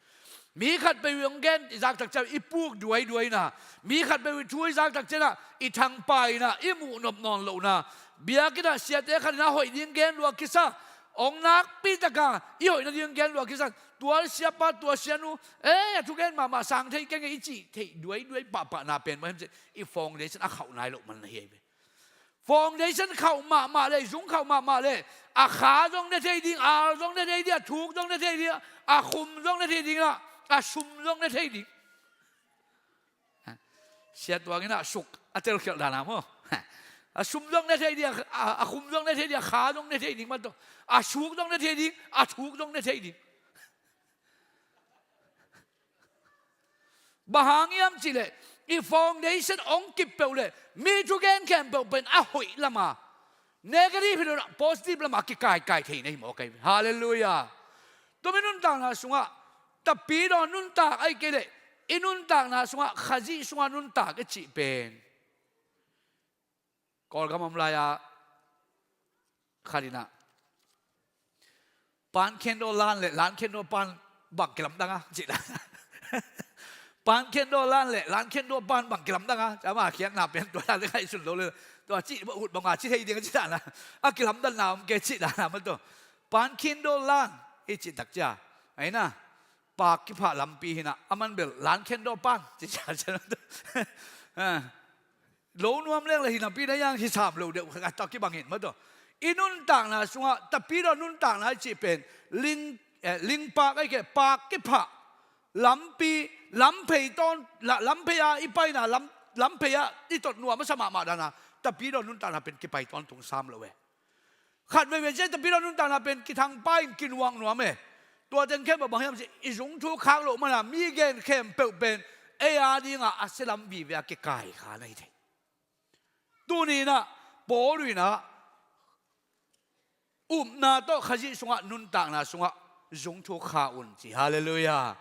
Mi khat peuh i hong gen i zak tak ciang i puk duaiduai na, mi khat peuh i thu i zak tak ciang ah i thangpai na, i muh nop nawn loh na. Biakinn ah siate khat in a hoih ding gen lua kisa, hong nakpi taka i hoih nading gen lua kisa, tua siapa, tua sianu, eh, a thugen mahmah sang thei keng e i cih theih duaiduai pahpah na pen mah hiam cih, i foundation a khauh nai loh man na hi ei ve. Foundation khauh mahmah leh, zung khauh mahmah leh, a kha zong ne thei ding, al zong ne thei ding, a thuk zong ne thei ding, a khum zong ne thei ding, a, a sum zong ne thei ding. Sia Tuang in ah suk a telkhialh dan a maw. A sum zong ne thei ding, a, a khum zong ne thei ding, a kha zong ne thei ding mah tawh, a suk zong ne thei ding, a thuk zong ne thei ding. Bang hang hiam cih leh, i foundation hong kip peuh leh mi thugen khempeuh pen a hoih lam a, negative hi lo in ah positive lam a kikaikai thei na hi mawk ei. Halleluiah. Tua mi nuntakna sungah, tapidaw nuntak ahih kei leh i nuntakna sungah Khazih sungah nuntak i cih pen, Kawlgam om lai-a khat in ah, pan khendaw lan le lan khendaw pan bang kilamdang a cih dan. Pan khendaw lan le lan khendaw pan bang kilamdang a, ama khiatna pen tua dan le ngaihsun lo le, tua cih ut bang a ci thei ding a cih dan a, a kilamdanna om kei cih dan a mah tawh. Pan khendaw lan i cih tak cia, ahi na, pak kiphah lampi hi in ah, a man bel lan khendaw pan cih cia cia. lo nuam leng le hi napi na yang hi sam lo deuh khat a kibang hi mah tawh. I nuntakna sungah tapidaw nuntakna i cih pen ling, eh, lingpak a hi kei, pak kiphah, lampi, lamphei tawn, la-, lamphei a i paina, lam, lamphei a i tot nuam a sa mahmah dan a, tapidaw nuntakna pen kipai tawntung sam lo e. Khat veivei ciang tapidaw nuntakna pen kithangpa in kinuak nuam e. Tua teng khempeuh bang hiam cih, i zungthuk khak loh man a mi gen khempeuh pen ei a dingah a sia lam vive a kikai kha na hi thei. Tuni in ah Paul in ah upna tawh Khazih sungah, nuntakna sungah zungthuk kha un ci. Halleluiah.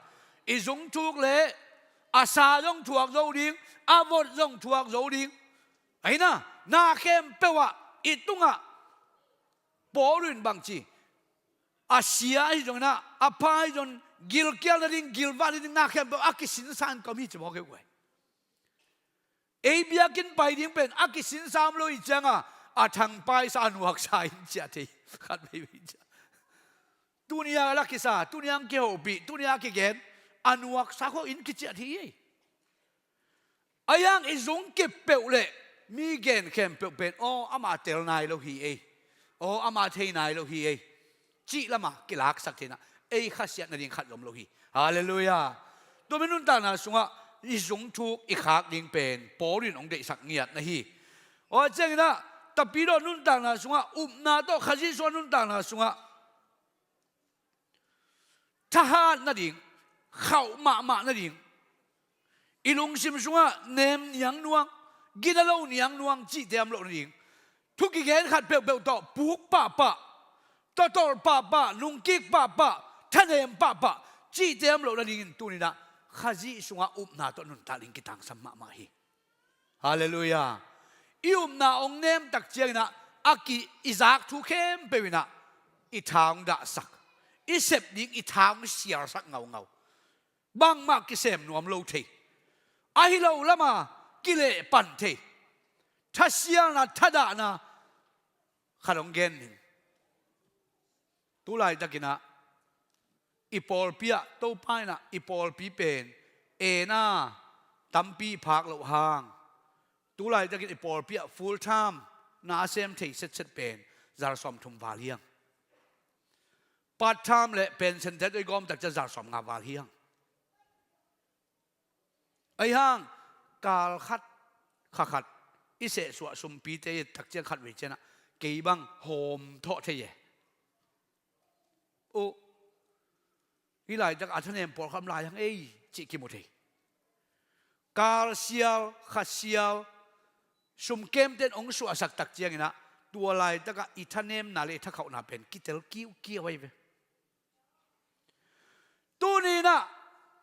I zungthuk leh a sa zong thuak zo ding, a vot zong thuak zo ding. Ahi na, na khempeuh ah i tungah Paul in bang ci, a sia ahi zongin ah, a pha ahi zong, gilkial nading, gilvah nading, na khempeuh a kisinsa in ka om hi ci mawk hi uh e. Ei biakinn pai ding pen a kisinsa om lo i cianga, a thangpaisa, a nuaksa in ciah thei. Khat veivei ciah. Tuni a la kisa, tuni a kihopih, tuni a kigen, a nuaksa khawng in kiciah thei ei. A yang i zung kip peuh leh mi gen khempeuh pen, aw, ama tel nai lo hi ei. Aw, ama thei nai lo hi ei. Cih lamah kilaksak thei in ah, ei khasiat nading khat zom lo hi. Halleluiah. Tua mi nuntakna sungah i zungthuk i khak ding pen Paul in hong deihsak ngiat na hi. Aw, ciangin ah tapidaw nuntakna sungah, upna tawh Khazih sungah nuntakna sungah thahat nading, khauh mahmah nading, i lungsim sungah nem niangnuang, gina lo niangnuang cihte om loh nading, thu kigen khat peuhpeuh tawh puk pahpah, tatolh pahpah, nungkik pahpah, thanem pahpah cihte om loh nadingin tuni in ah Khazih sungah upna tawh nuntak ding kitangsam mahmah hi. Halleluiah. I upna hong nem tak ciangin ah, a ki, i zak thu khempeuh in ah i tha hong dahsak, i sep ding i tha hong sialsak ngaungau. Bangmah kisem nuam lo thei. Ahi lo lama kilehpan thei. Thasialna, thadahna khat hong gen ning. Tu laitakin ah i pawlpi ah, Topa in ah i pawlpi pen en a, tampi phak loh hang, tu laitakin i pawlpi ah full time na a sem thei setset pen zar sawmthum val hi hang. Part time le pension te tawh i gawm tak ciang zar sawmnga val hi hang. Ahi hang, kal khat, kha khat i sehsuah sumpite i et tak ciang khat vei ciang ah kei bang hawm thawh thei e. Uh, hih laitak a thanem pawlkhat om lai hang ei cih kimu thei. Kal sial, kha sial, sum kemte in hong suahsak tak ciangin ah, tua laitak ah i thanemna le i thakhauhna pen kitel kiukiau ahi ve. Tuni in ah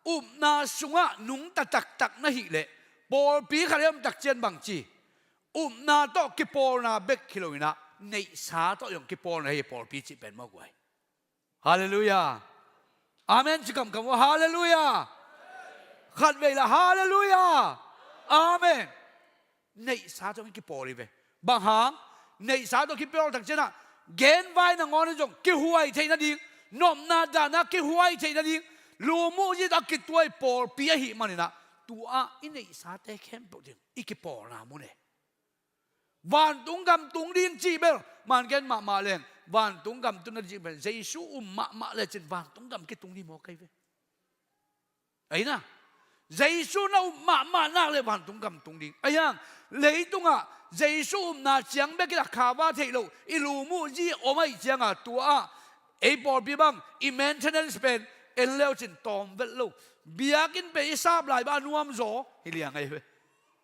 upna sungah nungta taktak na hih leh, pawlpi khat i om tak ciang bang ci, upna tawh kipawlna bek hi lo in ah, neihsa tawh zong kipawlna hi pawlpi cih pen mawk uh ahi. Halleluiah. Amen ci kamkam uh. Halleluiah. Khat vei la, halleluiah. Amen. Neihsa tawh kipawl hi ve. Bang hang? Neihsa tawh kipawl tak ciang ah, genvai nangawn in zong kihuai theih nading, nopna dan a kihuai theih nading, lum uh zi tawh a kituai pawlpi ahih manin ah, tu-ah i neihsate khempeuh ding i kipawlna mun e. Vantung gam tung ding cih bel man gen mahmah leng, vantung gam tung na ding cih bel, Jesu um mahmah lecin vantung gam kitung ding mawk ahi ve. Ahi na, Jesu na um mahmah nak leh vantung gam tung ding. Ahi hang, leitungah Jesu upna ciang bek in a cover theih loh i lum uh zi om ahih ciangah, tu-ah ei pawlpi bang i maintenance pen en le uh cin tawm vet lo. Biakinn pen i sap lai bang a nuamzaw hi liang ahi ve.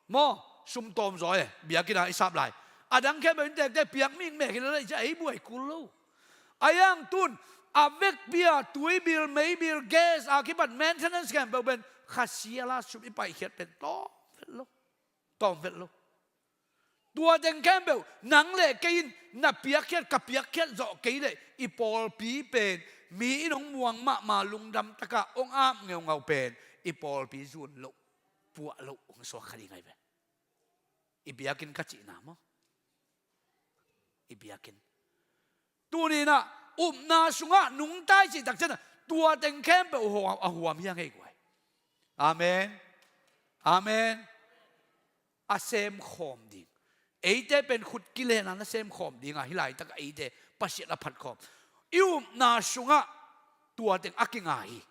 Maw, sum tawmzaw e, biakinn ah i sap lai. A dang khempeuh inntekte piak mikmek hi lel a, i ciah ei buai kul lo. Ahi hang tun, a vekpi a tui bill, mei bill, gas a kipat maintenance khempeuh pen kha sial a sum i paihkhiat pen tawm vet lo. Tawm vet lo. Tua teng khempeuh nang le kei in na piakkhiat, ka piakkhiat zawh kei leh, i pawlpi pen mi in hong muang mahmah, lungdam takah hong ap ngeungau pen i pawlpi zun loh, puah loh hong suak kha ding ahi ve. I biakinn ka cihna maw? I biakinn. Tuni in ah upna sungah nungta i cih tak ciang ah, tua teng khempeuh a huam, a huam hi hang ei guai. Amen. Amen. a semkhawm ding. Eite pen khut kilena na semkhawm dinga hih laitak eite Pasian a phatkhawm. I upna sungah tua teng a kinga hi.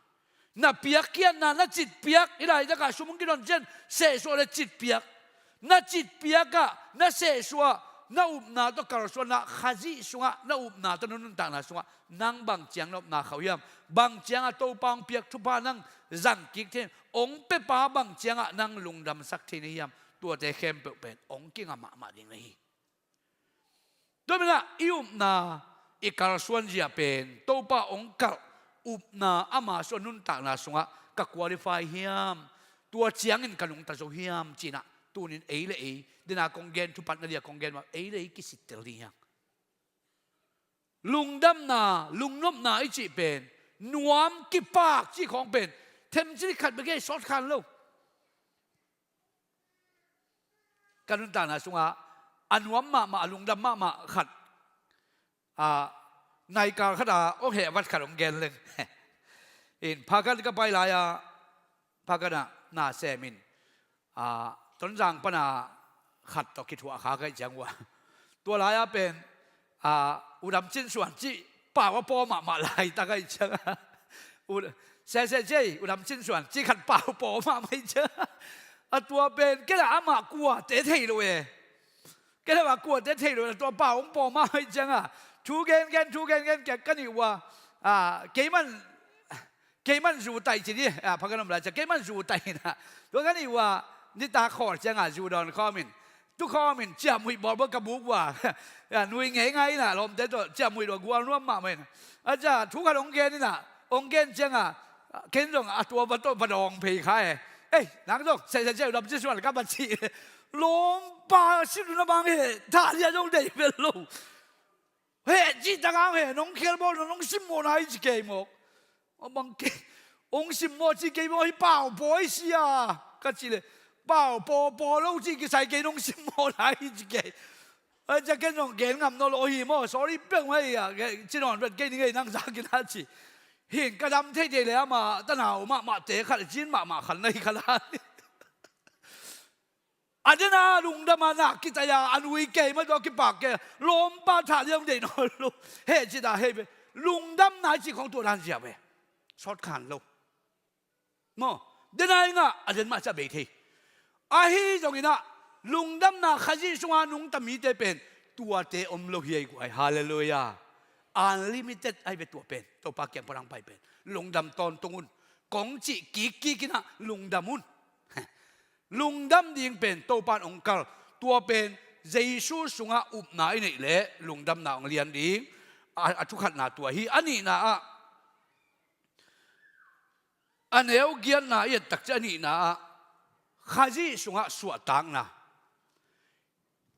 Na piakkhiatna, na citpiak, hih laitakah sum hong kidon ciang sehsuah le citpiak. Na citpiakah, na sehsuah, na upna tawh kalsuanna, Khazih sungah na upna tawh na nuntakna sungah nang bang ciang na upna khauh hiam? Bang ciangah Topa hong piak thupha nang zang kik thei hiam? Hong piapa bang ciangah nang lungdamsak thei na hiam? Tuate khempeuh pen hong kinga mahmah ding na hi. Tua manin ah i upna, i kalsuanzia pen Topa hong kalh upna, ama sung nuntakna sungah ka qualify hiam? Tua ciangin ka nungta zo hiam? Ci-in ah tunin ei le ei, dena kong gen, thupatna dia kong gen mah, ei le ei kisittel ding hi hang. Lungdamna, lungnopna i cih pen, nuam kipak cih khawng pen themcik khat bek hi, sawt kha lo. Ka nuntakna sungah a nuam mahmah, a lungdam mahmah khat, a, naikal khat a hong heh vat khat hong gen leng. In Pagan ka pai lai-a, Pagan ah na sem in, a, Tonzang pana khat tawh kithuah kha ka hih ciang uh a, tua lai-a pen, a, U Dam Cin Suan cih pau a paw mahmah laitak ahih ciangin, U, sese cei, U Dam Cin Suan cih khat pau paw mahmah ahih ciangin, a, tua pen kei le amah kuate thei lo e. Kei le amah kuate thei lo e, tua pau hong paw mahmah ahih ciangin thu gengen, thu gengen ka, ka nih uh a, a, keiman keiman zu taih ci ni, a, Pagan om lai ciang keiman zu taih in ah, tua ka nih uh a, nitak khawl ciangin zu dawn khawm in, tu khawm in ciamnuih bawlbawl ka buk uh a, a, nui ngeingai in ah, lawmte tawh ciamnuih lua gual nuam mahmah in. A, ciah thu khat hong gen in ah, hong gen ciangin, a, ken zong a tua va tawh va dawng phei kha e. Ei, nang zong sese cei, U Dam Cin Suan ka va cih. Lawmpa, sim na bang he, thah lian zong deih vel lo. Heh cih tak hang heh, nong khelbawl, nong simmawhna hi ci kei mawk. A bang kei, hong simmawh ci kei mawk, hih pau paw hi sia, ka cih leh, pau paw, paw lo cih kisai kei, nong simmawhna hi ci kei. A, ciah ken zong gen ngam nawn lo hi maw, sorry peuhmah hi a, ci nawn vet kei ning ei, nang zak in ah ci. Hih ka dam theithei le amah tanau mahmahte khat, cin mahmah khat na hi kha lai. A, dena lungdam a, nak kitaih a, a nui kei mah, tua kipak kei, lawmpa thah lian deih nawn lo. Heh cih ta, heh ve. Lungdamna i cih khawng tua dan zia ve. Sawt kha lo. Maw, dena i ngah a, den mah ciah bei thei. Ahi zongin ah, lungdamna Khazih sunga nungta mite pen tuate om lo hi ei guai. Halleluiah. Unlimited ahi ve tua pen. Topa kiang pan hong pai pen lungdam tawntung un. Kong cih kikkik in ah lungdam un. Lungdam ding pen Topa in hong kalh, tua pen Jesu sungah upna i neih leh lungdamna hong lian ding. A, a thu khatna tua hi. A nihna ah, a neu giatna i et tak ciang a nihna ah, Khazih sungah suahtakna.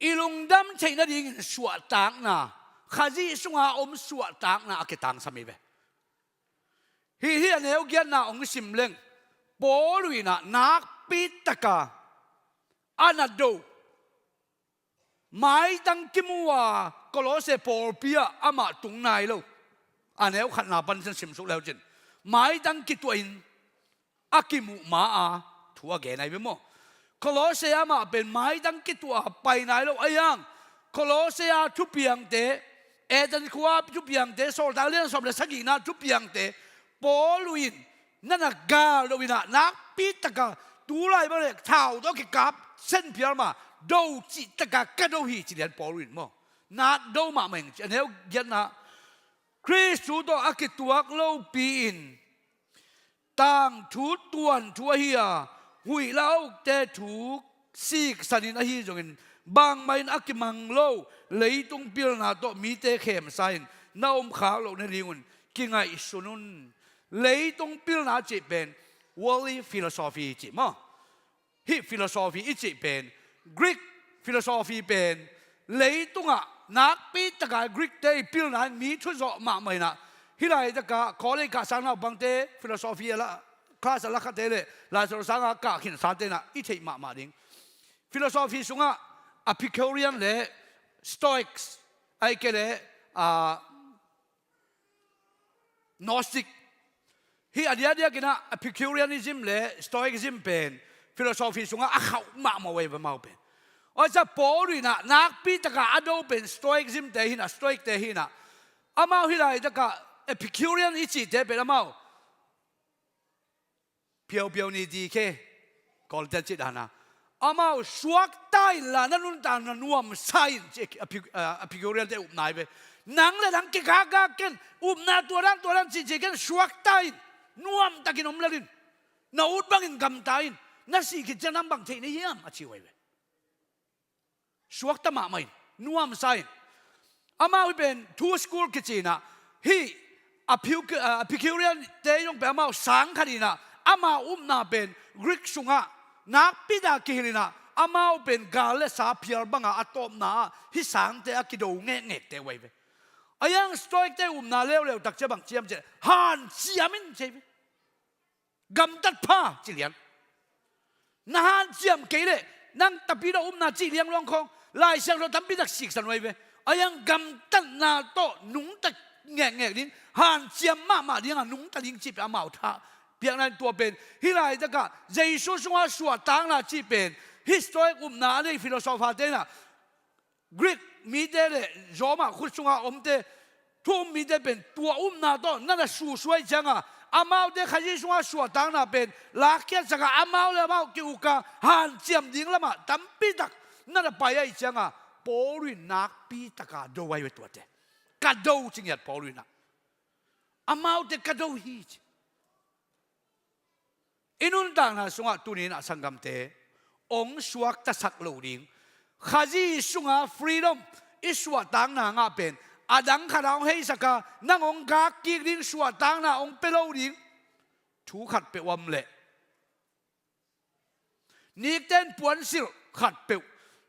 I lungdam theih nadingin suahtakna, Khazih sunga om suahtakna a kitangsam hi ve. Hih, hih a neu giatna hong sim leng, Paul in ah nakpi taka a na do, maitang kimu a, Kolose pawlpi ah amah tung nai lo. A neu khatna pan sim suk le uh cin, maitang kituahin a kimuh ma-a thu a gen ahi ve maw. Kolose amah pen maitang kituah a pai nai lo ahi hang. Kolose a thupiangte, Athens khua thupiangte, Sawltak lian sawm le sagihna thupiangte, Paul in na na gal lo in ah, nakpi taka tulai bang le thau tawh kikap sen phial ma, do cih taka ka do hi ci lian Paul in maw. Nak do mahmah ing ci. A neu giatna, Khristu tawh a kituak lopi-in tangthu tuanthu ahi a, huih le a ukte thu siksanin ahi zongin, bangmah in a kimang lo leitung pilna tawh mite khemsa-in na omkhak loh nadingun kingaihsun un. Leitung pilna cih pen worldly philosophy cih maw. Hih philosophy i cih pen, Greek philosophy pen, leitungah nakpi taka Greek-te i pilna in mi thuzawh mahmah in ah, hih laitakah college kahsang naupangte philosophy a la, class a la khate le Lai Siangtho sanga kah khinsate in ah i theih mahmah ding. Philosophy sungah Epicurean le Stoics, ahih kei leh, ah, Gnostic. Hih a diakdiakin ah Epicureanism le Stoicism pen philosophy sungah a khauh mahmah uh ahi ve, amau pen. Aw, ca Paul in ah nakpi takah a do pen Stoicism te hi in ah, Stoic te hi in ah. Amau hih laitakah Epicurean i cihte pen amau phiaupiau ni ti khe, Kawlte cih dan a, amau suakta inla na nuntakna nuamsa in ci a, a, Epicurean te upna hi ve. Nang le nang kikakak ken, upna tua dan tua dan cihcih ken, suakta in, nuamtakin om lel in, na ut bangin gamta in, na sih khit ciang nang bang theih na hiam a ci uh ahi ve. Suakta mahmah in, nuamsa in. Amau hi pen two school kici in ah, hih Epicu-, ah, Epicurean te zong pen amau sang khat in ah, amau upna pen Greek sungah nakpi tak kihilh in ah, amau pen gal le sa phial bangah a tawpna ah hih sangte a kido ngekngekte uh ahi ve. Ahi hang Stoic te upna leuleu tak ciang bang ci hiam cih leh, hanciam in ci hi ve. Gamtat pha ci lian. Na hanciam kei leh nang tapidaw upna cih liang luang khawng Lai Siangtho tampi tak siksan uh ahi ve. Ahi hang gamtatna tawh nungta ngekngek ding, hanciam mahmah dingah nungta ding cih pen amau tha piakna in, tua pen hih laitakah Jesu sungah suahtakna cih pen hih Stoic upna a nei philosopher te in ah Greek mite le Roma khut sunga omte, thu um mite pen tua upna tawh na na susuai cianga, amaute Khazih sunga suahtakna pen lakkhiatsak a, amau le amau ki-uk a, hanciam ding lamah tampi tak na na pai ahih cianga, Paul in nakpi taka do ahi ve tuate. Ka do ci ngiat Paul in ah. Amaute ka do hi ci. I nuntakna sungah tuni in ah sanggamte, hong suaktasak lo ding, Khazih sunga freedom i suahtakna ngah pen a dang khat a hong heisak a, nang hong gak kik ding, suahtakna hong pia lo ding thu khat peuh om leh, nikten puansilh khat peuh,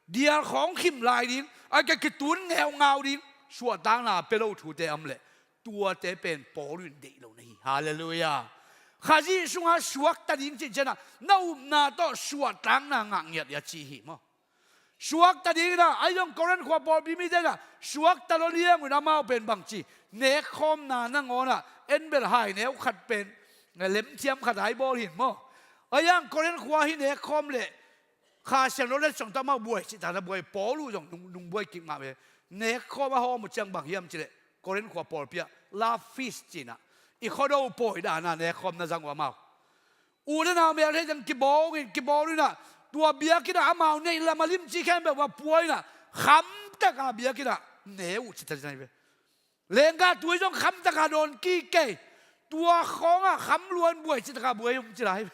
dial khawng khim lai ding, a ka kitun ngeungau ding, suahtakna pia lo thute om leh, tuate pen Paul in deih lo na hi. Halleluiah. Khazih sunga suakta ding cih ciangin ah na upna tawh suahtakna ngah ngiat hi a ci hi maw. Suakta ding in ah, ahi zong Korin khua pawlpi mite in ah suakta lo liang un amau pen bangci, nekkhawmna nangawn ah en bel hai neu khat pen lemthiam khat a i bawl hi maw. Ahi zong Korin khua hih nekkhawm leh Kha Siangtho letsong tawh amau buai cih tak na buai, Paul uh zong nung, nung buai kik mah ve. Nekkhawm a hawm uh ciang bang hiam cih leh Korin khua pawlpi ah love feast ci in ah, i khuado pawi dan a nekkhawm na zang uh amau. U le nau mel thei ciang kibawng in, kibawng in ah, tua biakinn ah amau neih lam a limci khempeuh va pua in ah, khamtak a biakinn ah ne uh ci ta ci na hi ve. Lenggah tui zong khamtak a dawn kik kei. Tua khawng ah kham lua in buai cih tak a buai uh ci lai hi ve.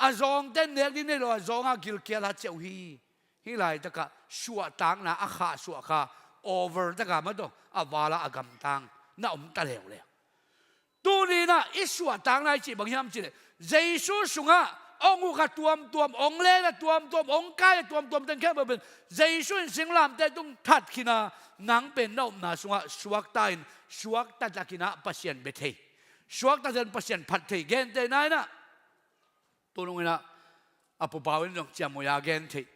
A zawngte nek ding nei lo, a zawng ah gilkial a ciah uh hi. Hih laitakah suahtakna a khahsuah kha, over taka mataw, a val ah a gamtang na om ta leuleu. Tuni in ah i suahtakna i cih bang hiam cih leh, Jesu sungah hong uk a tuamtuam, hong len a tuamtuam, hong kai a tuamtuam teng khempeuh pen Jesu in singlamteh tung that khin a, nang pen na upna sungah suakta in, suakta takin ah Pasian bia thei, suakta takin Pasian phat thei, gentehna in ah, tu nung in ah a pupau in zong ciamnuih a gen thei.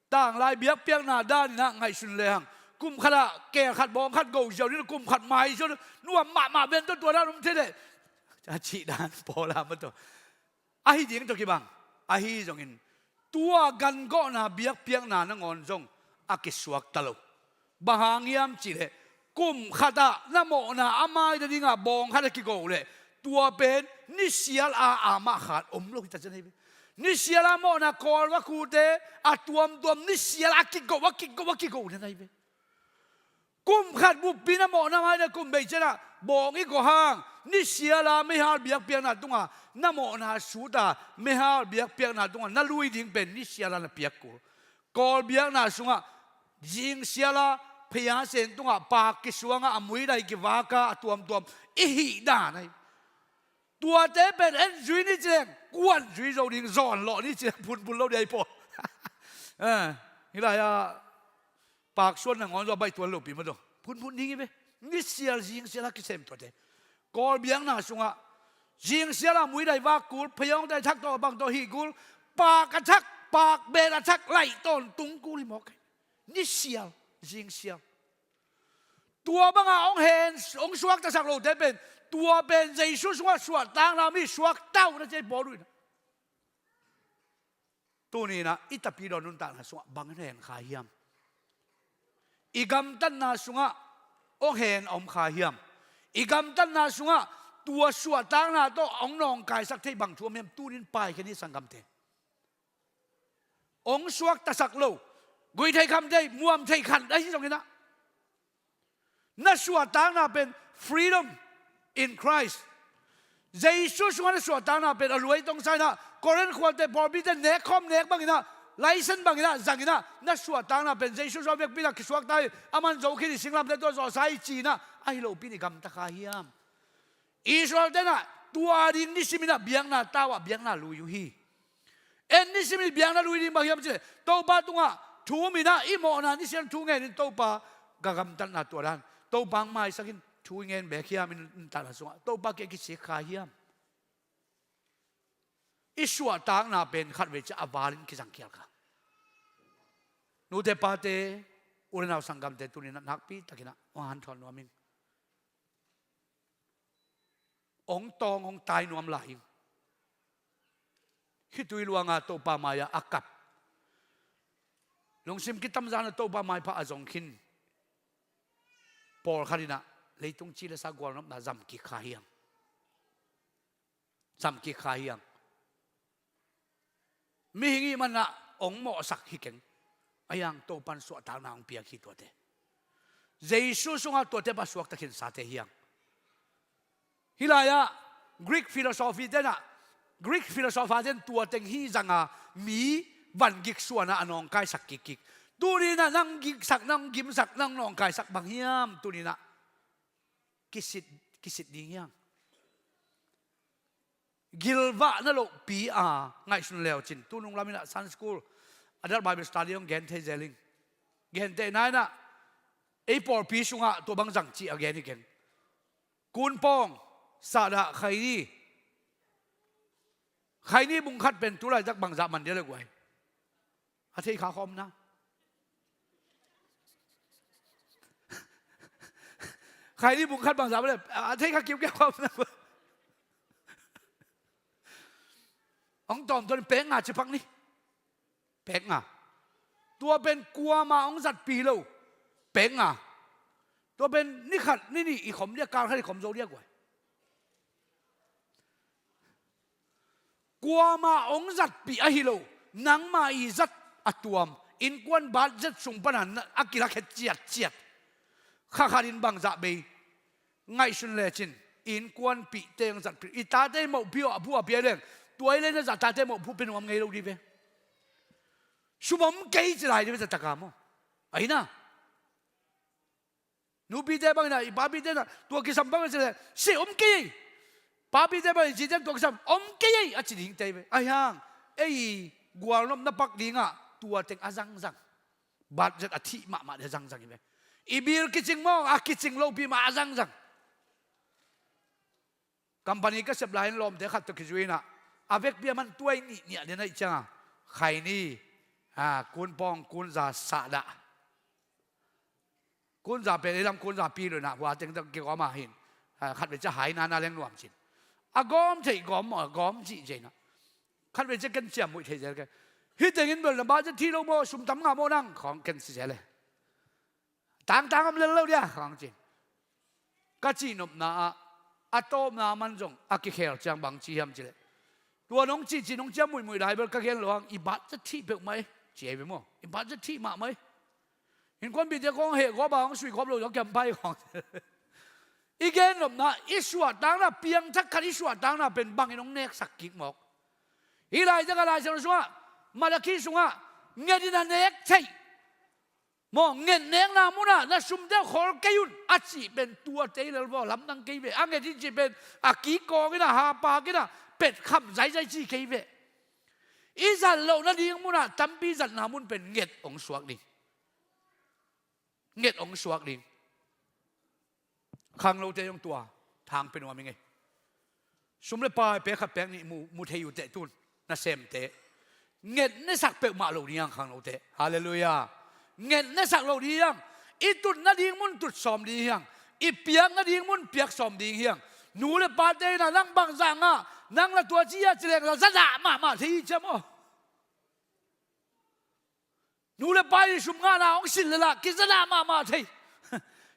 Tanglai biakpiakna dan in ah ngaihsun lehang, kum khat ah keel khat bawng khat go ziau ding, kum khat mai ziau ding, nuam mahmah ben tawh tua dan om thei leh, a cih dan Paul a mataw. Ahi ding tawh kibang. Ahi zongin tua gangawhna biakpiakna nangawn zong a kisuakta lo. Bang hang hiam cih leh, kum khat ah na mawhna a maita dingah bawng khat a kigo leh, tua pen nisial a amah khat om lo hi ta ci na hi ve. Nisial a mawhna Kawl va kute a tuamtuam nisial a kigo, a kigo, a kigo na hi ve. Kum khat buppi na mawhna maita kum bei ciangin ah bawng i go hang, nisial a meihal biakpiakna tungah na mawhna sut a, meihal biakpiakna tungah na lui ding pen nisial a na piak kul. Kawl biakna sungah zingsial a pheiasen tungah paak kisuang a, a muidai kivak a, a tuamtuam i hih dan ahi. Tuate pen en zui ni ci leng, kuan zui zo ding, zawn lawh ni ci leng, phunphun lo ding ahi pawl. Eh, hih lai-ah paak suan nangawn zaw baih tuan lopi mataw. Phunphun ding hi ve. Nisial zingsial a kisem tuate. Kawl biakna sungah zingsial a muidai vak kul, pheiawngdai thak tawh bang tawh hih kul, paak a thak, paak bel a thak, laih tawntung kul hi mawk hi. Nisial, zingsial. Tua banga hong hen, hong suaktasak lote pen, tua pen Jesu sungah suahtakna mi suakta uh na ci hi Paul in. Tuni-in ah i tapidaw nuntakna sungah bang hen kha hiam? I gamtatna sungah hong hen a om kha hiam? I gamtatna sungah tua suahtakna tawh hong nawngkaisak thei bang thu om hiam? Tuni-in paikhia ni, sanggamte. Hong suaktasak lo, gui thei, kham thei, muam thei khat ahi zongin ah, na suahtakna pen freedom in Christ. Jesu sungah na suahtakna pen a luai tongsa in ah, Korin khuate, pawlpite nekkhawm nek bangin ah, license bangin ah, zangin ah, na suahtakna pen Jesu sungah vekpi in ah kisuakta hi, aman zo khin hi, singlamteh tawh zawhsa hi ci-in ah, ahi lopi-in i gamta kha hiam? Israel-te in ah tua ding nisimin ah biakna tau-ah biakna lui uh hi. En nisimin biakna lui ding bang hiam cih leh, Topa tungah thum in ah, i mawhna nisimin thu ngenin, Topa, ka gamtatna tua dan, Topa hong maisak in, thu i ngen beek hiam, i nuntakna sungah Topa kiang kisik kha hiam? I suahtakna pen khatvei ciang a valin kizangkhial kha. Nute pate, u le nau sanggamte, tuni-in ah nakpi takin ah hong hanthawn nuam ing. Hong tawng, hong tai nuam lai ing. Khitui luanga Topa mai-ah a kap, lungsim kitamzan a Topa maipha a zong khin pawlkhat in ah leitung ci le sa gualnopna zam kik kha hiam? Zam kik kha hiam? Mihing ihih manin ah hong mawhsak hi keng. Ahi hang Topan suahtakna hong piak hi tuate. Jesu sungah tuate bang suakta khinsate hi hang. Hih lai-ah Greek philosophy-te in ah, Greek philosopher-te in tua teng hi zanga mi van gik suan a a nawngkaisak kikkik. Tuni-in ah nang giksak, nang gimsak, nang nawngkaisak bang hiam? Tuni-in ah kisit, kisit ding hi hang. Gilvahna lohpi a ngaihsun leucin, tunung lamin ah Sunday school, adult Bible study hong gen thei zel ing. Gentehna in ah ei pawlpi sungah tua bang zang cih a gen hi keng. Kunpawng, sahdah, khaini. Khaini bung khat pen tu laitak bangzah man dia le guai? A thei kha khawm na. Khaini bung khat bangzah man le, a thei kha kiukia khawm na. Hong tawmtawn in pek nga ci pak ni. Pek nga. Tua pen kuamah hong zatpih lo. Pek nga. Tua pen ni khat, ni nih i khom dia, kal khat i khom zo dia guai? Kuamah hong zatpih ahi lo, nangmah i zat a tuam, innkuan budget sung panin a kilakhet ciatciat. Kha khatin bangzah bei ngaihsun lecin, innkuanpihte hong zatpih, i tate mawhpih aw, a phu a pia leng, tua i lei na zah tate mawhpih pia nuam ngei lo dih ve. Sum om kei ci lai dih ve, taktak a maw? Ahi na. Nupite bangin ah, i papite in ah tua kisam bang a ci leh, si om kei ei. Papite bangin, i cite in tua kisam om kei ei a ci ding tei ve. Ahi hang ei gualnopna pak dingah tua teng a zangzang, budget a thih mahmah ding a zangzang hi ve. I bill kicing maw, a kicing lopi mah a zangzang. Company ka sep lai-in lawmte khat tawh kizui in ah, a vekpi a man tuai nih niah lian ahih ciangin, khaini, a, kunpawng, kunza, sahdah. Kunza pen ei lam kunza pi lo in ah, hua teng tawh kigawm a hin, a, khatvei ciang hai nana leng nuam cin. A gawm theih gawm maw, a gawm cih cia in ah, khatvei ciang ken ciamnuih thei zel kei. Hih tengin bel na budget thih lo maw, sum tam ngah maw nang, khawng ken ci zel e. Tangtang om lel lo dia, khawng ci. Ka cihnopna ah, a tawpna man zong a kikhel ciang bang ci hiam ci leh, tua nong cihcih nong ciam muihmuih lai bel ka gen lo hang, i budget thih peuhmah e, ci ei ve maw? I budget thih mahmah e. Innkuanpihte kong heh gawp a, hong sui gawp lo zong kiam pai khawng. I gennopna, i suahtakna, piangthak khat i suahtakna pen bangin hong neksak kik mawk? Hih laitak a Lai Siangtho sungah, Malakhi sungah, nget in a nek theih. Maw, nget nekna munah na sumte khol kei un a cih pen tua tei lel vaw, lamdang kei ve. A nget in cih pen a kikawng in a, hapak in a, pet kham zaizai ci kei ve. I zat loh nading munah tampi zatna mun pen nget hong suak ding. Nget hong suak ding. Khanglote zong tua thang pia nuam ing ei. Sum le pai pek khat pek nih mu, mu thei uh teh tun, nasemte. Nget nesak peuhmah lo ding hang khanglote. Halleluiah. Nget nesak lo ding hang. I tut nading mun tut sawm ding hang. I piak nading mun piak sawm ding hang. Nu le pate in a nang bangzah ngah, nang la tua ci a ci leng la zadah mahmah thei hi ciam aw. Pai sum ngahna hong sin le lah kizana mahmah thei.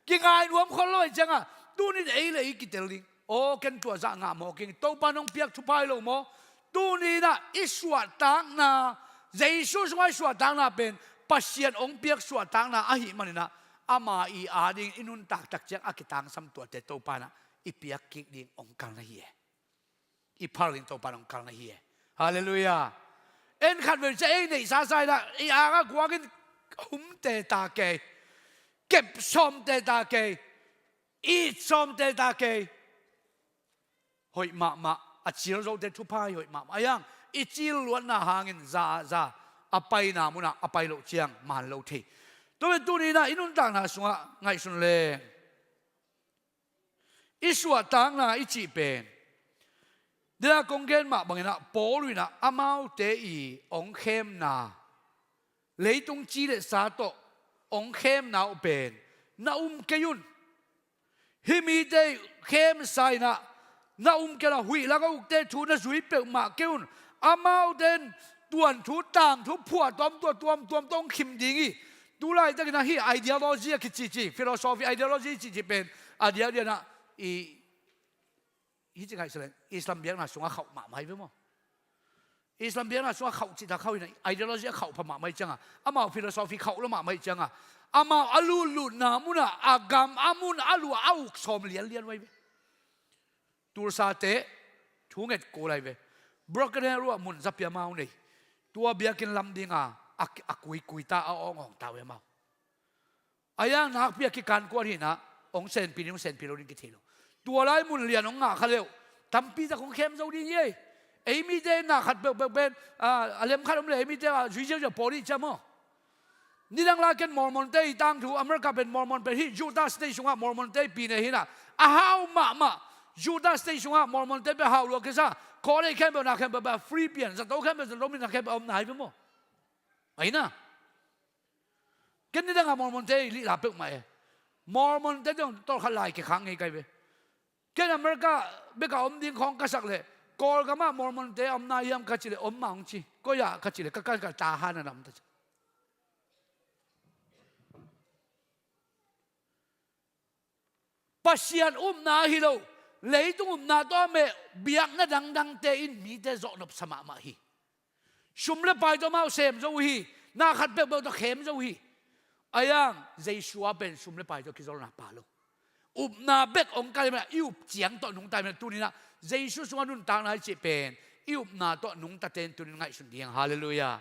Kingai nuam khol lo ahih ciangah tuni in ei le ei kitel ding. Aw, ken tua zah ngah mawk ing, Topa nong piak thupha hi lo maw? Tuni inah i suahtakna, Jesu sungah i suahtakna pen Pasian hong piak suahtakna ahih maninah ama i ading i nuntak tak ciang a kitangsam tuate Topa inah i piak kik ding hong kal na hi e. I phal ding Topa in hong kal na hi e. Halleluiah. En khat vei ciah ei neihsa sa inah i angah guangin humte ta kei, kep sawmte ta kei, it sawmte ta kei. Hoih mahmah, a cil zote thupha hi hoih mahmah. Ayang i cil luatna hangin za ah za, a paina munah a pai loh ciang man lo thei. Tua pen tuni inah i nuntakna sungah ngaihsun leng i suahtakna i cih pen, dena kong gen mah banginah Paul inah amaute i hong khemna, leitung ci le sa tawh hong khemna uh pen na um kei un. Hih mite i khemsa inah na um kei un a, huih lak a ukte thu na zui peuhmah kei un. Amaute in tuanthu tangthu phuah tuamtuam tuamtuam tawh hong khim ding hi. Tulaitakin ah hih ideology a kicici, philosophy ideology cihcih pen a diakdiak inah i, hih ci ngaihsun leng Islam biakna sungah khauh mahmah hi ve maw? Islam biakna sungah khauh cihtak khauh hi inah ideology a khauh pha mahmah hi ciangah, amau philosophy khauh lo mahmah hi ciangah, amau a lutlutna munah a gam a mun a luah a uk sawm lianlian uh ahi ve. Tulsate thu nget kul ahi ve. Broken Arrow ah mun za pia amau nei. Tua biakinn lam dinga a, a kuikui ta, a awngawng ta uh hi amau. Ayang nakpi a kikankuan hi inah hong senpi ding hong senpi lo ding kithei lo. Tua lai mun lian hong ngah kha leuh tampi tak hong khem zo ding hi ei. Ei mite na khat peuhpeuh pen a, a lem khat om le ei mite a zui ziauziau pawl dih ciam aw. Nidang lai ken Mormon-te i tangthu, America pen Mormon pen hih Utah State sungah Mormon-te i pine hi inah a hau mahmah. Utah State sungah Mormon-te pen hau lua kisa. Khawlei khempeuh na khempeuh pen a free pian, zato khempeuh zato min na khempeuh a omna hi ve maw? Ahi inah ken nidangah Mormon-te i lihla peuhmah e. Mormon-te tawh tawlkhat lai kikhak ngei kai ve. Ken America bek a om ding khawng ka sak leh Kawlgamah Mormon-te a omna hiam ka cih leh om mah hong ci. Koi ah ka cih leh ka kan ka ta han a na om ta ci. Pasian upna hi lo, leitung upna tawh a meh biakna dangdangte in mite zawh nopsa mahmah hi. Sum le pai tawh amau sem zo uh hi. Na khat peuhpeuh tawh khem zo uh hi. Ayang Jesu a pen sum le pai tawh kizolna pa lo. Upna bek hong kal hi mah, i up ciang tawh nungta hi mah. Tuni inah Jesu sungah nuntakna i cih pen i upna tawh nungtate in tuni in ngaihsun ding. Halleluiah.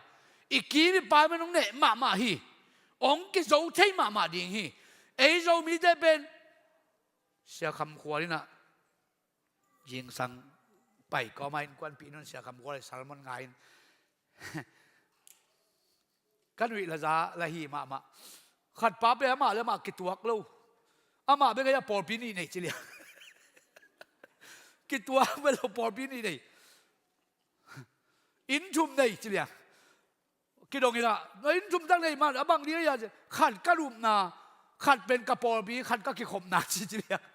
I kim i paai mah hong neh mahmah hi. Hong kizo thei mahmah ding hi. Ei Zomite pen Sia Kham Khual inah zingsang pai kawmah innkuanpih in Sia Kham Khual le sermon ngai in ka nuih la za la hi mahmah. Khatpa pen amah le amah kituak lo. Amah bek a pawlpi nih nei ci liang. Kituak bek lo, pawlpi nih nei. Inn thum nei ci liang. Kidong inah na inn thum tak nei man a bang ding a hia ci. Khat ka lupna, khat pen ka pawlpi, khat ka kikhopna ci ci liang.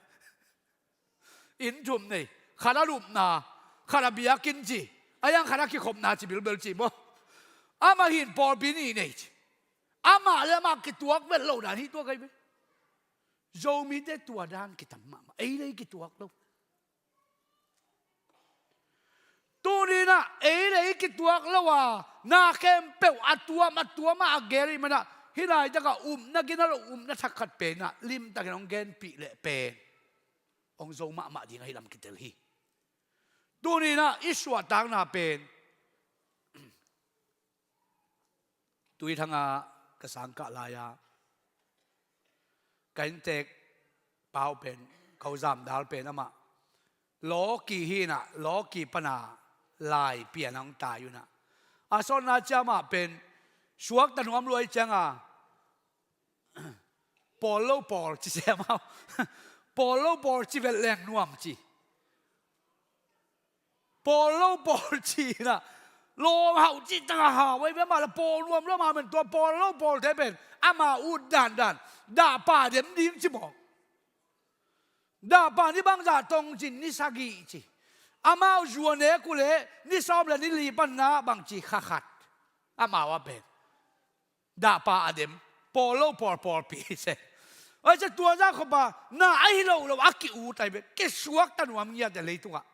Inn thum nei, khat a lupna, khat a biakinn ci, a yang khat a kikhopna ci bilbel ci maw? Amah hin pawlpi nih nei ci. Amah le amah kituak vet lo dan hi tua kai ve. Zomite tua dan kitam mahmah, ei le ei kituak lo. Tuni inah ei le ei kituak lo a, na khempeuh a tuam a tuam a a gel i manah hih laitakah upna gina lo, upna thak khat pen inah limtakin hong genpih leh pen hong zo mahmah ding ahi lam kitel hi. Tuni inah i suahtakna pen, Tuithang ah ka sangkah lai-a ka inntek pa uh pen, ka u Zam Dal pen amah lawki hi inah, lawki pana lai pian hong tai uh inah, a sawtna ciang amah pen suakta nuam lua ahih cianga, pawl lo pawl ci se amau. Pawl lo pawl ci vet leng nuam ci. Pawl lo pawl ci inah lawm hauh cih tangah hau ahi ve. Amah la pawl nuam lo, amah pen tua pawl lo pawlte pen ama ut dandan, dahpa dem ding ci mawk. Dahpa ni bangzah tong cin ni sagih ci. Amau zuan ek uh leh ni sawm le ni li panna bangci kha khat. Amau a pen Dahpa a dem, pawl lo pawl pawlpi se. Ai, cia tua zah khop a na ahi lo lo a ki-ut ai ve, kisuakta nuam ngiat e leitungah.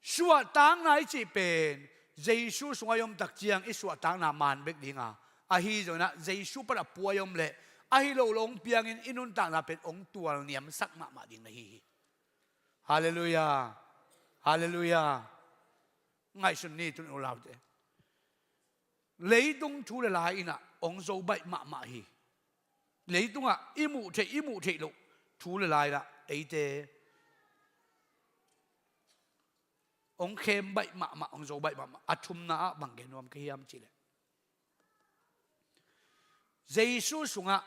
Suahtakna i cih pen Jesu sungah i om tak ciang i suahtakna man bek dinga, ahi zongin ah Jesu pan a pua i om leh ahi lo lo hong piangin i nuntakna pen hong tual niamsak mahmah ding na hi hi. Halleluiah. Halleluiah. Ngaihsun ni tun ulaute. Leitung thu le lai in ah hong zo baih mahmah hi. Leitungah i muh theih, i muh theih loh thu le lai lah eite hong khem baih mahmah, hong zo baih mahmah. A thumna ah bang gen nuam ka hiam cih leh, Jesu sungah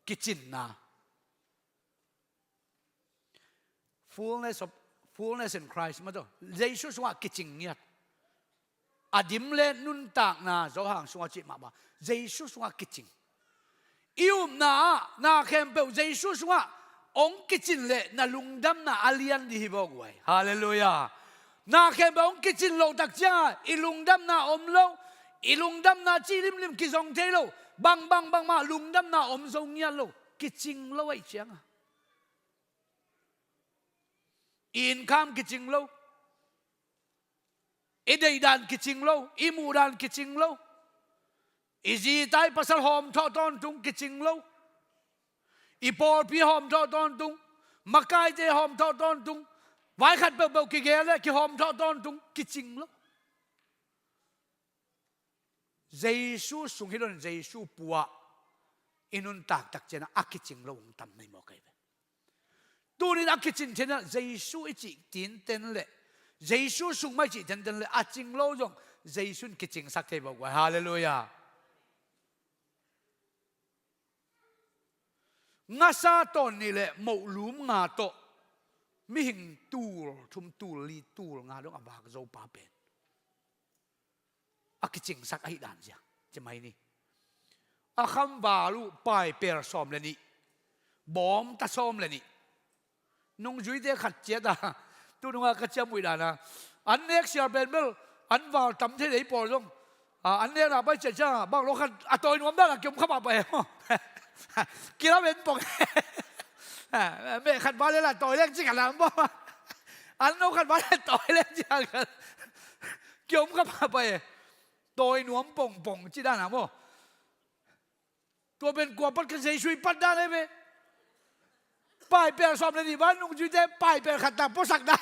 kicinna. Fullness of, fullness in Christ, mah tawh. Jesu sungah kicing ngiat. A dim le nuntakna Johan sungah cih mahmah. Jesu sungah kicing. I upna ah na khempeuh Jesu sungah hong kicin leh na lungdamna a lian dih hi vawk uai. Halleluiah. Na khempeuh hong kicin loh tak ciangah i lungdamna om lo, i lungdamna cih limlim kizong thei lo, bang bang bangmah lungdamna om zo ngiat lo. Kicing lo ahih ciangah i innkham kicing lo, i deihdan kicing lo, i muhdan kicing lo, i zi tai pasal hawmthawh tawntung kicing lo, i pawlpi hawmthawh tawntung, makaite hawmthawh tawntung, vai khat peuhpeuh kigel le kihawmthawh tawntung kicing lo. Jesu sung hi lo in Jesu pua i nuntak tak ciangah a kicing lo hong tam na hi mawk ahi ve. Tunin a kicin thei na Jesu i cih tenten le Jesu sung mah i cih tenten le a cing lo zong Jesu in kicingsak thei vawk uai. Halleluiah. Ngasa tawn nih le moh lum nga tawh mihing tul thum, tul li, tul nga dong a vak zo pa pen a kicingsak ahih dan zia ci mai ni. A khamval uh paipel sawm le nih, bawmta sawm le nih. Nungzuite khat ciat a, tu nungah ka ciamnuih dan a, an nek sial pen bel an val tam thei dei pawl zong. A, an nekna pai ciat ciang a bang lo khat a tawi nuam dan a kiom kha pah pai. Kilam en pong. Meh khat val le la tawi leng ci khat lam bawm. An lo khat val le tawi leng ci khat. Kiom kha pah pai. Tawi nuam pongpong ci dan a maw. Tua pen kua pat ka Jesu i pat dan ei ve. Paipel sawm le nih val nungzuite paipel khat tak puasak dan.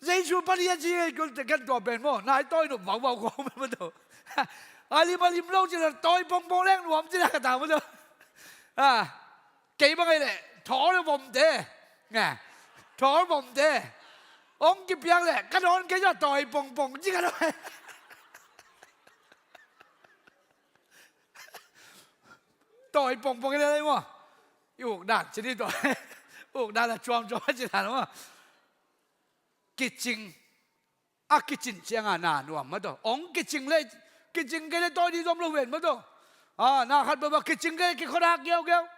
Jesu pat i a ci ei kul te kan tua pen maw. Nai tawi nuam vauvau ko maw tua. A lim a lim lo ci la tawi pongpong leng nuam ci la ka ta maw tua. A. Kei bang ei leh thawl le vomte. Nga. Thawl vomte. Hong kipiak leh ka dawn kei zah tawi pongpong ci ka dawn. Tawi pongpong i leh lei maw. I uk dan ci ni tawi. Uk dan a cuamcuam a ci dan maw. Kicing. A kicin ciangah na nuam maw tawh. Hong kicing le, kicing kei le tawi dih zom lo ven maw tawh. A, na khat bawh bawh kicing kei le kikhuadak geugeu.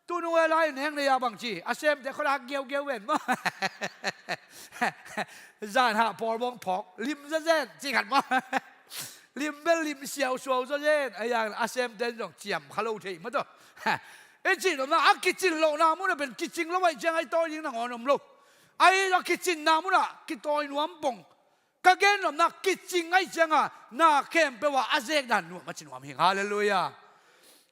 Tu nung e lai neng le ya bang ci a semte khuadak geugeu ven maw. Zan hah pawl bawng phawk lim zazen ci khat maw. Lim bel lim siausuau zazen. A yang a semte zong ciam kha lo thei maw tawh. I cih nopna a kicin lohna munah pen kicing lo ahih ciangah i tawi ding nangawn om lo. Ahi zong kicinna munah kitawi nuam pong. Ka gen nopna kicing ahih cianga na khempeuh ah a zek dan nuam a ci nuam hing. Halleluiah.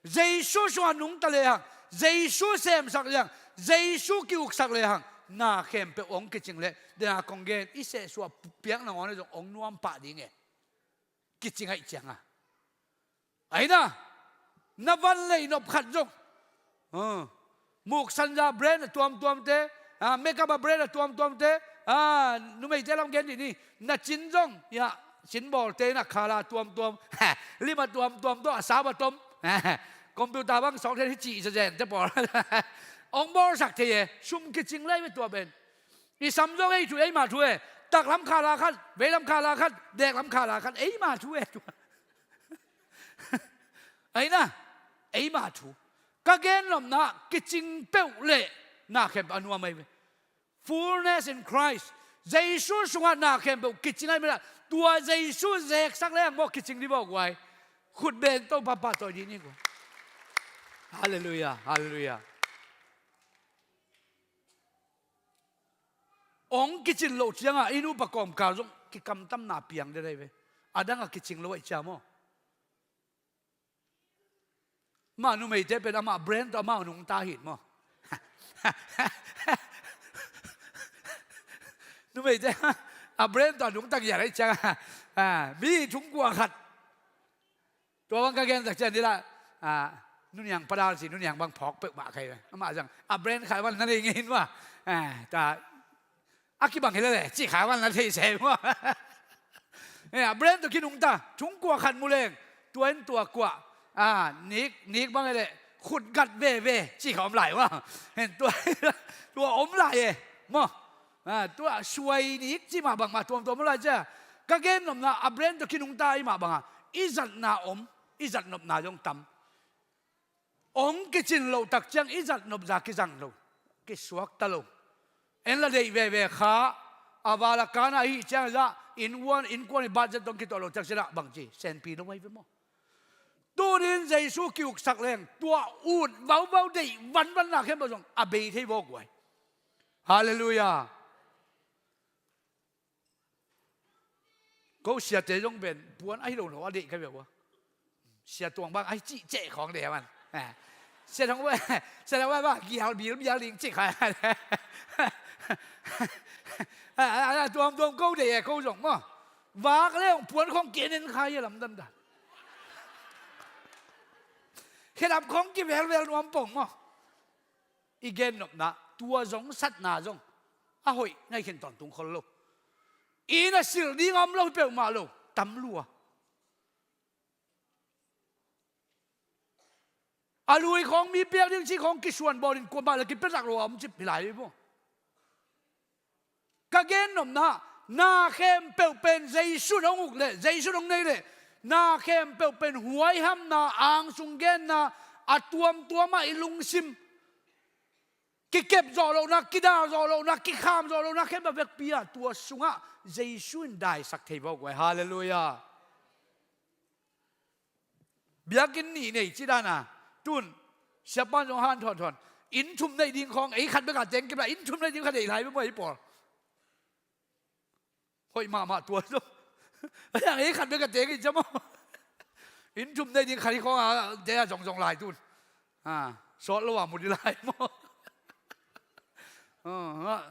Jesu sungah nungta lehang, Jesu semsak lehang, Jesu ki-uksak lehang na khempeuh hong kicing leh dena kong gen i sehsuah piak nangawn ah zong hong nuam pah ding e. Kicing ahih cianga. Ahi na, na van lei nop khat zong. Ah, muksan za brand a tuamtuamte, ah, makeup a brand a tuamtuamte, ah, numeite lam gen dih ni, na cin zong, ya, cin bawlte na khala tuamtuam, lim a tuamtuam tawh a sap a tom, computer bang sawk thei hi cih zazente pawl. Hong bawlsak thei e, sum kicing lei ve tua pen. I sam zong ei thu, eima thu e. Taklam khala khat, veilam khala khat, deklam khala khat, eima thu e. Ahi na, eima thu. Ka gen nopna kicing peuh leh na khempeuh a nuam ahi ve. Fullness in Christ. Jesu sungah na khempeuh kicing ahih manin ah, tua Jesu zeksak leng maw kicing dih vawk uai. Khut beng to pahpah tawh dih ni kua. Halleluiah, halleluiah. Ong kicin loh ciangah i nupa kawmkal zong kikamtamna piang dih ahi ve. A dangah kicing lo ahih ciang maw. Mah numeite pen amah brand tawh amah nungta hi maw. Numeite a brand tawh nungta ngiat ahih ciangah, ah, mi thungkua khat. Tua bang ka gen tak ciang dih lah, ah, nuniang padal ci, nuniang bang phawk peuhmah kei ve. Amah zang a brand khat van na nei ngei in maw. Ah, ta a kibang hi lele, cih kha van la thei se maw. Eh, a brand tawh kinungta, thungkua khat mu leng, tua in tua kua, ah, nik, nik bang hi leh, khut gat veve, cih kha om lai maw. Hen tua, tua om lai e, maw. Ah, tua suai nik cih mah bangmah tuamtuam om lai cia. Ka gen nopna, a brand tawh kinungta i mah bangah, i zatna om, i zatnopna zong tam. Ong kicin loh tak ciang i zatnop za kizang lo, kisuakta lo. En la deih veve kha, a val a kana ahih ciang zah, innkuan, innkuan i budget tawh kituah loh tak ciang ah bangci, senpi lo ahi ve maw. Tunin Jesu ki-uksak leng, tua ut vauvau deih vanvanna khempeuh zong a bei thei vawk uai. Halleluiah. Ko siate zong pen puan ahi lo lo a deih ka bia ua. Sia Tuang bang ahi cih ceh khawng deih a man. Eh. Sia Tuang bang, Sia Tuang bang, bang gial bil bial ding cih khai. Ah, ah, ah, tuamtuam ko deih e ko zong maw. Vak le hong puan khawng kenen khai a lamdang dan. Khedap khawng kivelvel nuam pong maw. I gennopna, tua zong satna zong a hoih ngaihkhen tawntung khol lo. Inn a silh ding a om lo hi peuhmah lo, tam lua. A lui khawng mi piak ding cih khawng kisuan bawlin kuamah le kipiatak lo a om cip hi lai hi maw. Ka gennopna, na khempeuh pen Jesu in hong uk leh, Jesu in hong nei leh, na khempeuh pen huaihamna, angsung genna, a tuamtuamah i lungsim kikep zawh lohna, kidal zawh lohna, kikham zawh lohna khempeuh vekpi a tua sungah Jesu in daisak thei vawk uai. Halleluiah. Biakinn nih nei ci dana tun siapa in zong han thawnthawn. Inn thum nei ding khawng ei khat bek a teng kipla inn thum nei ding khat ei lai bek maw ei pawl. Hoih mahmah tua zong. Ei khat bek a teng in cia maw. Inn thum nei ding khat hi khawng a te a zongzong lai tun. Ah, sawt lo a mu dih lai maw. Ah, ah.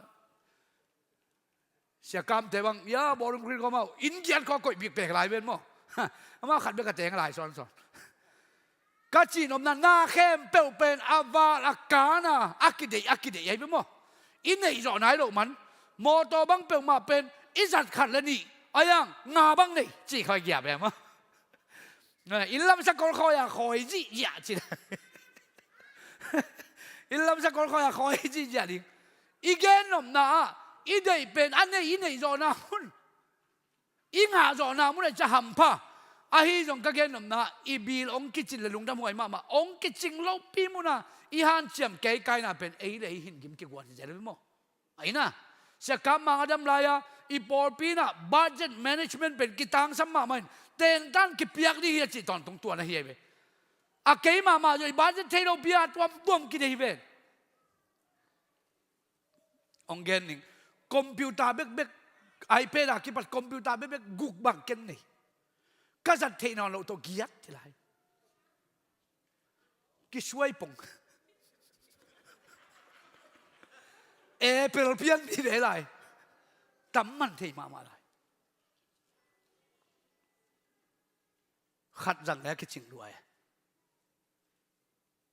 Sia Kamte bang, ya, bawlung krin khawm au, inn giat khawng koih bikpek lai ven maw. Amau khat bek a teng lai sawnsawn. Ka cihnopna, na khempeuh pen a val a kana a kideih a kideih ahi ve maw. I neih zawh nai loh man. Mawtaw bang peuhmah pen i zat khat le nih, a yang nga bang nei cih kha gia ve maw. Inn lam sakol khawi a khawi zihziah cih. Inn lam sakol khawi a khawi zihziah ding. I gennopna ah i deih pen a nei i neih zawhna hun, i ngah zawhna mun ah i ca hampha. Ahi zong ka gennopna ah i bil hong kicin le lungdam huai mahmah, hong kicing lopi mun ah i hanciam keikaina pen ei le ei hin gim kiguan hi zel maw. Ahi na, Sia Kam Mang a dam lai-a i pawlpi in ah budget management pen kitangsam mahmah in, tentan kipiak ding hi a cih tawntung tuan ahi ve. A kei mahmah zong i budget thei lopi a tuamtuam kidei hi ve. Hong gen ning, computer bekbek, iPad a kipat computer bekbek guk bang ken nei. Ka zat theih nawn loh tawh giat hi lai. Kisuai pong. Apple pian mi ve lai. Tam man thei mahmah lai. Khat zang le a kicing duai.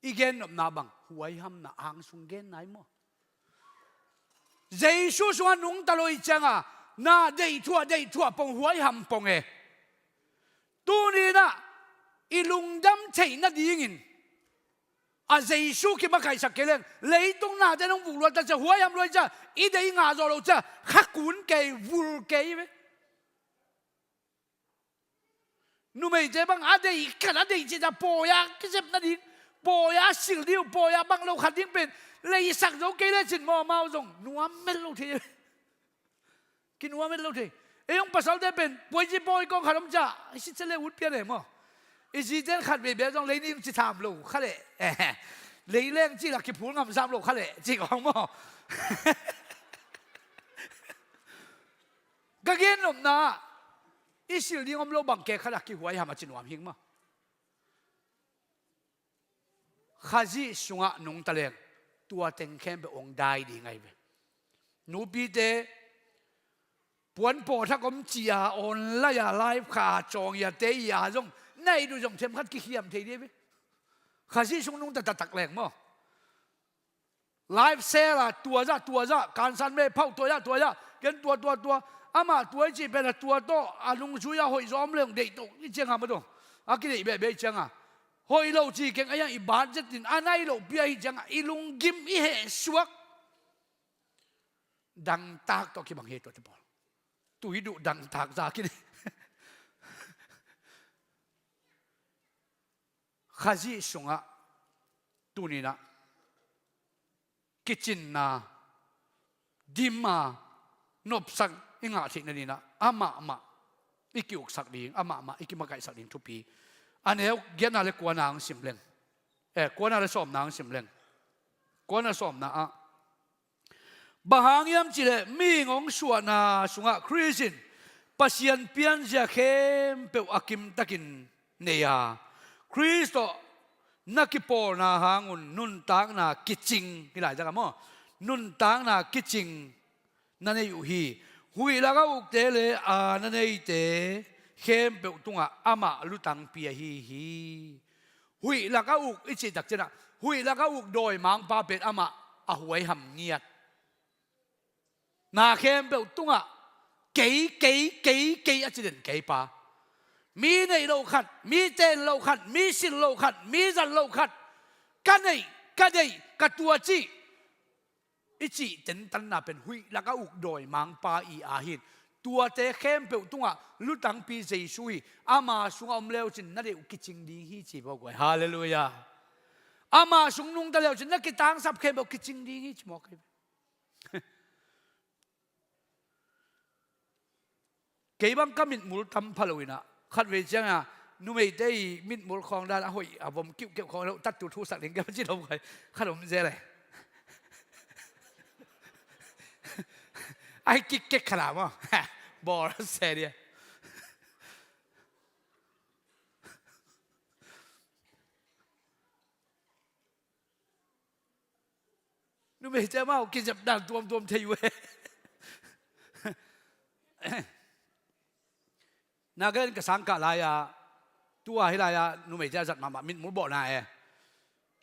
I gennopna bang huaihamna angsung genna hi maw. Jesu sungah nungta lo i cianga na deihthuah deihthuah pong huaiham pong e. Tuni in ah i lungdam theih nadingin a Jesu kimakaihsak kei leng leitung nate nong vuk luat tak cia huaiham luat cia i deih i ngah zawh loh cia kha kun kei vul kei ve. Numeite bang a deih khat a deih cih ta pawi-a kisep nading, pawi-a sil ding uh, pawi-a bang lo khat ding pen leisak zo kei lecin maw amau zong nuam mel lo thei. Kinuam het lo thei. Ei hong pasalte pen puai ci pawi kong khat om ciah i sit cia le ut pian e maw? I zite in khat veivei zong lei ning ci tham lo kha leh. Lei leng ci la kiphul ngam sam lo kha leh ci kong maw? Ka gen nopna i silh ding om lo bang kek khat a kihuai ham a ci nuam hing maw? Khazih sungah nungta leng tua teng khempeuh hong dai ding ahi ve. Nupite puan pawthak om ci-a online-a live kha cawng i a te i a zong na it uh zong themkhat kikhiam thei dih ve. Khazih sung nungta taktak leng maw? Live sale a tua zah tua zah kansan me phauh tua zah tua zah ken tua tua tua. Amah tua i cih pen a tua tawh a nungzui a hoih zaw om leng deih tawh i cianga maw tawh a kideih behbeh i cianga hoih lo ci keng a iang i budget in a nai loh pia hi cianga i lunggim i hehsuak dangtak tawh kibang hi tuate pawl. Tui duh dangtak za kine. Khazih sungah tuninah kicinna dima nopsak i ngah theih naninah amahmah i kiuksak ding, amahmah i kimakaihsak ding thupi. A neu giatna le kuana ang sim leng, eh, kuana le sawmna ang sim leng. Kuana sawmna ah bang hang hiam cihleh mihing hong suahna sungah Khrist in Pasian pianzia khempeuh a kimtakin nei a, Khrist tawh na kipawlna hangun nuntakna kicing hi lai taka maw? Nuntakna kicing na nei uh hi. Huih lak a ukte le a na neite khempeuh tungah amah lutangpi ahi hi. Huih lak a uk i cihtak cianah huih lak a uk dawimangpa pen amah a huaiham ngiat. Na khempeuh tungah kei kei kei kei a ci den kei pa. Mi neih loh khat, mi ten loh khat, mi sin loh khat, mi zat loh khat, ka neih, ka deih, ka tua cih i cih tentanna pen huih lak a uk dawimangpa i a hin. Tuate khempeuh tungah lutangpi Jesu hi. Ama sungah om leucin na deih uh kicing ding hi ci bawk uh ai. Halleluiah. Ama sung nungta leucin na kitangsap khempeuh kicing ding hi ci mawk hi. Kei bang ka mitmul tam pha lo inah khatvei cianga numeite i mitmul khawng dan a hoih a vom kiuhkeuh khawng lo tattu thusak ding kei ci lo kai khat om zel ai. Ai kikkek khala maw? Bawl se dia. Numeite amau kizep dan tuamtuam thei uh e. Nagaland ka sangkah lai-a tua hi lai-a numeite a zat mahmah mitmul bawhna e.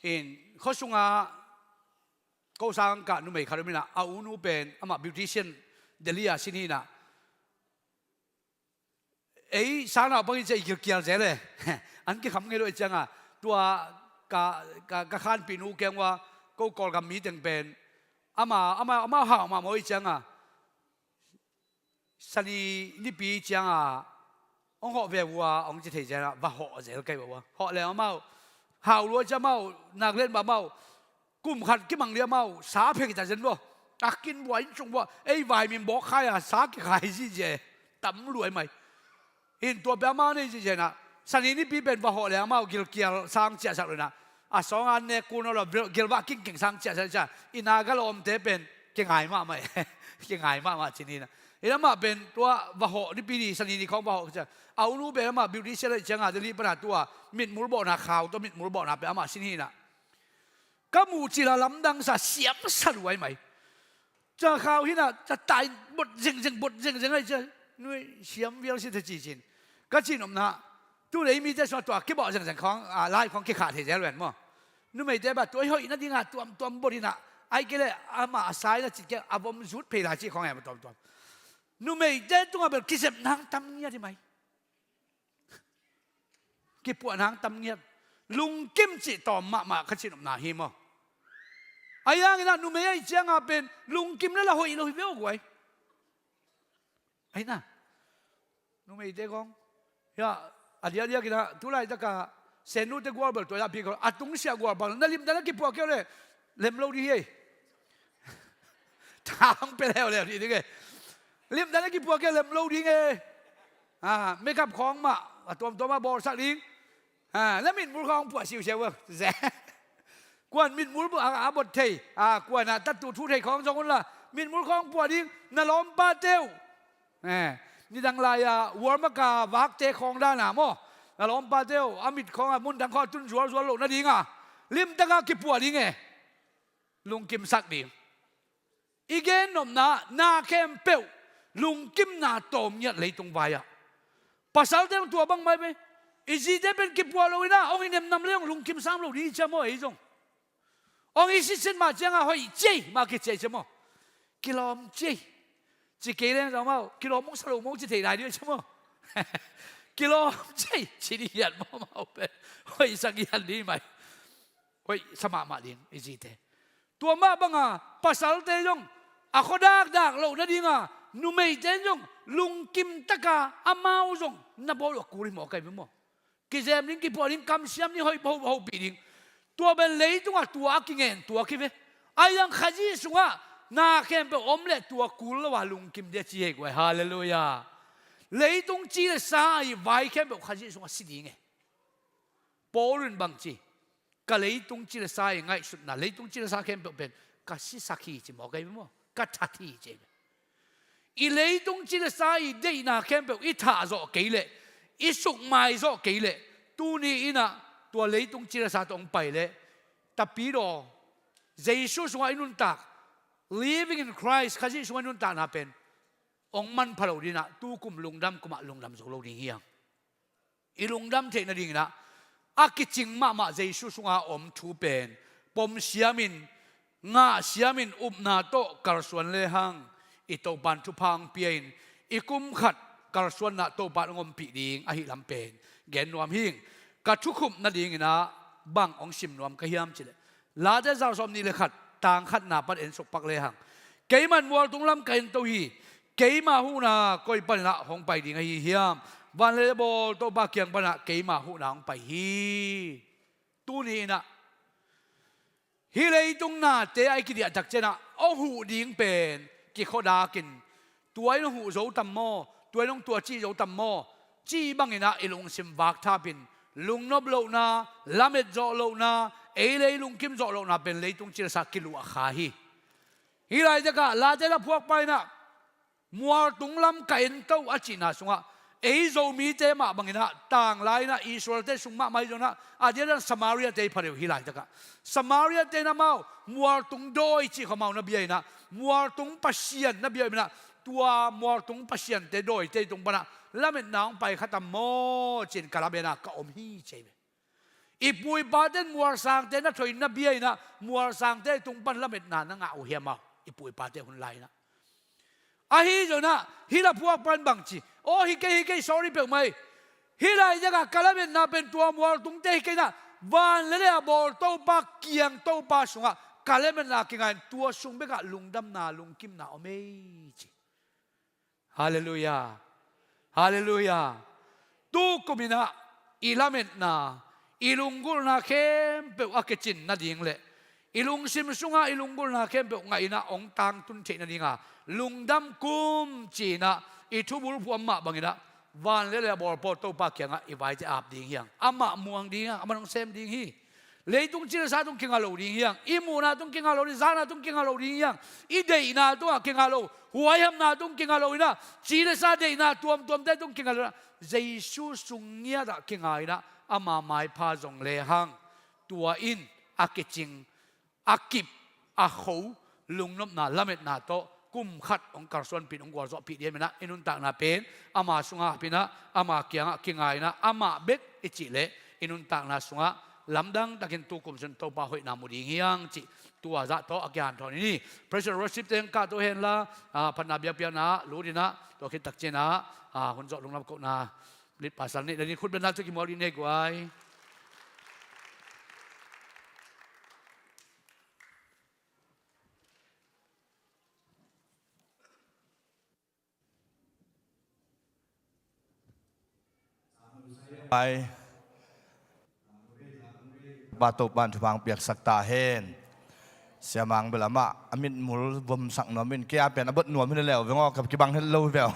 In khuasunga ko sangkah numei khat om inah a unu pen amah beautician Delhi a sin hi inah ei sanau bangin cia i gilkial zel e. An kikham ngei lo i cianga tua ka, ka, ka khanpih nu keng ua ko Kawlgam mi teng pen ama, ama, ama hau mahmah i cianga Sani nipi cianga hong hawh ve ua hong ci thei cianga va hawh zel kei ua hawh le amau hau lua cia amau nak len ba amau kum khat kimang liam au, sa phei kita zen bo. Takin bua, inn cung bua, ei vai min bawk khai a, sa kikhai zizia e. Tam luai mai. In tua pia ma nei zizia na. Sani nipi pen va hawh le amau gilkial sang ciahsak lo na. A sawng a nek kun lo gilvah kingkeng sang ciahsak cia. I na galawmte pen kingai mahmah e. Kingai mahmah cin hi na. I lamah pen tua va hawh nipi ni sani ni khawng va hawh cia. A unu pen amah beauty salon cianga Delhi pana tua mitmul bawhna khau tua mitmul bawhna pen amah sin hi na. Ka muh cila lamdang sa siam sa luai mai. Ca khau hina ca tai bot zengzeng bot zengzeng ai cia nui siam vial si te ci cin. Ka ci nopna tu lei mite sua tua kibawh zengzeng khawng a lai khawng kikhah thei zel ven maw? Numeite ba tua i hoih nadinga tuamtuam bot hina ai kei le ama a sai na cit kei a vom zut phei lai ci khawng em tuamtuam. Numeite tunga bel kizep nang tam ngiat hi mai. Kipuah nang tam ngiat. Lungkim cih tawm mahmah ka cih nopna hi maw? A iang inah numei aih cianga pen lungkim le la hoih lo hi veu guai. Aina numeite kong hia a diakdiak inah tulaitaka sennute gualbel tua iah pi ko a tungsiah gualbang na limdana kipuah keu le lem lo di hi ei. Thang pe leuleu dih ding e. Limtak na kipua kei lem lo ding e. Ha, makeup khawng mah a tuamtuam a bawlsak ding. Ha, na mitmul khawng puah siusiau a. Ze. Kuan mitmul a, a bot thei, a, kuan a tatu thu thei khawng zong unla, mitmul khawng puah ding, na lawmpate uh. Eh, nidang lai-a warm-up a vakte khawng dan a maw, na lawmpate uh a mit khawng a mun dang khawng a tun zualzual loh nading a limtak a kipuah ding e. Lungkimsak ding. I gennopna, na khempeuh lungkimna tawm ngiat leitung vai-ah. Pasalte hong tua bang mai ve. I zite pen kipuah lo in ah hong i nemnam le hong lungkim sam lo ding i cia maw, ei zong. Hong i sitset mah ciangah hoih ciei mah kicia i cia maw. Kilawm ciei. Ci kei leng zong maw, kilawm hong sa lo maw ci thei lai ding i cia maw. Kilawm ciei ci ding hiat maw, mau pen hoih sa ngiat ding mai. Hoih sa mahmah ding i zite. Tua mah banga pasalte zong a khuadakdak loh nadinga, numeite zong lungkim taka amau zong na bawl uh a kul hi maw, kai maw. Kizem ding, kipuah ding, kamsiam ding, hoih, hoih, hoihpih ding. Tua pen leitungah tua a kingen tuak hi ve. Ahi zong Khazih sungah na khempeuh om leh tua kul lo a lungkim ding a ci hi guai. Halleluiah. Leitung ci le sa a i vai khempeuh Khazih sungah si ding e. Paul in bang ci, ka leitung ci le sa i ngaihsutna, leitung ci le sa khempeuh pen ka sisak hi ci maw, ka hi maw, ka that hi ci. I leitung ci le sa i deihna khempeuh i thah zawh kei leh, i sukmai zawh kei leh, tuni in ah tua leitung ci le sa tawh hong pai leh, tapidaw, Jesu sungah i nuntak, living in Christ, Khazih sungah i nuntakna pen hong manpha lo ding in ah, tukum lungdam kumah lungdam zo lo ding hi hang. I lungdam theih nadingin ah a kicing mahmah Jesu sunga om thu pen pom siamin, ngah siamin, upna tawh kalsuan lehang i Topan thupha hong pia-in, i kum khat kalsuanna Topan hong ompih ding ahih lam pen gen nuam hing. Ka thukhupna dingin ah bang hong sim nuam ka hiam cih leh, Late zang sawmnih le khat, tang khatna pan en suk pak lehang. Keiman mualtung lam ka ento hi. Keima huhna koi panin ah hong pai ding ahi hiam? Van le lei a bawl Topa kiang panin ah keima huhna hong pai hi. Tuni in ah hih leitung nate a i kidiah tak ciangin ah hong huh ding pen kikhuadakin, tua in hong huh zo tam maw, tua in hong tuacih zo tam maw, cih bangin ah i lungsim vakthapin, lungnop lohna, lamet zawh lohna, ei le ei lungkim zawh lohna pen leitung ci le sa kiluah kha hi. Hih laitakah Late la phuakpa in ah mualtung lam ka ento a cihna sungah, ei Zomite mah bangin ah tanglai in ah Israelte sung mahmah hi zongin ah, a diakdiakin Samaria-te hi pha deuh hih laitakah. Samaria-te in amau mualtung dawi cih khawng amau na bia in ah, mualtung pasian na bia in ah, tua mualtung pasiante dawite tung pan ah lametna hong pai kha tam maw ci-in ka lametna ka om hi ci hi ve. I pu i pate in mualsangte na thoih in na bia in ah, mualsangte tung pan lametna na ngah uh hiam aw, i pu i pate hun lai in ah. Ahi zongin ah hih la phuakpa in bang ci, aw, hi kei, hi kei, sorry peuhmah hi. Hih laitakah ka lametna pen tua mualtungte hi kei in ah, van le lei a bawl Topa kiang, Topa sungah ka lametna kinga in, tua sung bekah lungdamna, lungkimna om ei ci. Halleluiah. Halleluiah. Tukum in ah i lametna, i lunggulhna khempeuh a kicin nading le i lungsim sungah i lunggulhna khempeuh ngah in ah hong tangtun theih nadinga lungdam kum ci-in ah i thubulphuh mah bangin ah van le lei a bawl Topa kiangah i vaite ap ding hi hang. Amah muang ding hi hang, amah hong sem ding hi. Leitung ci le sa tung kingah lo ding hi hang. I muhna tung kingah lo ding, zahna tung kingah lo ding hi hang. I deihna tungah kingah lo, huaihamna tung kingah lo in ah, ci le sa deihna tuamtuamte tung kingah lo in ah, Jesu sung ngiatah kinga in ah, ama maipha zong lehang, tua in a kicing, a kip, a kho, lungnopna, lametna tawh kum khat hong kalsuanpih in, hong gualzawhpih ding ahih manin ah i nuntakna pen ama sungah ap in ah, ama kiangah kinga in ah, amah bek i cih leh i nuntakna sungah lamdang takin tukum sung Topa hoihna mu ding hi hang cih tua zah tawh a kihanthawn hi ni. Praise and worship-te hong kahto henla, ah, phatna biakpiakna lut in ah, tua khit tak ciangin ah, ah, hun zawh lungnop kohna lead pastor nih, lead nih khut bengna tawh kimuak ding ni guai. Pai. Topa in thupha hong piaksak ta hen. Siamang bel amah a mitmul vomsak nuam in, kei a pen a bot nuam hi leleu veng aw, ka kibang het lo hi veu.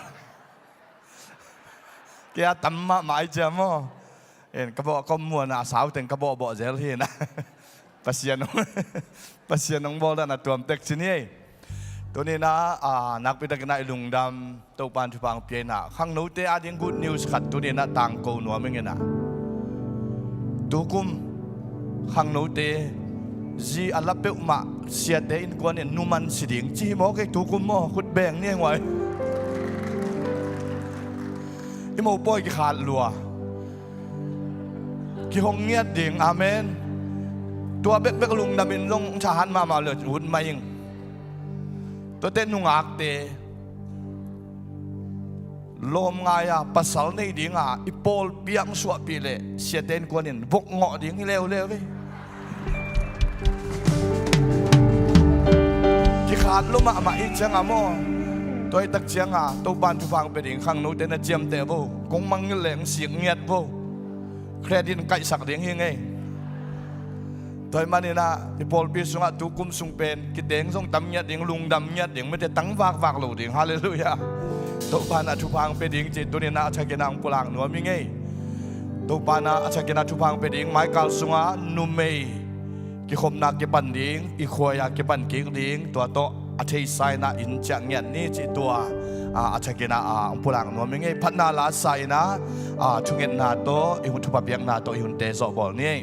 Kei a tam mahmah ai ciam aw. En, ka bawh ka om muana a sau teng ka bawhbawh zel hi na. Pasian hong, Pasian hong bawl dan a tuam tek ci ni ei. Tuni na, a, nakpi takin a i lungdam Topa'n thupha hong pia in a, khangnote ading good news khat tuni na tangko nuam ing in a. Tukum khangnote zi a la peuhmah siate innkuan in numan si ding ci hi maw, kei tukum maw, khut beng ni ei nguai. I mopawi kikhat lua. Kihong ngiat ding, amen. Tua bekbek lungdamin zong thahat mahmah le ut mah ing. Tuate nungakte lawm ngai-a pasal nei dinga i pawlpi ah suahpih leh siate innkuan in vok ngawh ding hi leuleu ve. Kikhat lua mahmah i cianga maw. Tua i tak cianga Topa'n thupha hong pia ding khangnote na ciamteh vo. Kong mangngilh leh hong sik ngiat vo. Credit kaihsak ding hi ngei. Tua ahih manin ah i pawlpi sungah tukum sung pen kiteng zong tam ngiat ding, lungdam ngiat ding, mite tang vakvak lo ding. Halleluiah. Topa'n a thupha hong pia ding cih tuni na a thakin ah hong pulak nuam hi ngei. Topa'n a thakin ah thupha hong pia ding, maikal sungah numei kikhopna kipan ding, i khuai-a kipan kik ding, tua tawh a theisa in ah inn ciah ngiat ni cih tua, a, a thakin ah, a, hong pulak nuam hi ngei. Phatna la sa in ah, a, thungetna tawh, i hun thupha piakna tawh, i hunte zawhbawl ni ei.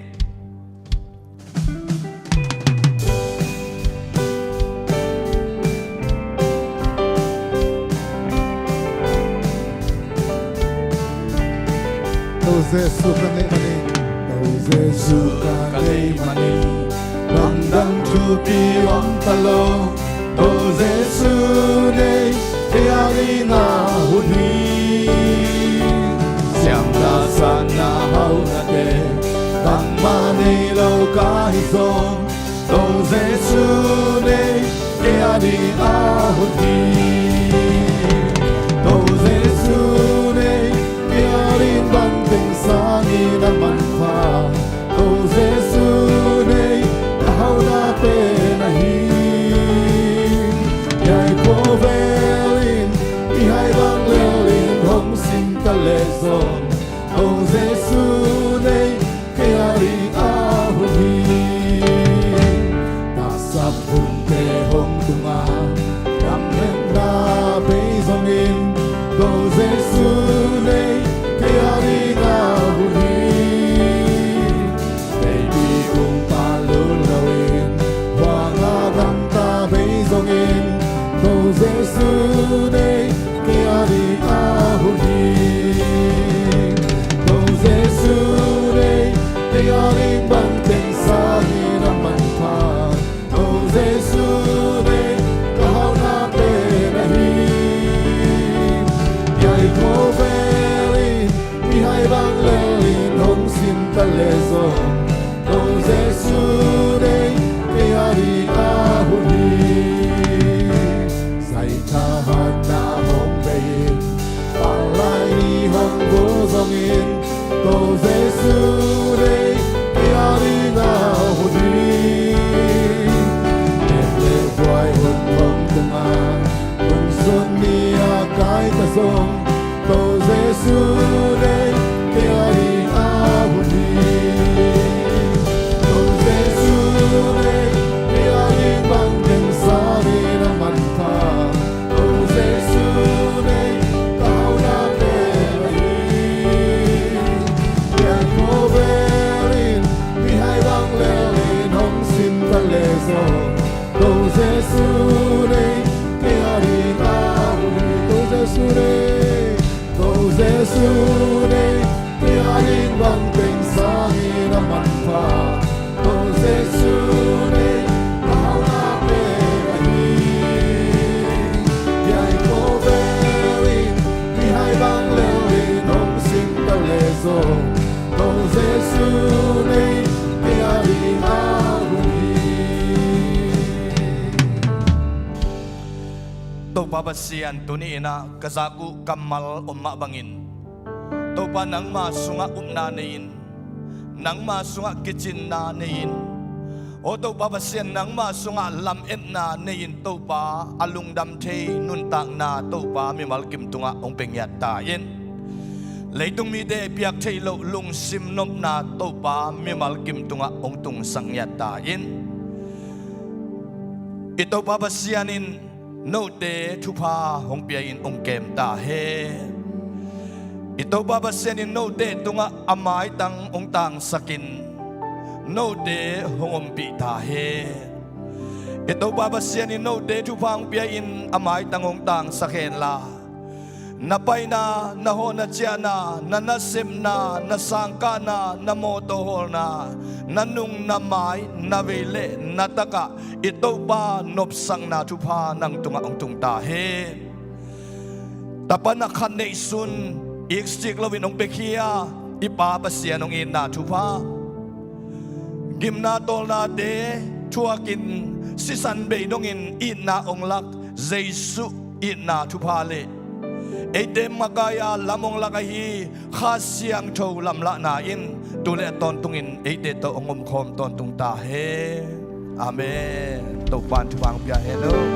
To Jesu ka neih manin, to Jesu ka neih manin, lamdang thupi om ta lo. To Jesu nei, kei a ding a hun hi. Siamna, satna, haunate, bangmah nei lo ka hih zong, to Jesu nei, kei a ding a hun hi. To Jesu nei, kei a ding bangteng sangin a manpha. To Jesu nei, ka hauna pen ahi. Hiai khovel in mihai bang lel in hong sim ta leh zong, to Jesu nei, kei a ding a hun hi. Taksa phungte hong tunga, lamlenna bei zongin, to Jesu nei, kei a ding a hun hi. Teipi ung pa lul lo in, huang a gamta bei zongin, to Jesu nei, kei a ding a hun hi. To Jesu nei, kei a ding bangteng sangin a manpha. To Jesu nei, ka hauna pen ahi. Hiai khovel in mihai bang lel in hong sim ta leh zong, to Jesu nei, kei a ding a hun hi. Zai thahatna hong bei in, palai ni hong vul zongin, to Jesu nei, kei a ding a hun hi. Nek le buai hun hong tunga, hun sun ni a kai ta zong, to Jesu nei, kei a ding a hun hi. To Jesu nei, kei a ding bangteng sangin a manpha. To Jesu nei, ka hauna pen ahi. Hiai khovel in mihai bang lel in hong sim ta leh zong, to Jesu nei, kei a ding a hun hi. To Jesu nei, to Jesu nei, kei a ding bangteng sangin a manpha. To Jesu nei, ka hauna pen ahi. Hiai khovel in mihai bang lel in hong sim ta leh zong, to Jesu nei, kei a ding a hun hi. Topa Pasian, tuni in ah ka zak uh kammal om mah bangin, Topa, nangma sungah upna nei in, nangma sungah kicinna nei in, Aw Topa Pasian, nangmah sungah lametna nei-in Topa, a lungdam thei nuntakna Topa mimal kim tungah hong pia ngiat ta in. Leitung mite piak theih loh lungsim nopna Topa mimal kim tungah hong tungsak ngiat ta in. I Topa Pasian in note thupha hong pia-in hong kem ta hen. I Topa Pasian in note tungah a maitang hong tangsakin note hong ompih ta hen. I Topa Pasian in note thupha hong pia-in a maitang hong tangsak henla, na paina, na hawhna ciahna, na nasepna, na sangkahna, na mawtaw hawlna, na nung, na mai, na vei le na takah i Topa nopsakna thupha nang tungah hong tung ta hen. Tapa na khat neihsun ikcik loin hong piakhia i Pa Pasian hong itna thupha, gimna tawlnate thuakin sisan bei dongin itna hong lak Jesu itna thupha le eite makai-a lam hong lak ahi Kha Siangtho lamlahna in tu le a tawntungin eite tawh hong omkhawm tawntung ta hen. Amen. Topa'n thupha hong pia hen aw.